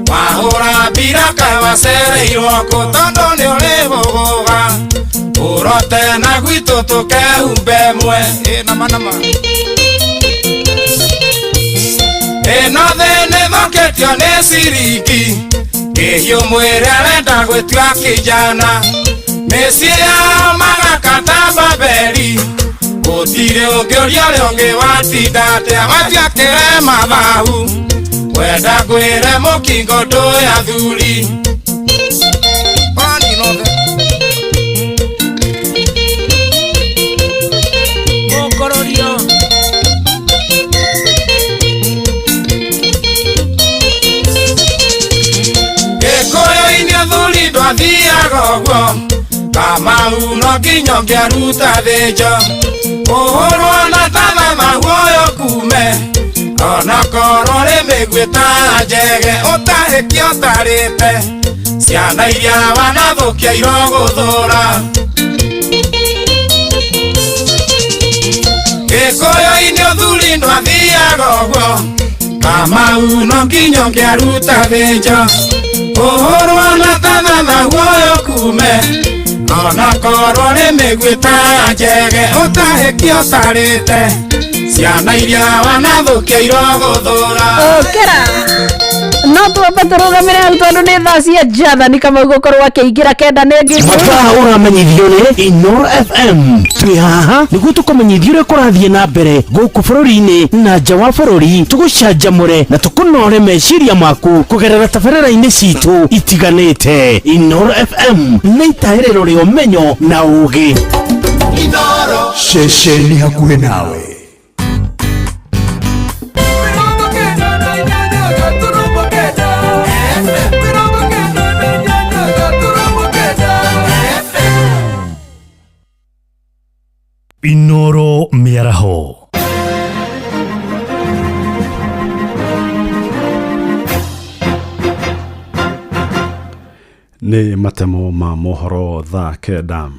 S5: wahũra mbira kaĩ wacereirwo kũ tondũ nĩ ũrĩ bũgũga ũrote na gwitũ tũkehumbe mwe. Ĩno thĩ nĩthũkĩtio nĩ ciringi kĩhiũ mwĩrĩ arenda gwĩtua kijana mĩciĩ yao magakata Babeli gũtirĩ ũngĩ ũria ũrĩa ũngĩ watinda atĩa watiakĩre mathahu Wenda ngwĩre mũkingo ndũĩ athuri.
S22: Mũkororio.
S5: Gĩkũyũ-inĩ athuri ndwathiaga ũguo, Kamau no nginya ũngĩaruta thĩnjo. Kũhũrwo na tathatha guoyo kume, onakorwo rĩ mĩguĩ ta njege ũtahĩke ũtarĩte. Ciana iria wanathũkia irogũthũra. Gĩkũyũ-inĩ ũthuri ndwathiaga ũguo, Kamau no nginya ũngĩaruta thĩnjo. Kũhũrwo na tathatha guoyo kume, onakorwo rĩ mĩguĩ ta njege ũtahĩke ũtarĩte. Ciana iria wanathũkia irogũthũra.
S3: Ũkĩra no twambe tũrũgamĩre hau tondũ nĩ thaa cia Jathani Kamau gũkorwo akĩingĩra kenda nĩ nginya.
S1: Mathaa ũramenyithio nĩ Inoro FM. Twĩ haha nĩguo tũkũmenyithie ũrĩa kũrathiĩ na mbere gũkũ bũrũri-inĩ na nja wa bũrũri, tũgũcanjamũre na tũkũnore meciria maku kũgerera tabarĩra-inĩ citũ itiganĩte. Inoro FM nĩ itahĩrĩro rĩa ũmenyo na ũũgĩ.
S7: Ceceni hakuhĩ nawe.
S10: Inoro mĩaraho.
S11: Nĩ matemo ma mohoro thaa kenda.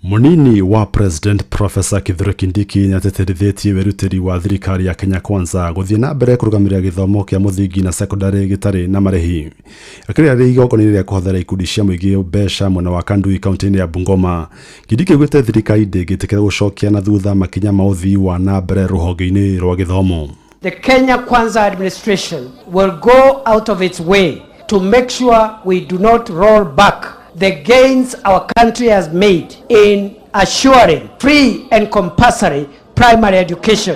S11: Munini wa President Professor Kithure Kindiki nĩatĩtĩrithĩtie wĩrutĩri wa thirikari ya Kenya Kwanza gũthiĩ na mbere kũrũgamĩrĩra gĩthomo kĩa mũthingi na sekondari gĩtarĩ na marĩhi. Akĩrĩa rĩ igongona-inĩ rĩa kũhothera ikundi cia mũingĩ mbeca mwena wa Kandui kaunti-inĩ ya Bungoma, Kindiki augĩte thirikari ndĩngĩtĩkĩra gũcokia na thutha makinya ma ũthii wa na mbere rũhonge-inĩ rwa gĩthomo.
S13: The Kenya Kwanza administration will go out of its way to make sure we do not roll back the gains our country has made in assuring free and compulsory primary education,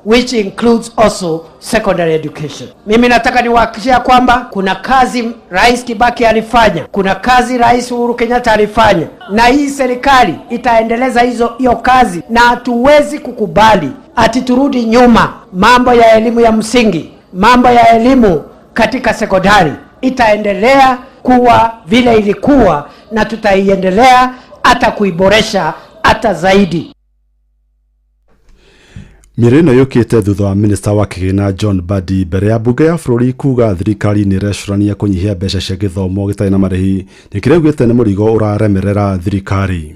S13: which includes also secondary education. Mimi nataka niwahakikishie kwamba kuna kazi Rais Kibaki alifanya, kuna kazi Rais Uhuru Kenyatta alifanya, na hii serikali itaendeleza hiyo kazi, na hatuwezi kukubali ati turudi nyuma. Mambo ya elimu ya msingi, mambo ya elimu katika sekondari itaendelea kuwa vile ilikuwa, na tutaiendelea hata kuiboresha hata zaidi.
S11: Mĩario ĩno yũkĩte thutha wa minista wa kĩgĩna John Mbadi mbere ya mbunge ya bũrũri kuga thirikari nĩ ĩrecũrania kũnyihia mbeca cia gĩthomo gĩtarĩ na marĩhi nĩ kĩrĩa augĩte nĩ mũrigo ũraremerera thirikari.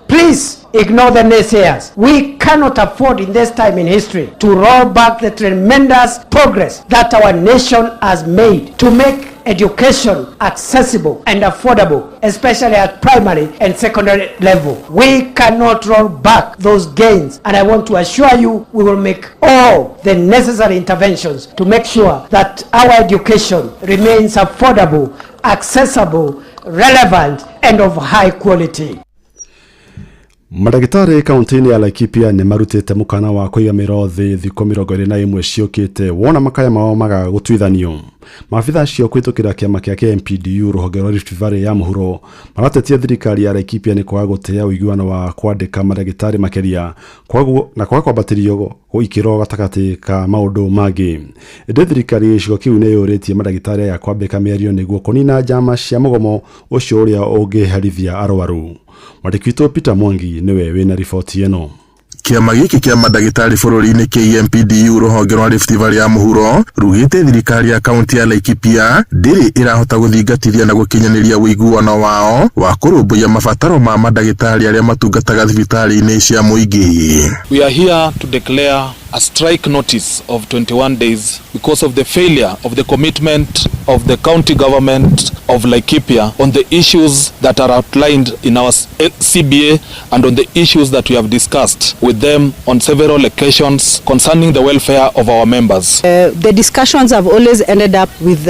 S13: Please ignore the naysayers. We cannot afford in this time in history to roll back the tremendous progress that our nation has made to make education accessible and affordable, especially at primary and secondary level. We cannot roll back those gains, and I want to assure you we will make all the necessary interventions to make sure that our education remains affordable, accessible, relevant, and of high quality.
S11: Mandagĩtarĩ kaunti-inĩ ya Laikipia nĩ marutĩte mũkana wa kũiga mĩro thĩ thikũ 21 ciũkĩte wona makaya mao magaga gũtuithanio. Maabitha acio kũhĩtũkĩra kĩama kĩa KMPDU rũhonge rwa Rift Valley ya mũhuro maratetia thirikari ya Laikipia nĩ kwaga gũtĩa ũiguano wa kwandĩka mandagĩtarĩ makĩria na kwaga kwambatĩrio ikĩro gatagatĩ ka maũndũ mangĩ. Ĩndĩ thirikari ya gĩcigo kĩu nĩ yũrĩtie mandagĩtarĩ aya kwambĩka mĩario nĩguo kũnina njama cia mũgomo ũcio ũrĩa ũngĩherithia arwaru. Mwandĩki witũ Peter Mwangi nĩwe wĩna riboti ĩno.
S14: Kĩama gĩkĩ kĩa mandagĩtarĩ bũrũri-inĩ KMPDU rũhonge rwa Rift Valley ya mũhuro rugĩte thirikari ya kaunti ya Laikipia ndĩrĩ ĩrahota gũthingatithia na gũkinyanĩria ũiguano wao wa kũrũmbũiya mabataro ma mandagĩtarĩ arĩa matungataga thibitarĩ-inĩ cia mũingĩ.
S15: We are here to declare a strike notice of 21 days because of the failure of the commitment of the county government of Laikipia on the issues that are outlined in our CBA and on the issues that we have discussed with them on several occasions concerning the welfare of our members.
S25: The discussions have always ended up with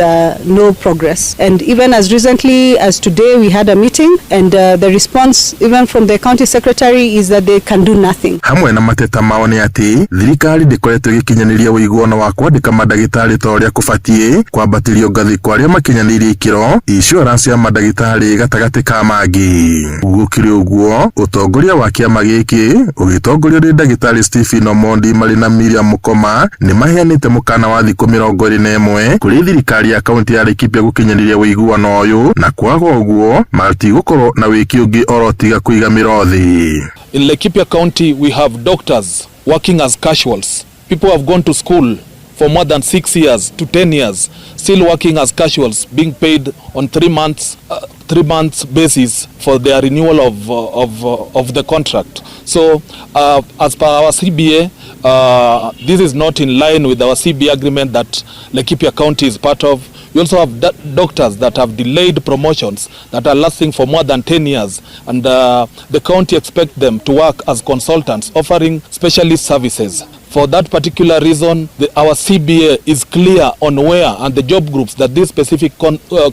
S25: no progress, and even as recently as today we had a meeting, and the response even from the county secretary is that they can do nothing.
S14: Hamwe na mateta mao nĩ atĩ thirikari Thirikari ndĩkoretwo ĩgĩkinyanĩria ũiguano wa kwandĩka mandagĩtarĩ ta ũrĩa kũbatiĩ, kwambatĩrio ngathĩ kwa arĩa makinyanĩirie ikĩro, insurance ya mandagĩtarĩ gatagatĩ ka mangĩ. Gũkĩrĩ ũguo, ũtongoria wa kĩama gĩkĩ ũgĩtongorio nĩ ndagĩtarĩ Stephen Omondi marĩ na Miriam Mukoma nĩ maheanĩte mũkana wa thikũ 21 kũrĩ thirikari ya kaunti ya Laikipia gũkinyanĩria ũiguano ũyũ, na kwaga ũguo matigũkorwo na wĩki ũngĩ oro tiga kũiga mĩro thĩ.
S15: In Laikipia County, we have doctors working as casuals. People have gone to school for more than 6 years to 10 years, still working as casuals, being paid on 3 months basis for their renewal of the contract. So, as per our CBA, this is not in line with our CBA agreement that Laikipia County is part of. We also have doctors that have delayed promotions that are lasting for more than 10 years, and the county expect them to work as consultants offering specialist services. For that particular reason, our CBA is clear on where and the job groups that this specific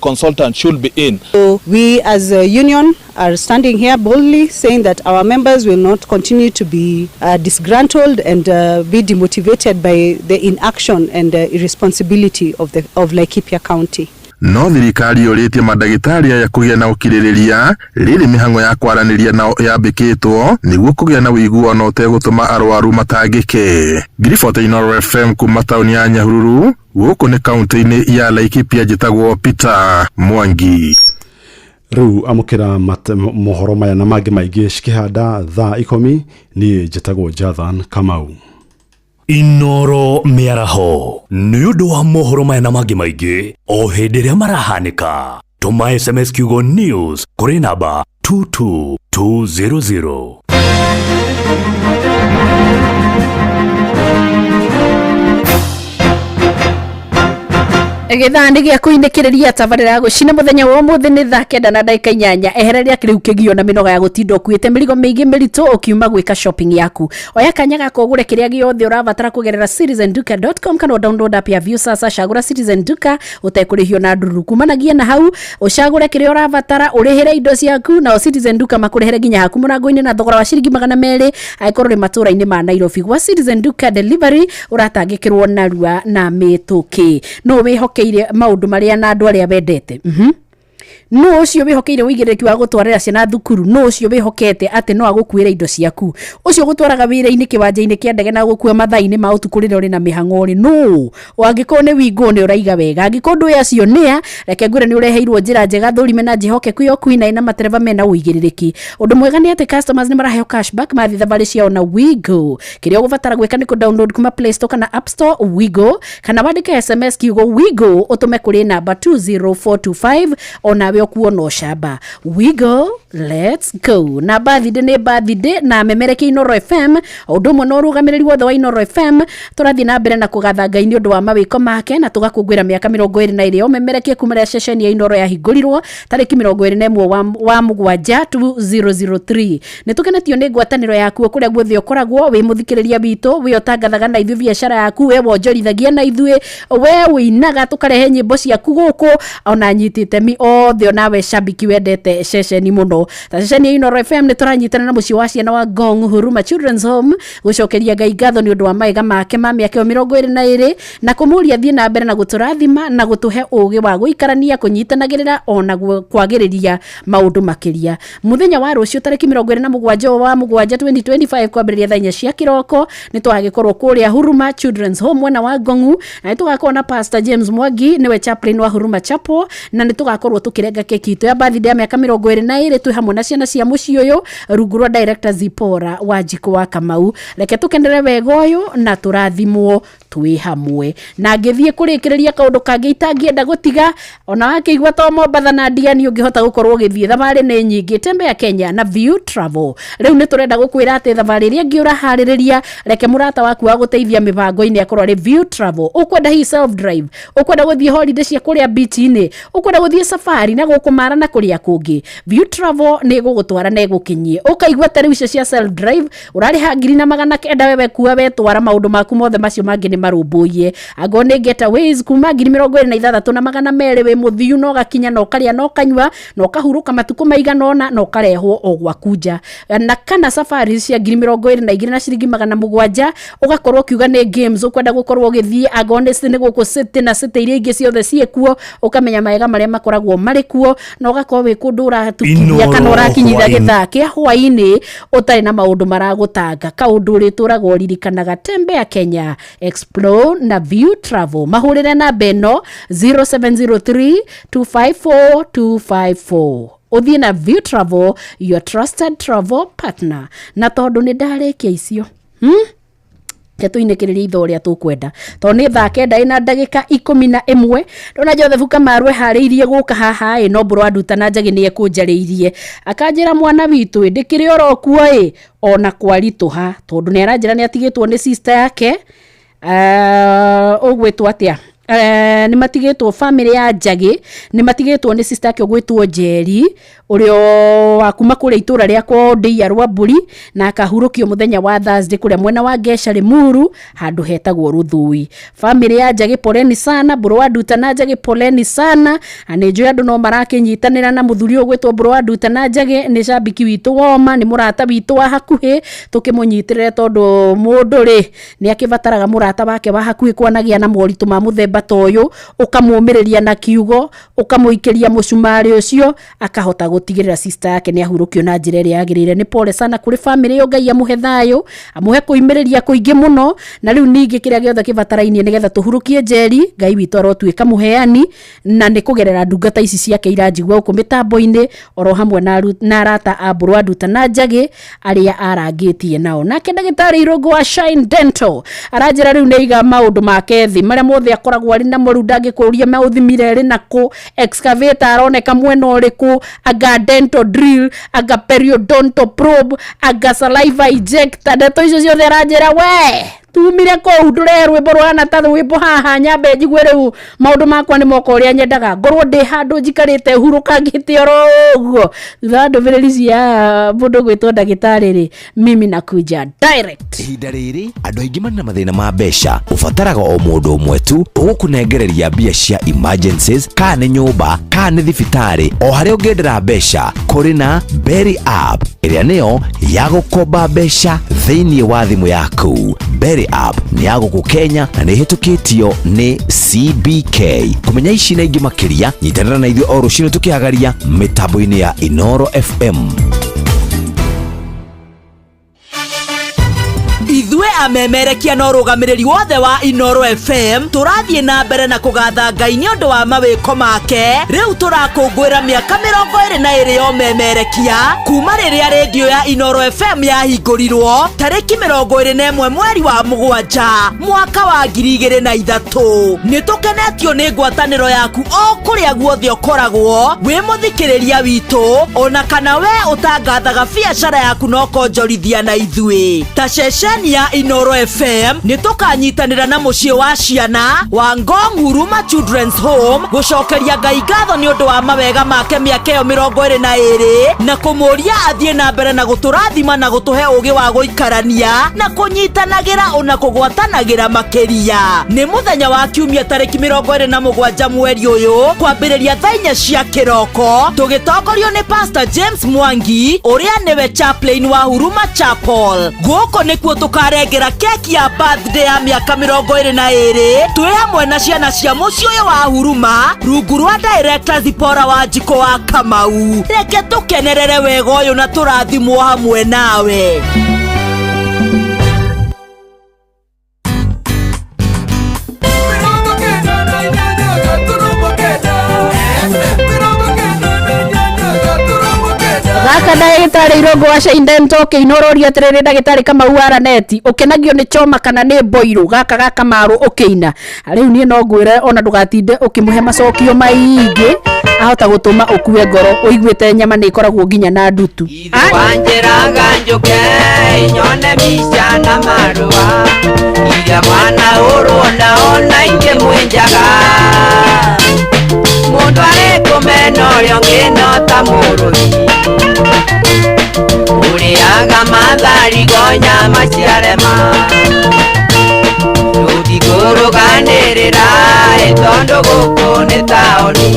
S15: consultant should be in.
S25: So we as a union are standing here boldly saying that our members will not continue to be disgruntled and be demotivated by the inaction and irresponsibility of Laikipia County.
S14: No thirikari yũrĩtie mandagĩtarĩ aya kũgĩa na ũkirĩrĩria rĩrĩ mĩhang'o ya kwaranĩria nao yambĩkĩtwo nĩguo kũgĩa na ũiguano ũtegũtũma arwaru matangĩke. Ngiribota Inooro FM kuma taũni ya Nyahururu, gũkũ nĩ kaunti-inĩ ya Laikipia, njĩtagwo Peter Mwangi.
S11: Rĩu amũkĩra mohoro maya na mangĩ maingĩ cikĩhanda thaa 10. Niĩ njĩtagwo Jathan Kamau.
S10: Inoro mĩaraho nĩ ũndũ wa mohoro maya na mangĩ maingĩ o hĩndĩ ĩrĩa marahanĩka, tũma SMS kiugo news kũrĩ namba 22200.
S3: Gĩthaa nĩ gĩa kũinĩkĩrĩria tabarĩra ya gũcina mũthenya wa ũmũthĩ nĩ thaa 9:08. Ehereria kĩrĩu kĩgio na mĩnoga ya gũtinda ũkuĩte mĩrigo mĩingĩ mĩritũ ũkiuma gwĩka shopping yaku. Oya kanya gaka ũgũre kĩrĩa gĩothe ũrabatara kũgerera citizenduka.com kana download app ya Viusasa. Cagũra Citizen Duka ũtekũrĩhio na ndururu kumanagia na hau, ũcagũre kĩrĩa ũrabatara, ũrĩhĩre indo ciaku, nao Citizen Duka makũrehere nginya haku mũrango-inĩ na thogora wa ciringi 200 angĩkorwo ũrĩ matũra-inĩ ma Nairobi. Gwa Citizen Duka delivery ũratangĩkĩrwo narua na mĩtũkĩ. No wĩhokeire maũndũ marĩa na andũ arĩa wendete. No ũcio wĩhokeire ũigĩrĩrĩki wa gũtwarĩra ciana thukuru, no ũcio wĩhokete atĩ no agũkuĩre indo ciaku, ũcio ũgũtwaraga wĩra-inĩ, kĩwanja-inĩ kĩa ndege, na gũkua mathaa-inĩ ma ũtukũ rĩrĩa ũrĩ na mĩhang'o rĩ, no angĩkorwo nĩ wingo nĩ ũraiga wega. Angĩkorwo ndũĩ acio nĩa, reke ngwĩre nĩ ũreheirwo njĩra njega thũrime na njĩhokeku ya ũkui na ĩna matereba mena ũigĩrĩrĩki. Ũndũ mwega nĩ atĩ customers nĩ maraheo cashback mathiĩ thabarĩ ciao na Wigo. Kĩrĩa ũgũbatara gwĩka nĩ kũ-download kuma Play Store kana App Store Wigo, kana wandĩke SMS kiugo Wigo ũtũme kũrĩ namba 20425, onawe ũkuona ũcamba. Wigo, let's go. Na birthday nĩ birthday na memereke Inoro FM o ũndũ ũmwe na ũrũgamĩrĩri wothe wa Inoro FM, tũrathiĩ na mbere na kũgatha Ngai nĩ ũndũ wa mawĩko make na tũgakũngũĩra mĩaka 22 ya ũmemerekie kuma rĩrĩa ceceni ya Inoro yahingũrirwo tarĩki 21 wa mũgwanja 2003. Nĩ tũkenetio nĩ ngwatanĩro yaku kũrĩa guothe ũkoragwo wĩ mũthikĩrĩria witũ, wĩ ũtangathaga na ithuĩ biacara yaku, we wonjorithagia na ithuĩ, we wĩinaga tũkarehe nyĩmbo ciaku gũkũ, ona nyitĩte mi othe, onawe shabiki wendete ceceni mũno ta ceceni ya Inoro FM. Nĩ tũranyitana na mũciĩ wa ciana wa Ngong Huruma Children's Home gũcokeria Ngai ngatho nĩ ũndũ wa maega make ma mĩaka ĩyo 22 na kũmũria thiĩ na mbere na gũtũrathima na gũtũhe ũgĩ wa gũikarania, kũnyitanagĩrĩra ona kwagĩrĩria maũndũ makĩria. Mũthenya wa rũciũ tarĩki 27 wa mũgwanja 2025 kwambĩrĩria thaa 4 cia kĩroko nĩ tũgagĩkorwo kũrĩa Huruma Children's Home mwena wa Ngongu, na nĩ tũgakorwo na Pastor James Mwangi, nĩwe chaplain wa Huruma Chapel, na nĩ tũgakorwo tũkĩrenga keki itũ ya birthday ya mĩaka 22 twĩ hamwe na ciana cia mũciĩ ũyũ rungu rwa director Zipora wa Njikũ wa Kamau. Reke tũkenere wega ũyũ na tũrathimwo twĩ hamwe. Na ngĩthiĩ kũrĩkĩrĩria, kaũndũ kangĩ itangĩenda gũtiga, ona wakĩigua to Mombatha na Diani ũngĩhota gũkorwo ũgĩthiĩ, thabarĩ nĩ nyingĩ. Tembea Kenya na View Travel. Rĩu nĩ tũrenda gũkwĩra atĩ thabarĩ ĩrĩa ĩngĩ ũraharĩrĩria, reke mũrata waku wa gũteithia mĩbango-inĩ akorwo arĩ View Travel. Ũkwenda hihi self drive, ũkwenda gũthiĩ holiday cia kũrĩa beach-inĩ, ũkwenda gũthiĩ safari na Na gũkũ Mara na kũrĩa kũngĩ, View Travel nĩ ĩgũgũtwara na ĩgũkinyie. Ũkaigua ta rĩu icio cia self drive ũrarĩha 1900, wewe kua wetwara, maũndũ maku mothe macio mangĩ nĩ marũmbũiye. Angorwo nĩ getaways kuma 26,200, wĩ mũthiu na ũgakinya na ũkarĩa na ũkanyua na ũkahurũka matukũ maigana ũna na ũkarehwo o gwaku nja. Na kana safari cia 22,700, ũgakorwo ũkiuga nĩ games ũkwenda gũkorwo ũgĩthiĩ, angorwo nĩ gũkũ city na city iria ingĩ ciothe ciĩkuo, ũkamenya mawega marĩa makoragwo marĩ kuo na ũgakorwo wĩ kũndũ ũratukithia kana
S10: Inoro
S3: ũrakinyithia
S10: hwaĩ-inĩ.
S3: Gĩthaa kĩa hwaĩ-inĩ ũtarĩ na maũndũ maragũtanga, kaũndũ ũrĩtũraga ũririkanaga. Tembea Kenya, explore na View Travel. Mahũrĩre namba ĩno 0703 254 254, ũthiĩ na View Travel, your trusted travel partner. Na tondũ nĩ ndarĩkia icio, Ke tũinĩkĩrĩrie ithaa ũrĩa tũkwenda, tondũ nĩ thaa 9:11. Ndona Joseph Kamaru eharĩirie gũka haha ĩ, no mbũrũ wa nduta na njagĩ nĩ ekũnjarĩirie, akanjĩra mwana witũ ĩ, ndĩkĩrĩ oro kuo ĩ, ona kwaritũha, tondũ nĩ aranjĩra nĩ atigĩtwo nĩ sister yake, ũgwĩtwo atĩa, nĩ matigĩtwo family ya Njagĩ, nĩ matigĩtwo nĩ sister yake ũgwĩtwo Njeri, ũrĩa wa kuma kũrĩa itũra rĩa kwao Ndĩia rwa Mbũri, na akahurũkio mũthenya wa Thursday kũrĩa mwena wa Ngeca Limuru, handũ hetagwo Rũthũi. Family ya Njagĩ, poleni sana. Mbũrũ wa Nduta na Njagĩ, poleni sana. Na nĩ njũĩ andũ no marakĩnyitanĩra na mũthuri ũyũ ũgwĩtwo Mbũrũ wa Nduta na Njagĩ, nĩ cambiki witũ woma, nĩ mũrata witũ wa hakuhĩ, tũkĩmũnyitĩrĩre tondũ mũndũ rĩ nĩ akĩbataraga mũrata wake wa hakuhĩ kwanagĩa na moritũ ma mũthemba ta ũyũ, ũkamũmĩrĩria na kiugo, ũkamũikĩria mũcumarĩ ũcio, akahota gũtigĩrĩra sister yake nĩ ahurũkio na njĩra ĩrĩa yagĩrĩire. Nĩ pole sana kũrĩ family ĩyo, Ngai amũhe thayũ, amũhe kũimĩrĩria kũingĩ mũno, na rĩu ningĩ kĩrĩa gĩothe kĩbatarainie nĩgetha tũhurũkie Njeri, Ngai witũ arotuĩka mũheani, na nĩ kũgerera ndungata ici ciake iranjigua gũkũ mĩtambo-inĩ, oro hamwe na arata a Mbũrũ wa Nduta na Njagĩ arĩa arangĩtie nao. Nake ndagĩtarĩ Irũngũ wa Shine Dental aranjĩra rĩu nĩ aiga maũndũ make thĩ marĩa mothe akoragwo arĩ namo, rĩu ndangĩkũria maũthimire rĩ nakũ, excavator aroneka mwena ũrĩkũ, anga dental drill, anga periodontal probe, anga saliva ejector, ndeto icio ciothe aranjĩra we tumire kũu ndũrehe rwĩmbo rũhana ta rwĩmbo haha, nyambe njigue rĩu maũndũ makwa nĩ moka ũrĩa nyendaga, ngorwo ndĩ handũ njikarĩte hurũkangĩte oro ũguo. Thutha wa ndũmĩrĩri cia mũndũ gwĩtwo ndagĩtarĩ rĩ, mimi nakuja direct.
S20: Ihinda rĩrĩ andũ aingĩ marĩ na mathĩna ma mbeca, ũbataraga o mũndũ ũmwe tu ũgũkũnengereria mbia cia emergencies, kana nĩ nyũmba kana nĩ thibitarĩ, o harĩa ũngĩendera mbeca. Kũrĩ na Berry App ĩrĩa nĩyo ya gũkomba mbeca thĩinĩ wa thimũ yaku. Berry App nĩ ya gũkũ Kenya na nĩ ĩhĩtũkĩtio nĩ CBK. Kũmenya ici na ingĩ makĩria, nyitanĩra na ithuĩ o rũcinĩ tũkĩhagaria mĩtambo-inĩ ya Inoro FM.
S22: Ithuĩ amemerekia na ũrũgamĩrĩri wothe wa Inoro FM tũrathiĩ na mbere na kũgatha Ngai nĩ ũndũ wa mawĩko make. Rĩu tũrakũngũĩra mĩaka 22 ya ũmemerekia kuma rĩrĩa rĩndiũ ya Inoro FM yahingũrirwo tarĩki 21 mweri wa 7 mwaka wa 2003. Nĩ tũkenetio nĩ ngwatanĩro yaku o kũrĩa guothe ũkoragwo wĩ mũthikĩrĩria witũ, ona kana we ũtangathaga biacara yaku na ũkonjorithia na ithuĩ ta ceceni ya Inoro FM. Nĩ tũkanyitanĩra na mũciĩ wa ciana wa Ngong Huruma Children's Home gũcokeria Ngai ngatho nĩ ũndũ wa mawega make mĩaka ĩyo 22, na kũmũria athiĩ na mbere na gũtũrathima na gũtũhe ũgĩ wa gũikarania na kũnyitanagĩra ona kũgwatanagĩra makĩria. Nĩ mũthenya wa kiumia tarĩki 27 mweri ũyũ kwambĩrĩria thaa 4 cia kĩroko, tũgĩtongorio nĩ Pastor James Mwangi ũrĩa nĩwe chaplain wa Huruma Chapel. Gũkũ nĩkuo tũkarengera keki ya birthday ya mĩaka 22 twĩ hamwe na ciana cia mũciĩ ũyũ wa Huruma rungu rwa director Zipora wa Njiko wa Kamau. Reke tũkenerere wega ũyũ na tũrathimwo hamwe nawe.
S3: Gaka ndagĩtarĩ Irũngũ wa Shine Dental ũkĩina, ũroria atĩrĩrĩ, ndagĩtarĩ Kamau wa Raneti, ũkenagio nĩ choma kana nĩ mboirũ? Gaka gakamaru ũkĩina rĩu niĩ no ngwĩre ona ndũgatinde ũkĩmũhe macokio maingĩ, ahota gũtũma ũkue ngoro ũiguĩte nyama nĩ ĩkoragwo nginya na ndutu.
S7: Wanjĩraga njũke nyone mbica na marũa iria mwana ũrwo nao na ingĩ mwĩnjaga mũndũ arĩ kũmena ũrĩa ũngĩ no ta mũrũthi ũrĩaga matharigo nyama ciarema tũtikũrũganĩrĩra ĩ tondũ gũkũ nĩ taũni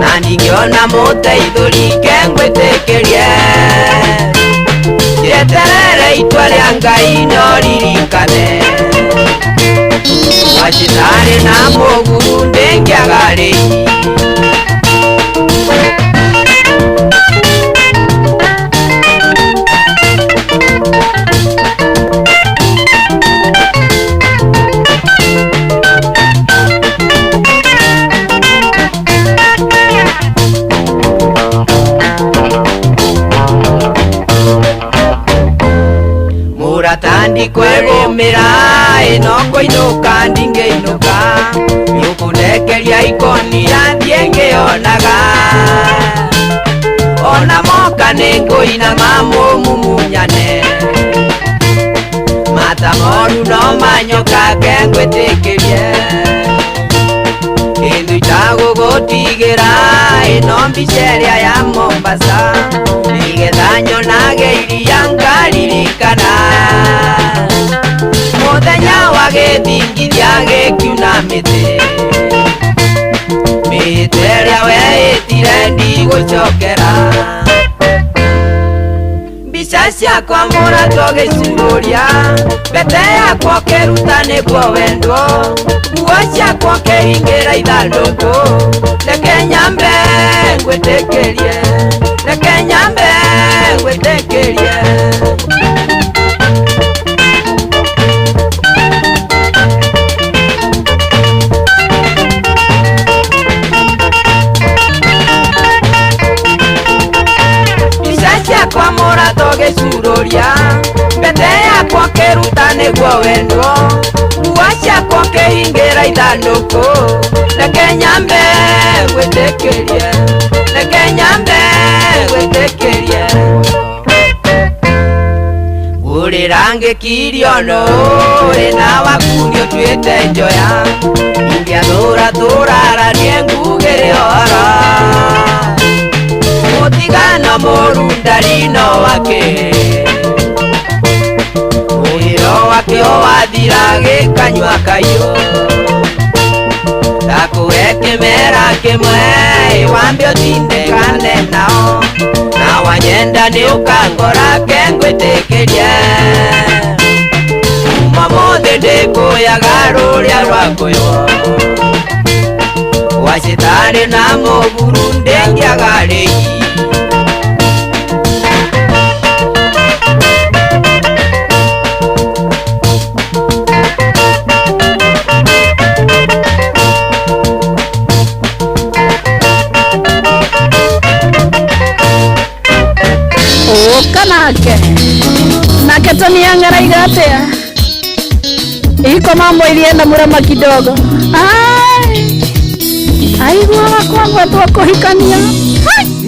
S7: na ndingĩona mũteithũri ke ngwĩtĩkĩrie njeterere itua rĩa Ngai no ririkane wacitari na mũguru ndĩngĩaga rĩi. Mũratandi kwĩgũmĩra ĩno kũinũka ndingĩinũka nĩũkũndekeria ikonia thiĩ ngĩonaga ona moka nĩngũinama mũmumunyane mata moru no manyoka ke ngwĩtĩkĩrie kĩndũ itagũgũtigĩra ĩno mbica ĩrĩa ya Mombasa nĩgetha nyonage iria ngaririkana mũthenya wa gĩthingithia gĩkiuna mĩtĩ mĩtĩ ĩrĩa weĩtire ndigũcokera mbica ciakwa mũratwo gĩcururia mbete yakwa ũkĩruta nĩguo wendwo nguo ciakwa ũkĩhingĩra ithandũkũ reke nyambe ngwĩtĩkĩrie reke nyambe ngwĩtĩkĩrie. Ciakwa mũratho gĩcururia mbete yakwa ũkĩruta nĩguo wendwo nguo ciakwa ũkĩhingĩra ithandũkũ reke nyambe ngwĩtĩkĩrie reke nyambe ngwĩtĩkĩrie ngũrĩra ngĩkirio nũĩ na waku nĩũtuĩte njoya ingĩathũra tũraranie ngugĩre ũhoro mũtigano mũru ndarino wake mũhĩro wake wathira gĩkanyua kaiyũ ndakũhe kĩmera kĩmwe wambe ũtindĩkane nao na wanyenda nĩ ũkangora ke ngwĩtĩkĩrie kuma mũthĩ ndĩkũyaga rũrĩa rwakũywo wacitari na mũguru ndĩngĩaga rĩi.
S3: Ũka nake nake Tony ang'araiga atĩa iko mambo ilienda murama kidogo ai aiguaga kwagwetwo kũhikania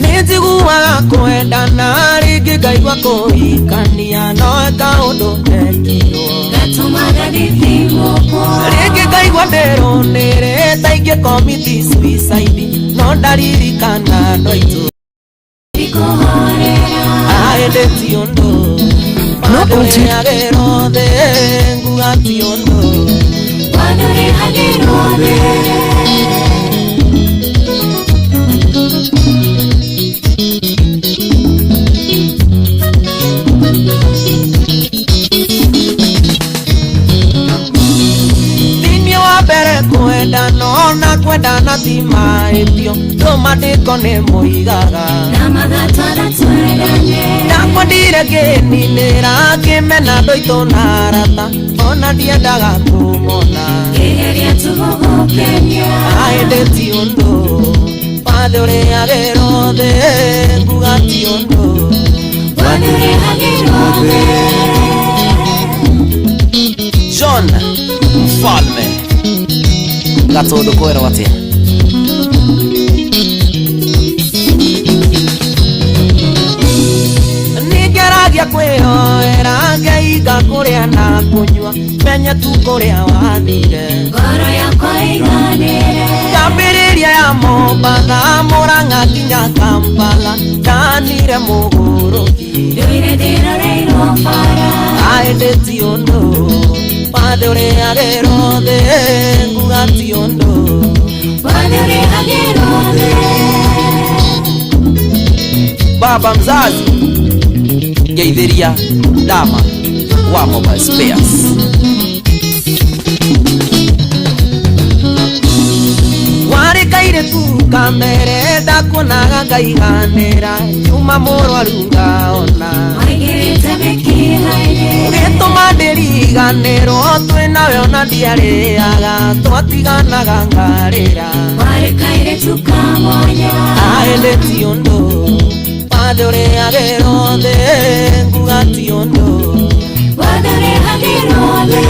S9: nĩnjiguaga kwendana rĩngĩ ngaigua kũhikania no kaũndũ gekirwo rĩngĩ ngaigua ndĩrũnĩrĩ ta ingĩ commit suicide no ndaririkana andũ aitũ aĩndĩ ti ũndũ wandũrĩhagĩrwo thĩ nguga ti ũndũ wandũrĩhagĩrwo thĩ. Kwendana na kwendana ti mahĩtio ndũmandĩko nĩ mũigaga ndakwendire ngĩninĩra ngĩmena andũ aitũ na arata ona ndiendaga kũmona aĩndĩ ti ũndũ wathĩ ũrĩhagĩrwo thĩ nguga ti ũndũ wathĩ ũrĩhagĩrwo thĩ.
S16: John Mfalme gatundu kwĩrwo atĩa
S9: nĩngeragia kwĩhoera ngeiga kũrĩa na kũnyua menye tu kũrĩa wathire ngoro yakwa ĩiganĩre ngambĩrĩria Area ya Mombatha Murang'a nginya Kampala ndanire mũgũrũki
S8: Ndũire ndĩroreirwo bara
S9: Aĩndĩ ti ũndũ wathe ũrĩhagĩrwo thĩ nguga ti ũndũ
S8: Wathe ũrĩhagĩrwo thĩ.
S16: Baba mzazi ngeithĩria Dama wa Mobile Spares.
S9: Warĩ kairĩtu kamere ndakuonaga ngaiganĩra nyuma mũrwaru ngaona
S8: Waingĩrĩte mĩkiha-inĩ
S9: ũgĩtũma ndĩriganĩrwo twĩ nawe ona ndiarĩaga twatiganaga ngarĩra
S8: Warĩ kairĩtu ka mwanya
S9: Aĩndĩ ti ũndũ wathe ũrĩhagĩrwo thĩ nguga ti ũndũ
S8: Wathe ũrĩhagĩrwo thĩ.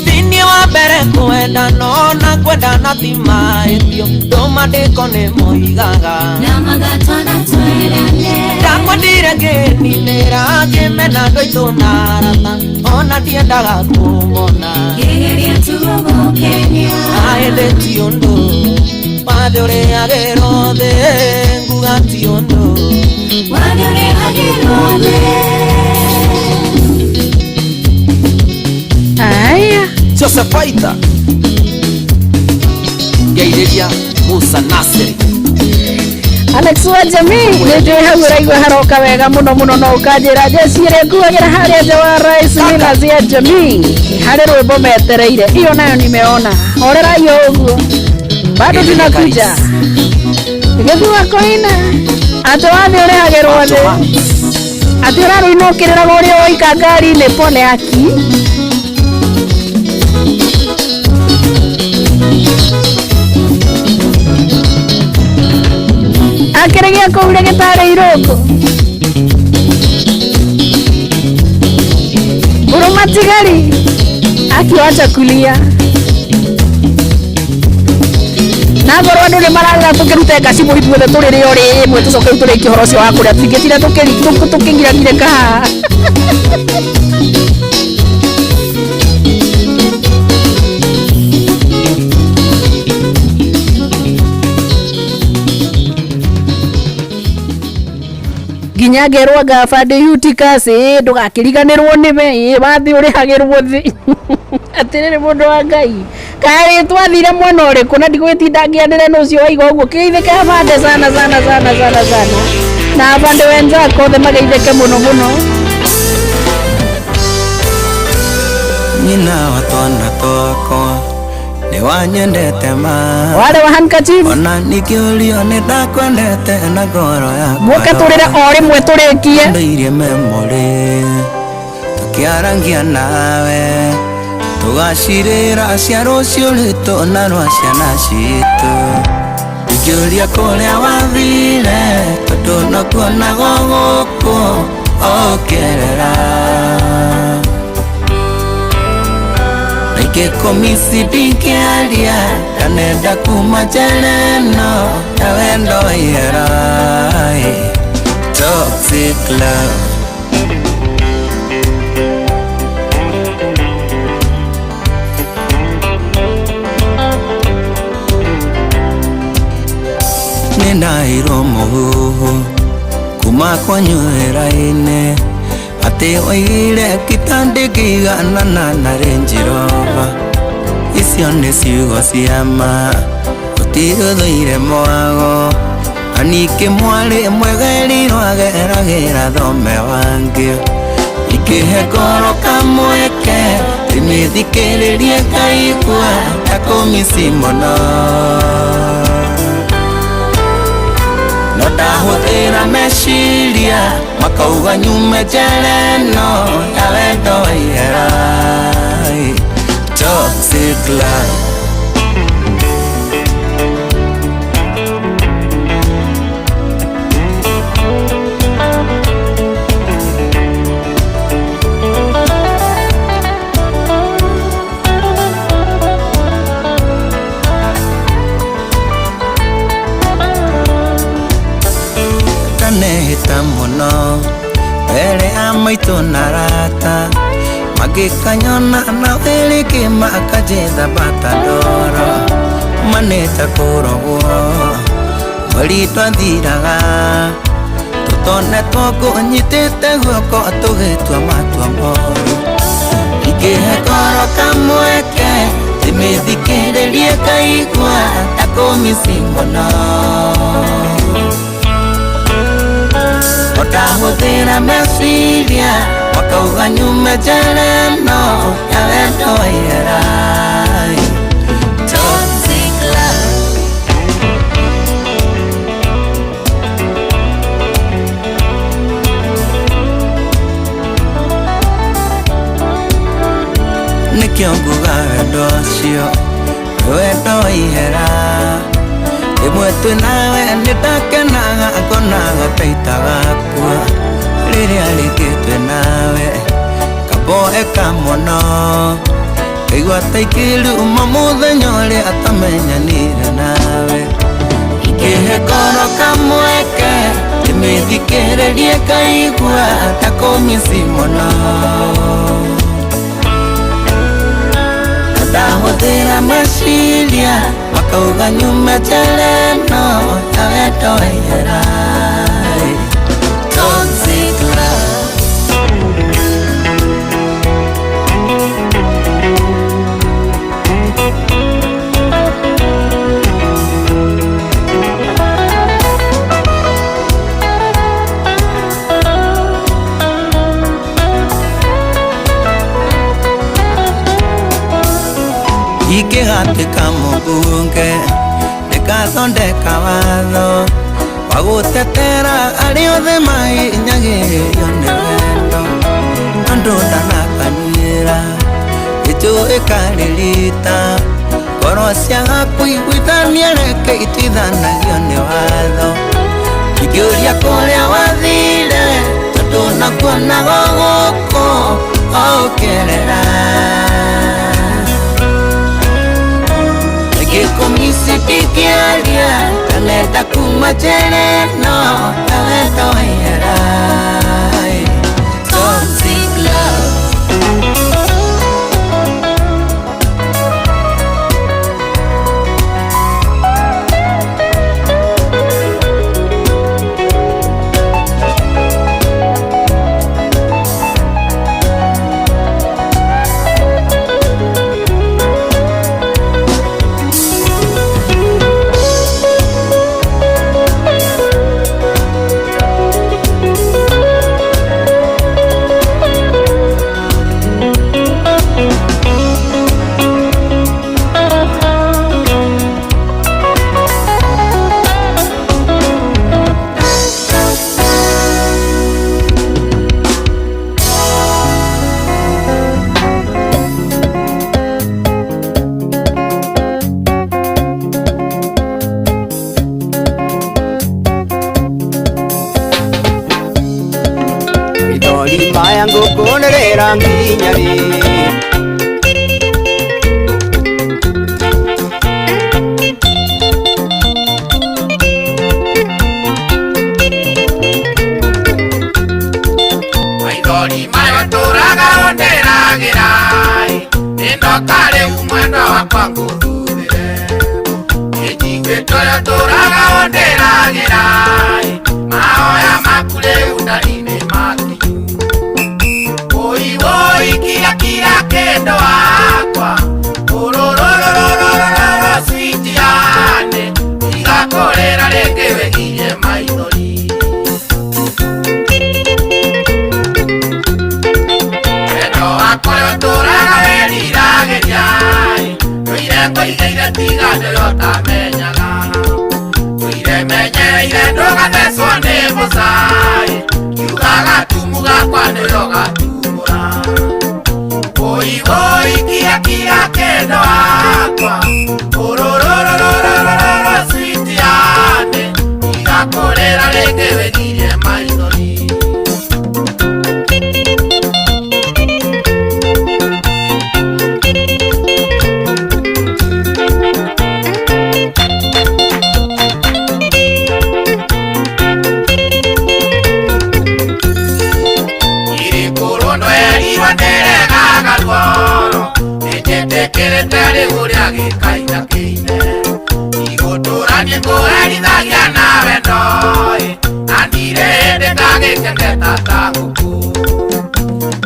S9: Thĩinĩ wa mbere kwenda no na kwendana ti mahĩtio ndũmandĩko nĩ moigaga
S8: Na magatwana twendane
S9: ndakwendire ngĩninĩra ngĩmena andũ aitũ na arata ona ndiendaga kũmona
S8: Ngĩgeria tu gũgũkenia
S9: Aĩndĩ ti ũndũ wathe ũrĩhagĩrwo thĩ nguga ti ũndũ
S8: Wathe ũrĩhagĩrwo thĩ.
S3: Aya
S16: Joseph Aitha ngeithĩria Musa Nasiri.
S3: Alex wa jamii nä hau ũraigua haroka wega mũno mũno no ũkanjĩra jeci ĩrĩa nguagĩra harĩa nja wa Rice Millers ya jamii harĩ rwĩmbo metereire iyo nayo nimeona horerai o ũguo bado tunakuja gĩthua koina atĩ wathiĩ ũrĩhagĩrwo thĩ atĩ ũrarũina ũkĩrĩraga ũrĩa woika ngari-inĩ pole aki akĩrĩ gĩa kũu ndagĩtarĩ irũngũ mũrũmatigari akiwacha kulia na ngorwo andũ nĩ mararĩra tũkĩrute ngacibũ ithuothe tũrĩrĩo rĩmwe tũcoke rĩu tũrĩkie ũhoro ũcio wa kũrĩa tũtingĩtira tũkĩngirangire kahaha. Nginya ngerwo ngabandĩ Eutychus ĩ ndũgakĩriganĩrwo nĩwe ĩ wathiĩ ũrĩhagĩrwo thĩ atĩrĩrĩ mũndũ wa Ngai karĩ twathire mwena ũrĩkũ na ndigwĩtinda ngĩanĩre nũ ũcio waiga ũguo kĩgeithĩke abande sana sana sana sana sana na abande wenzako othe mageithĩke mũno mũno.
S9: Nyina wa twana twakwa nĩ wanyendete ma
S3: wale wa handkerchief
S9: ona ningĩũrio nĩ ndakwendete na ngoro yakwa
S3: mũke tũrĩre o rĩmwe tũrĩkie
S9: ndũirie memory tũkĩarangia nawe tũgacirĩra cia rũciũ rwitũ na rwa ciana citũ ingĩũria kũrĩa wathire tondũ no kuonagwo gũkũ ũkĩerera Ingĩkũmisi ndingĩaria ndanenda kuma njera ĩno ya wendo ihera Toxic love. Nĩndaheirwo mũhuhu kuma kwanyu wĩra-inĩ atĩ oigire kitandĩkĩiganana na Range Rover icio nĩ ciugo cia ma gũtirĩ ũthũire mwago na ningĩ mwarĩ mwegerirwo ageragĩra thome wangĩ ingĩhe ngoro kamweke ndĩmĩthikĩrĩrie ngaigua ta kũmici mũno no ndahũthĩra meciria makauga nyume njera ĩno ya wendo wa ihera Toxic love. Mũno mbere ya maitũ na rata magĩkanyona na wĩrĩkĩ makanjetha bata ndoro manĩte kũrogwo mweri twathiraga tũtonetwo ngũnyitĩte guoko tũgĩtua matua moru ingĩhe ngoro kamweke ndĩmĩthikĩrĩrie kaigua ta kũmici mũno Ndahũthĩra meciria makauga nyume njera ĩno ya wendo wa ihera. Toxic love. Nĩkĩo nguga wendo ũcio nĩ wendo wa ihera. Rĩmwe twĩ nawe nĩndakenaga ngonaga ta itagakua rĩrĩa rĩngĩ twĩ nawe kamboeka mũno ngaigua ta ingĩruma mũthenya ũrĩa atamenyanire nawe ingĩhe ngoro kamweke ndĩmĩthikĩrĩrie ngaigua ta kũmici mũno ndahũthĩra meciria makauga nyume njera ĩno ya wendo wa ihera. Toxic love. Ingĩgatuĩka mũmbunge ndĩgathondeka watho wa gũtetera arĩa othe mahinyagĩrĩrio nĩ wendo andũ ndanakanyuĩra gĩchũ ĩkarĩrita ngoro ciaga kũiguithania reke ituithanagio nĩ watho ingĩũria kũrĩa wathire tondũ nakuonaga gũkũ ũkĩrĩra Gĩkũmici ndingĩaria ndanenda kuma njera ĩno ya wendo wa ihera. Toxic love.
S5: kũrĩa gĩkaina kĩine igũtũranie ngũherithagia na wendo na ndirĩ hĩndĩ ngagĩkendeta ta ngũkũ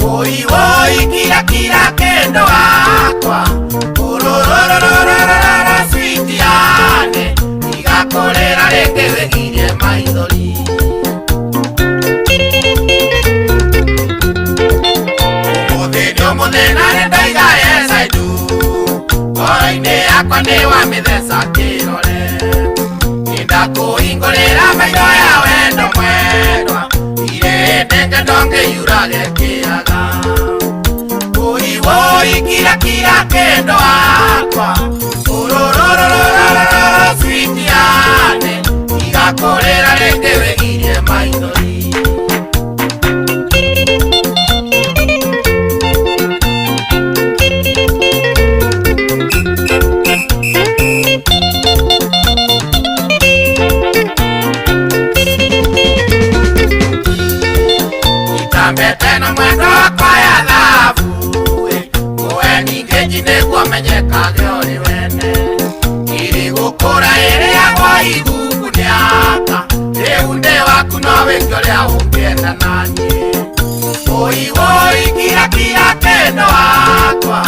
S5: woi woi kira kira kendo wakwa ururururururu switiane igakũrĩra rĩngĩ wĩgirie maithori ũmũthĩ nĩ ũmũthĩ na nĩ ndaiga yes I do ngoro-inĩ yakwa nĩ wamĩtheca kĩrore nĩndakũhingũrĩra maitho ya wendo mwendwa irĩ hĩndĩ ngendo ngĩyurage kĩaga woi woi kira kira kendo wakwa ururururururu switiane igakũrĩra rĩngĩ wĩgirie maithori itambete na mwendo wakwa ya thabu ũwe ningĩ nĩguo menyekage ũrĩ wene irigũkũra ĩrĩa kwa iguku nĩaka rĩu ndĩ waku no wĩke ũrĩa ũngĩenda naniĩ woi woi kira kira kendo wakwa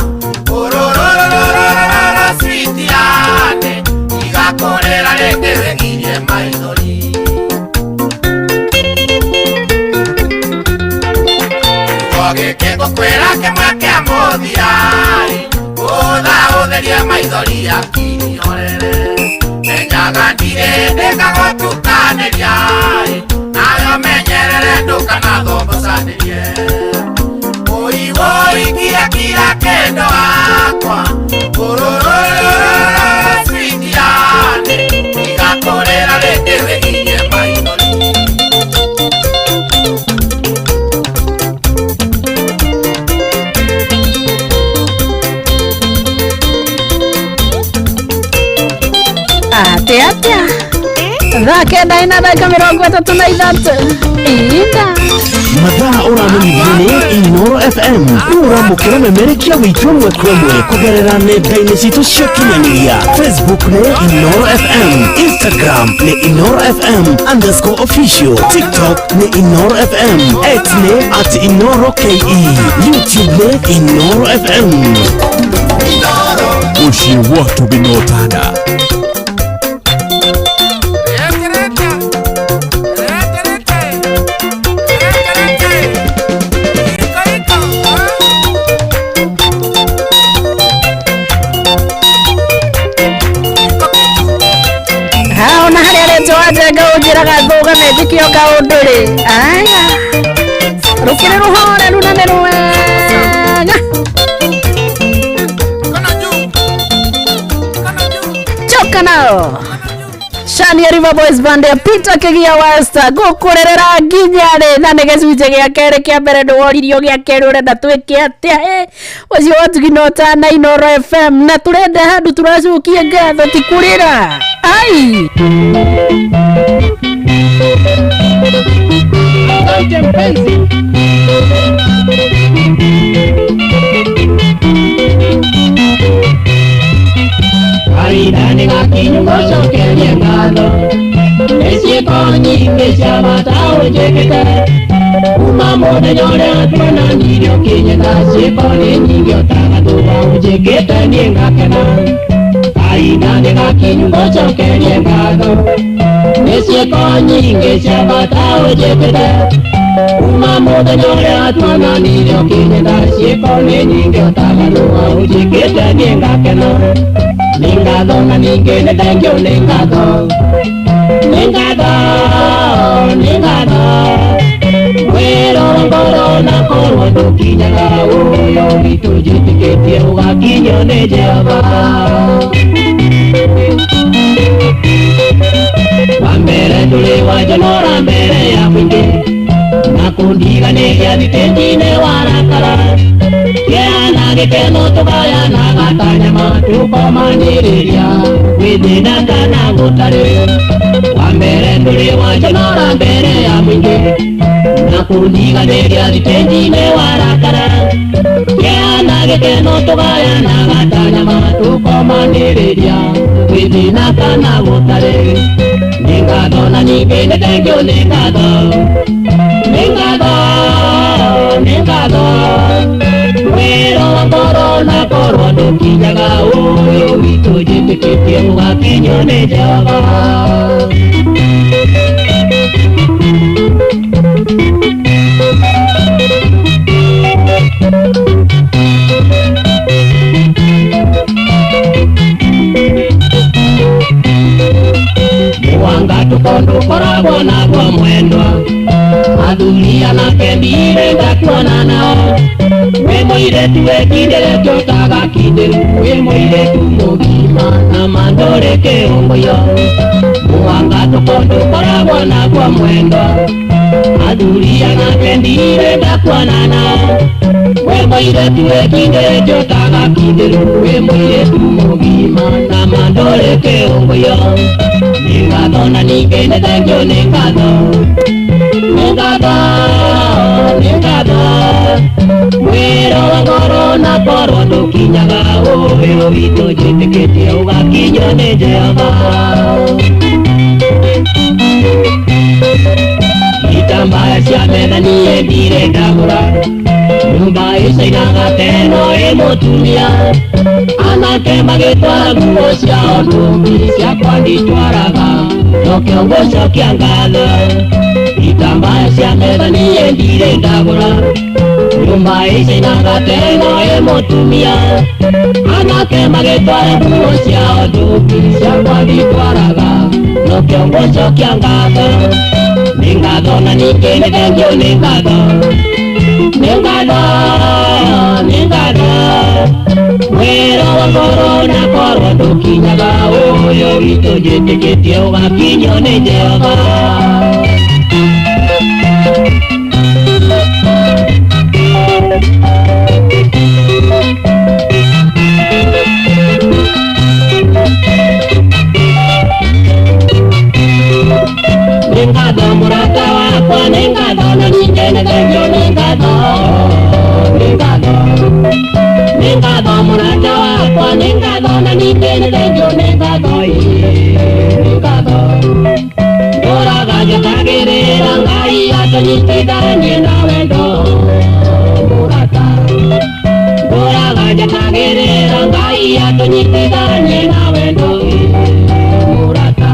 S5: ururururururu switiane igakũrĩra rĩngĩ wĩgirie maithori gĩkĩ ngũkwĩra kĩmwe kĩa mũthia-rĩ ũtha ũtherie maithori akiri horere menyaga ndirĩ hĩndĩ ngagũtukanĩria-rĩ nawe ũmenyerere ndũkanathobocanĩrie woi woi kira kira kendo wakwa urururururu switiane igakũrĩra rĩngĩ wĩgirie maithori
S3: Atia atia thaa kenda ina ndagĩka mĩrongo ĩtatũ na ithatũ inda
S1: mathaa ũramenyithio nĩ Inoro FM rĩu ũramũkĩra memerekia witũ ĩmwe kwa ĩmwe kũgerera nenda-inĩ citũ cia ũkinyanĩria Facebook nĩ Inoro FM, Instagram nĩ Inoro FM underscore official, TikTok nĩ Inoro FM, X nĩ at Inoro KE, YouTube nĩ Inoro FM.
S2: Ũciĩ watu binotana
S3: ona harĩa aretwo wanjenga ũnjĩraga thũgame njĩke o kaũndũ rĩ aya rũkĩrĩ rũhoreru na nĩ rwega coka nao Shania River Boys Band ya Peter Kigia West ngũkũrĩrĩra nginya rĩ na nĩ gĩcunjĩ gĩa kerĩ kĩa mbere ndĩworirio gĩa kerĩ ũrenda twĩke atĩa ũcio watuginota na Inoro FM na tũrenda handũ tũracokia ngatho ti kũrĩra ai
S4: Asante mpenzi. Kahinda nĩ gakinyu ngũcokerie ngatho nĩ ciĩko nyingĩ cia bata ũnjĩkĩte kuma mũthenya ũrĩa tuonanirie ũkĩnyenda ciĩko nĩ nyingĩ ũtagatũma ũnjĩkĩte niĩ ngakena kahinda nĩ gakinyu ngũcokerie ngatho nĩ ciĩko nyingĩ cia bata ũnjĩkĩte kuma mũthenya ũrĩa tuonanirie ũkĩnyenda ciĩko nĩ nyingĩ ũtagatũma ũnjĩkĩte niĩ ngakena nĩ ngatho na ningĩ nĩ thengio nĩ ngatho nĩ ngatho nĩ ngatho wĩra ngoro na korwo ndũkinyaga ũyũ witũ njĩtĩkĩtie ũgakinyio nĩ Jehova wa mbere ndũrĩ wanjonora mbere ya mũingĩ na kũndiganĩria thitĩnji-inĩ warakara kĩana gĩkeno tũgayanaga ta nyama tũkomanĩrĩria gwĩ thĩna kana gũtarĩ wa mbere ndũrĩ wanjonora mbere ya mũingĩ na
S12: Na kũndiganĩria thitĩnji-inĩ warakara Kĩa na gĩkeno tũgayanaga ta nyama tũkomanĩrĩria Gwĩ thĩna kana gũtarĩ Nĩ ngatho na ningĩ nĩ thengiũ nĩ ngatho Nĩ ngatho, nĩ ngatho Wĩra wa ngoro na korwo ndũkinyaga ũyũ witũ njĩtĩkĩtie ũgakinyio nĩ Jehova. Mwanga tukondo koragwo naguo mwendwa athuri anake ndirenda kuona nao wĩ mũirĩtu wĩkindĩrĩte ũtagakindĩru wĩ mũirĩtu mũgima na mandũrĩ kĩũngũyo mwanga tukondo koragwo naguo mwendwa athuri anake ndirenda kuona nao wĩ mũirĩtu wĩkindĩrĩte ũtagakindĩru wĩ mũirĩtu mũgima na mandũrĩ kĩũngũyo nĩ ngatho na ningĩ nĩ thengiũ nĩ ngatho nĩ ngatho nĩ ngatho wĩra wa ngoro na korwo ndũkinyaga ũyũ witũ njĩtĩkĩtie ũgakinyio nĩ Jehova. Itambaya cia metha niĩ ndirĩ ndagũra nyũmba ĩcainaga teno ĩ mũtumia anake magĩtwara nguo ciao ndũmbi ciakwa nditwaraga nokĩo ngũcokia ngatho itambaya cia metha niĩ ndirĩ ndagũra nyũmba ĩcainaga teno ĩ mũtumia anake magĩtwara nguo ciao ndũmbi ciakwa nditwaraga nokĩo ngũcokia ngatho nĩ ngatho na ningĩ nĩ thengiũ nĩ ngatho nĩ ngatho nĩ ngatho wĩra wa ngoro na korwo ndũkinyaga ũyũ witũ njĩtĩkĩtie ũgakinyio nĩ Jehova. Nĩ ngatho mũrata wakwa nĩ ngatho na ningĩ nĩ thengiũ nĩ ngatho nĩ ngatho nĩ ngatho mũrata wakwa nĩ ngatho na ningĩ nĩ thengiũ nĩ ngatho nĩ ngatho ndũraga njũkagĩrĩra Ngai atũnyitithanie na wendo mũrata ndũraga njũkagĩrĩra Ngai atũnyitithanie na wendo mũrata.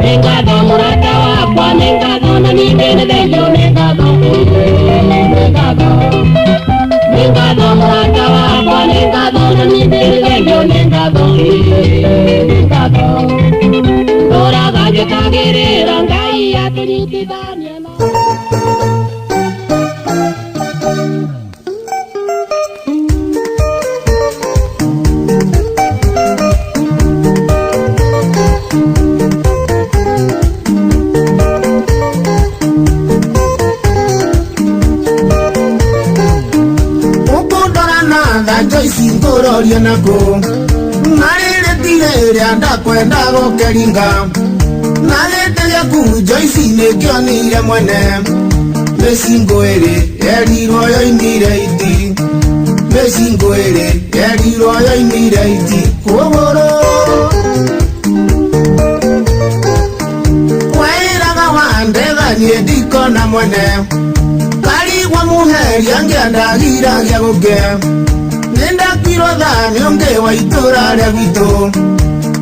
S12: Nĩ ngatho mũrata wakwa nĩ ngatho na ningĩ nĩ thengiũ nĩ ngatho nĩ ngatho nĩ ngatho mũrata wakwa nĩ ngatho na ningĩ nĩ thengiũ nĩ ngatho nĩ ngatho ndũraga njũkagĩrĩra Ngai atũnyitithanie na
S5: Joyce ngũroria nakũ na rĩrĩ tirĩ rĩa ndakwenda gũkĩringa na gĩtĩ gĩaku Joyce nĩkĩonire mwene mĩcingo ĩrĩ yerirwo yoimire iti mĩcingo ĩrĩ yerirwo yoimire iti kũgũrũ waĩraga wandetha niĩ ndikona mwene karigwa mũheria ngĩandagiragia gũke nĩndakirwo thaa nĩ ũngĩ wa itũra rĩa gwitũ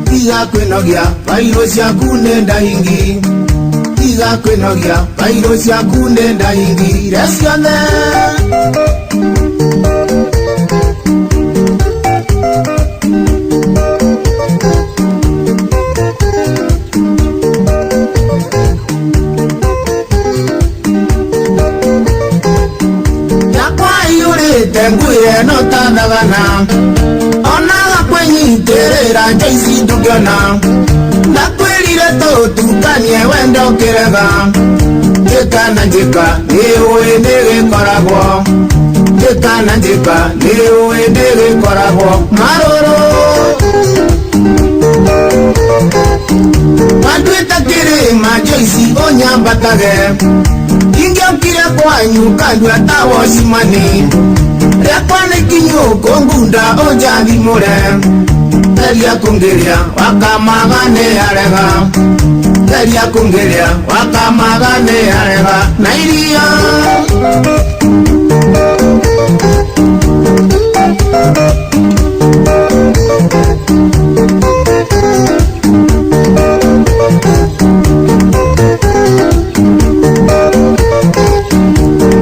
S5: tiga kwĩnogia bairũ ciaku nĩ ndahingi tiga kwĩnogia bairũ ciaku nĩ ndahingire ciothe. Yakwa iyũrĩte ngwĩre no ta thagana onaga kwĩnyitĩrĩra Joyce ndũngĩona ndakwĩrire tũtukanie wendo ũkĩrega Njĩka na njĩka nĩũĩ nĩgĩkoragwo. Njĩka na njĩka nĩũĩ nĩgĩkoragwo. Marũrũ Watuĩte kĩrĩma Joyce ũnyambatage. Ingĩokire kwanyu kandua ta wocimani. Rĩakwa nĩ kinyu kũngunda ũnjathimũre. Geria kũngĩria wakamaga nĩ arega. Geria kũngĩria wakamaga nĩ arega. Na iria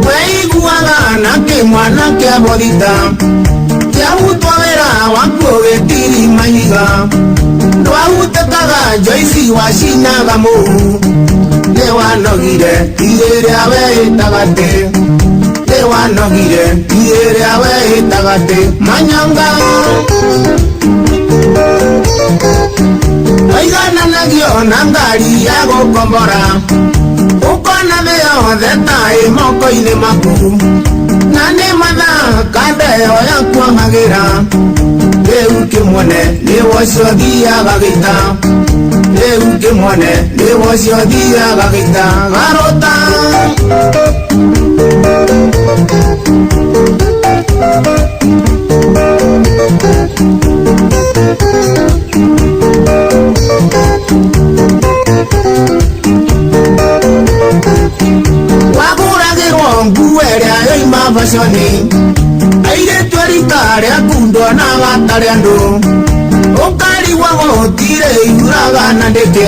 S5: Weiguaga na kĩmwana kĩa bothita. Kĩarutwo wĩra wakuo gĩtiri mahiga. Ndwahutĩkaga Joyce wacinaga mũhu. Nĩwanogire ĩrĩa weĩtaga atĩ. Nĩwanogire ĩrĩa weĩtaga atĩ. Manyanga Waigananagio na ngari ya gũkombora. Ũkona thĩ yothe ta ĩ moko-inĩ maku. Na nĩ mathaa kanda ĩyo yakuamagĩra. Rĩu kĩmuone nĩwe ũcio thiaga gĩita. Rĩu kĩmuone nĩwe ũcio thiaga gĩita. Garũta Wagũragĩrwo nguo ĩrĩa yoima baconi. Airĩtu a rika rĩaku nduonaga tarĩ andũ. Ũkarigwo gũtirĩ yuraga na ndĩke.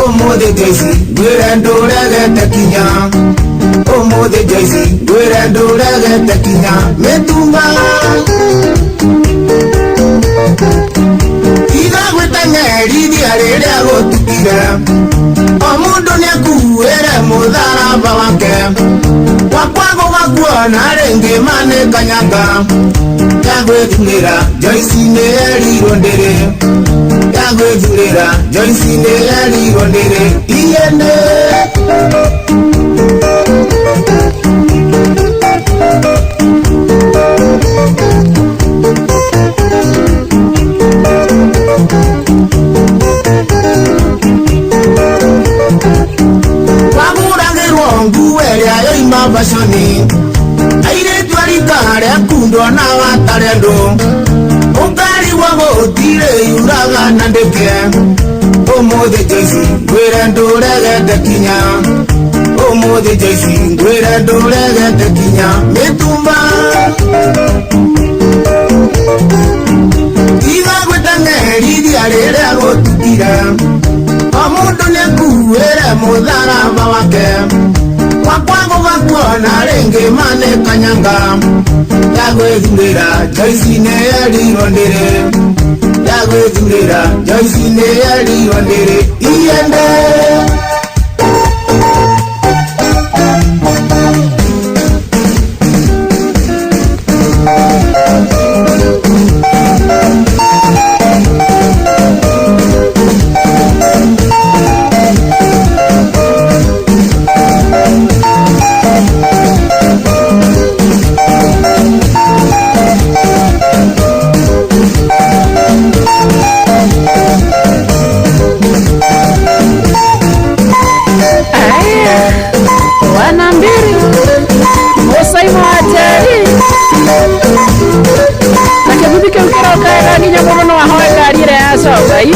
S5: Ũmũthĩ Joyce ngwĩre ndũregete kinya. Ũmũthĩ Joyce ngwĩre ndũregete kinya. Mĩtumba Tiga gwĩteng'erithia rĩrĩa gũtukire. O mũndũ nĩakuĩre mũtharaba wake. Wakwa gũgakuona rĩngĩ manĩkanyanga. Yagwĩthurĩra Joyce nĩerirwo ndĩrĩ. Yagwĩthurĩra Joyce nĩerirwo ndĩrĩ. Iyene Wagũragĩrwo nguo ĩrĩa yoima baconi. Airĩtu a rika rĩaku nduonaga tarĩ andũ. Ũkarigwo gũtirĩ yuraga na ndĩke. Ũmũthĩ Joyce ngwĩre ndũregete kinya. Ũmũthĩ Joyce ngwĩre ndũregete kinya. Mĩtumba Tiga gwĩteng'erithia rĩrĩa gũtukire. O mũndũ nĩakuĩre mũtharaba wake. Wakwa gũgakuona rĩngĩ manĩkanyanga. Yagwĩthurĩra Joyce nĩerirwo ndĩrĩ. Yagwĩthurĩra Joyce nĩerirwo ndĩrĩ. Iyende
S3: Wana mbiri Musaimo wa Njeri na kĩbuthi kĩu kĩrokaga nginya mũndũ no ahoe ngari ĩrĩa yacoka i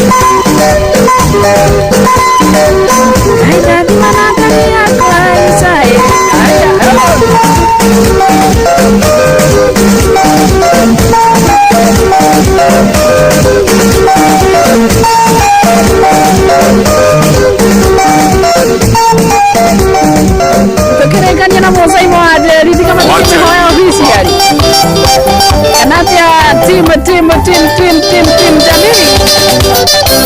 S3: Ngai ndathima na ngari yakwa Isaĩ. Aya, tukĩrĩkania na Musaimo wa Njeri tiga matikĩhoya officially kana atĩa team team team team team team jamii.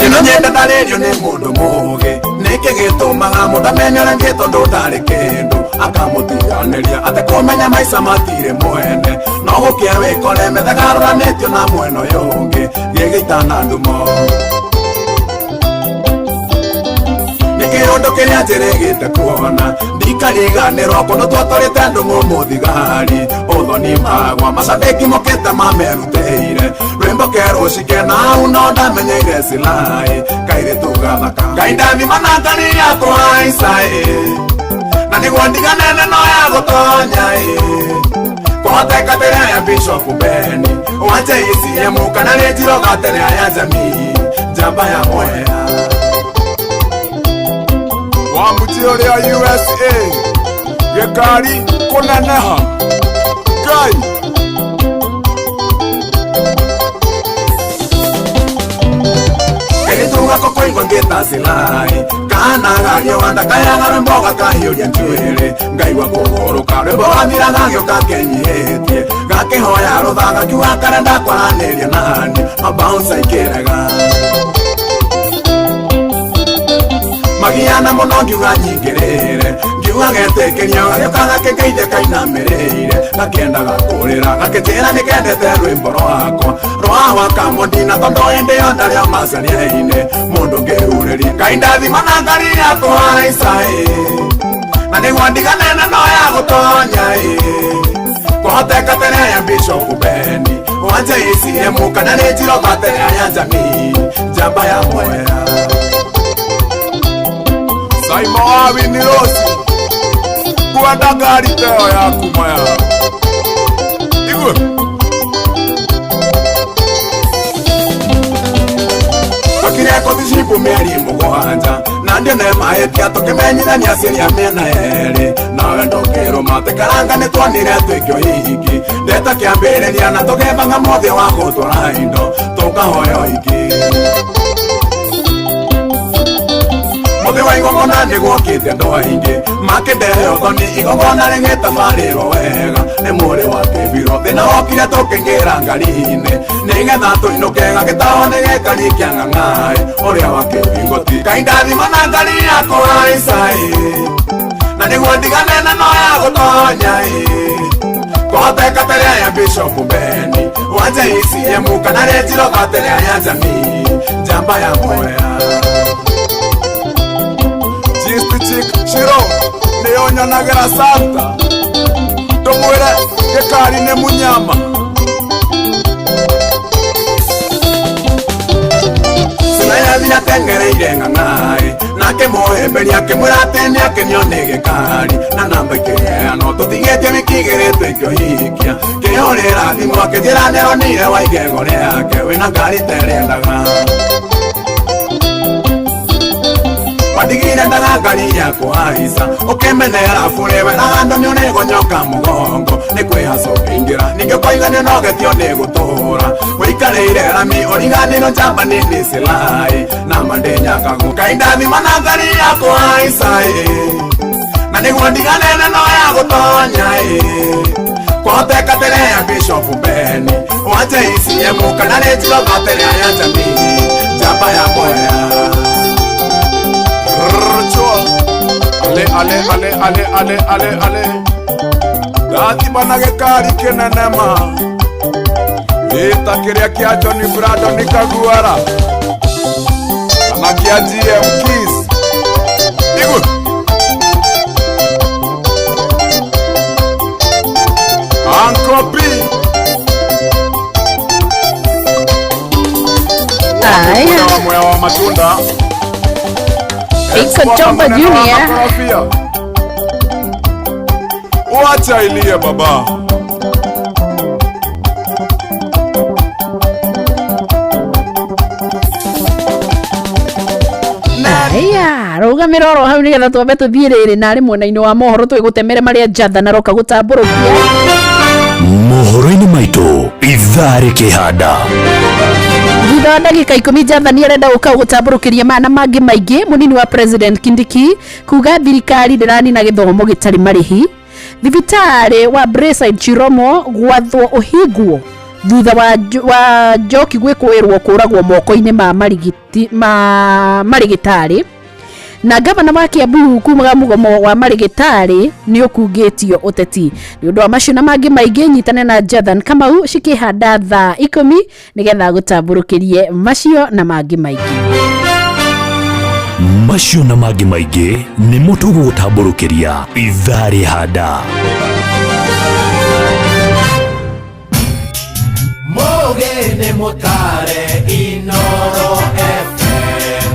S17: Ĩno nyenda ndarĩrio nĩ mũndũ mũũgĩ. Nĩkĩ gĩtũmaga mũndũ amenye ũrĩa angĩ tondũ ndarĩ kĩndũ akamũtiganĩria atekũmenya maica matirĩ mwene no gũkĩa wĩkore methagarũranĩtio na mwena ũyũ ũngĩ gĩgĩitana ndumo. Nĩkĩ kĩũndũ kĩrĩa njĩrĩgĩte kuona ndikariganĩrwo kũndũ twatwarĩte ndũng'ũ mũthigari ũthoni magwa macabĩki mokĩte mamerutĩire rwĩmbo kerũcike nau no ndamenyeire silai kairĩtu gathaka Ngai ndathima na ngari yakwa icai na nĩguo ndiganene no ya gũtonya ĩ kũhoteka tĩrĩa ya Bishop Beni wa JCM kana nĩ njiroga tĩrĩa ya jamii njamba ya mwea
S18: Wamuti ũrĩa USA gĩkari kũneneha Ngai
S17: kairĩtu gako kũigua ngĩta silai kana gagĩũa ndakayaga rwĩmbo gakahiũria njuĩrĩ ngaigua kũgũrũka rwĩmbo rwathira gagĩũka kenyihĩtie gakĩhoya rũtha gakiuga karenda kwaranĩria nani mabaunsa ikĩrega magiana mũno ngiuga nyingĩrĩre ngiuga getĩkĩria gagĩũka gakĩngeithia kainamĩrĩire gakĩendaga kũrĩra gakĩnjĩra nĩkendete rwĩmbo rwakwa rwa wakamũndina tondũ hĩndĩ ĩyo ndarĩ o macaria-inĩ mũndũ ngĩhurĩria Ngai ndathima na ngari yakwa icai na nĩguo ndiganene no ya gũtonya ĩ kũhoteka tene ya Bishop Beni wa JCM kana nĩ njiroga tene ya jamii njamba ya mwea
S18: Saimo wa Winirosi kwenda ngari teo yaku maya igue
S17: Tũkire kũthicimbu mĩeri mũgwanja na ndĩne mahĩtia tũkĩmenyithania ciĩria mĩena yerĩ nawe ndũkĩrũma tĩkaranga nĩtuonire twĩkĩo hiki ndeta kĩambĩrĩria na tũgĩbanga mũthĩ wa gũtwara indo tũkahoya ũhiki mũthĩ wa igongona nĩgwokĩte andũ aingĩ makĩndehe ũthoni igongona rĩgĩtabarĩrwo wega nĩ mũrĩ wa kĩbiro thĩna wokire tũkĩingĩra ngari-inĩ nĩgetha tũinũke gagĩtahwo nĩ gĩkari kĩa ng'ang'aĩ ũrĩa wa kĩbingoti Ngai ndathima na ngari yakwa icai na nĩguo ndiganene no ya gũtonya ĩ kũhoteka tĩrĩa ya Bishop Beni wa JCM kana nĩ njiroga tĩrĩa ya jamii njamba ya mwea
S18: Gist chick Shiro nĩyo nyonagĩra Santa ndũmwĩre gĩkari nĩ mũnyama
S17: Sinayathira tengereire ng'ang'aĩ nake mũhĩmbĩria akĩmwĩra atĩ nĩakenio nĩ gĩkari na namba ikĩheanwo tũtigĩtie wiki igĩrĩ twĩkĩohikia kĩhũrĩra thimũ akĩnjĩra nĩaronire wa igego rĩake wĩna ngari terĩendaga watigire ndaga ngari yakũhaica ũkĩmenera bũrĩ weraga andũ nĩũrĩgonyoka mũgongo nĩ kwĩhaca ũkĩingĩra ningĩ ũkoiga nĩũnogetio nĩ gũtũra ũikarĩire rami ũriganĩrwo njamba nini silai na mandĩnyakagu Ngai ndathima na ngari yakũhaica ĩ na nĩguo ndiganene no ya gũtonya ĩ kũhoteka tĩrĩa ya Bishop Beni wa JCM kana nĩ njiroga tĩrĩa ya jamii njamba ya mwea
S18: Ale ale ale ale ale ale ale ndathima na gĩkari kĩnene ma gĩta kĩrĩa kĩa Johnny Brandon Kaguara kana kĩa GM Kiss igu Uncle P
S3: Aya.
S18: wa mwea wa matunda
S3: Iko Chomba Junior.
S18: Wacha ilie baba.
S3: Aya, rũgamĩra oro hau nĩgetha twambe tũthiĩ rĩrĩ narĩ mwena-inĩ wa mohoro twĩgũtemere marĩa Jathan aroka gũtambũrũkia
S10: mohoro-inĩ maitũ ithaa rĩkĩhanda
S3: thutha wa ndagĩka ikũmi Jathani arenda gũka gũtambũrũkĩria maya na mangĩ maingĩ mũnini wa president Kindiki kuga thirikari ndĩranina gĩthomo gĩtarĩ marĩhi thibitarĩ wa Braeside Chiromo gwathwo ũhingwo thutha wa Njoki gwĩkũĩrwo kũragwo moko-inĩ ma marigiti ma marigitari na gavana wa Kiambu kumaga mũgomo wa marigitari nĩ ũkungĩtio ũteti nĩ ũndũ wa macio na mangĩ maingĩ nyitane na Jathan Kamau cikĩhanda thaa 10 nĩgetha gũtambũrũkĩrie macio na mangĩ maingĩ.
S10: Macio na mangĩ maingĩ nĩmo tũgũgũtambũrũkĩria ithaa rĩhanda.
S6: Mugene mutare Inoro FM.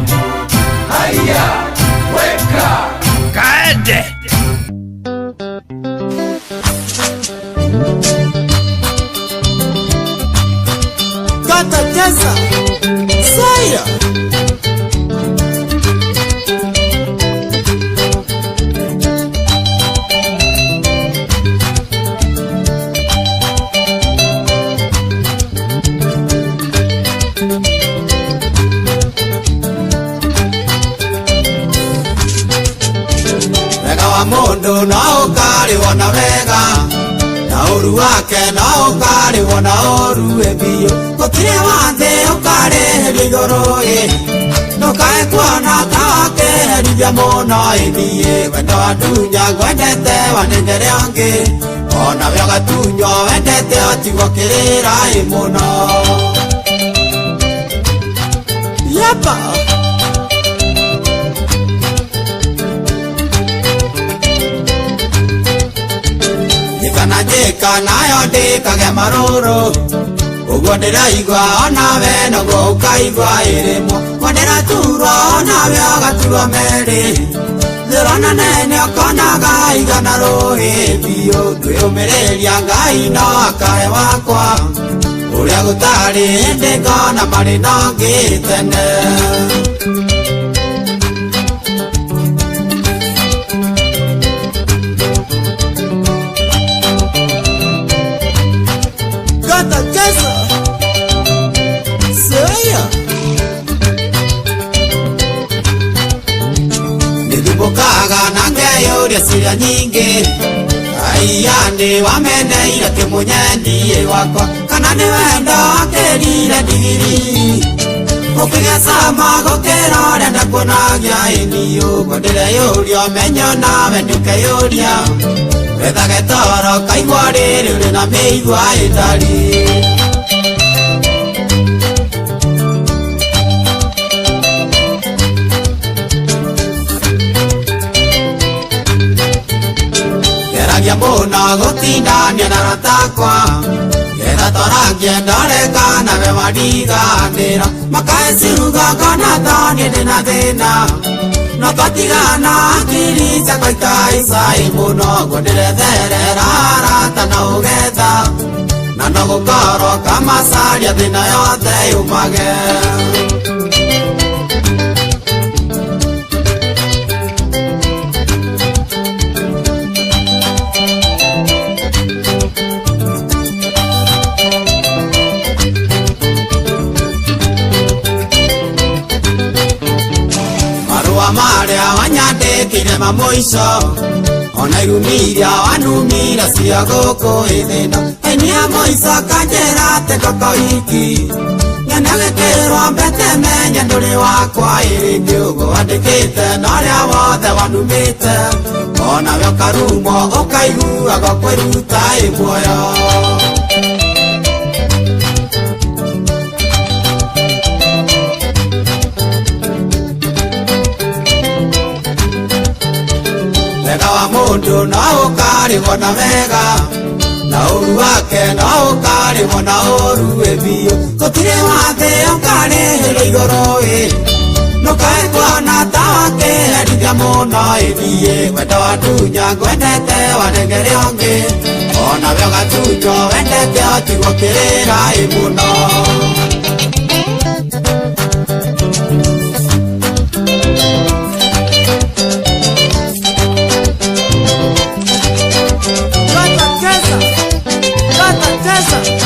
S6: Haya, weka kaende.
S19: Kata cheza saya.
S17: Wega wa mundu no ukarĩhwo na wega na ũru wake no ũkarĩhwo na ũru ĩ biũ gũtirĩ wa thĩ ũkarĩhĩrio igũrũ ĩ ndũkae kuona ta wakĩherithia mũno ĩ niĩ wendo wandunya ngwendete wanengere ũngĩ onawe ũgatunywo wendete ũtigwo kĩrĩra ĩ mũno.
S19: Yapa.
S17: Njĩka na njĩka nayo ndĩkage marũrũ ũguo ndĩraigua onawe noguo ũkaigua ĩrĩmwo guo ndĩraturwo onawe ũgaturwo merĩ thĩrona nene ũkonaga igana rũĩ biũ ngwĩyũmĩrĩria Ngai no akahe wakwa ũrĩa gũtarĩ hĩndĩ ngona marĩ na ũngĩ tene.
S19: Kata cheza saya.
S17: Nĩthumbũkaga na ngeyũria ciũria nyingĩ aiya nĩ wameneire kĩmũnyendie wakwa kana nĩ wendo akĩrire ndigiri ũkĩgĩa cama gũkĩra ũrĩa ndakuonagia ĩni ũguo ndĩreyũria ũmenyo nawe ndũkeyũria wethage toro kaigua rĩrĩ ũrĩ na mĩigua ĩtari. Geragia mũno gũtindania na aratakwa getha twarangie ndore kana we wariganĩra makae ciugo ngona ta niĩ ndĩna thĩna no twatigana akiri ciakwa ikaica ĩ mũno guo ndĩretherera arata na ũgetha na no gũkorwo kamacaria thĩna yothe yumage. Marũa marĩa wanyandĩkĩire ma mũico ona irumi iria wanumire cia gũkũ ĩthĩna aini a mũico kanjĩra atĩ ngoko iki nyone gĩkĩrwo mbete menye ndũrĩ wakwa ĩrĩngĩ ũguo wandĩkĩte na ũrĩa wothe wanumĩte onawe ũkarumwo ũkaiguaga kwĩruta ĩ muoyo. Wega wa mundu no ũkarĩhwo na wega na ũru wake no ũkarĩhwo na ũru ĩ biũ gũtirĩ wa thĩ ũkarĩhĩrwo igũrũ ĩ ndũkae kuona ta wakĩherithia mũno ĩ niĩ wendo wandunya ngwendete wanengere ũngĩ onawe ũgatunywo wendete ũtigwo kĩrĩra ĩ mũno.
S19: Kata cheza. Kata cheza.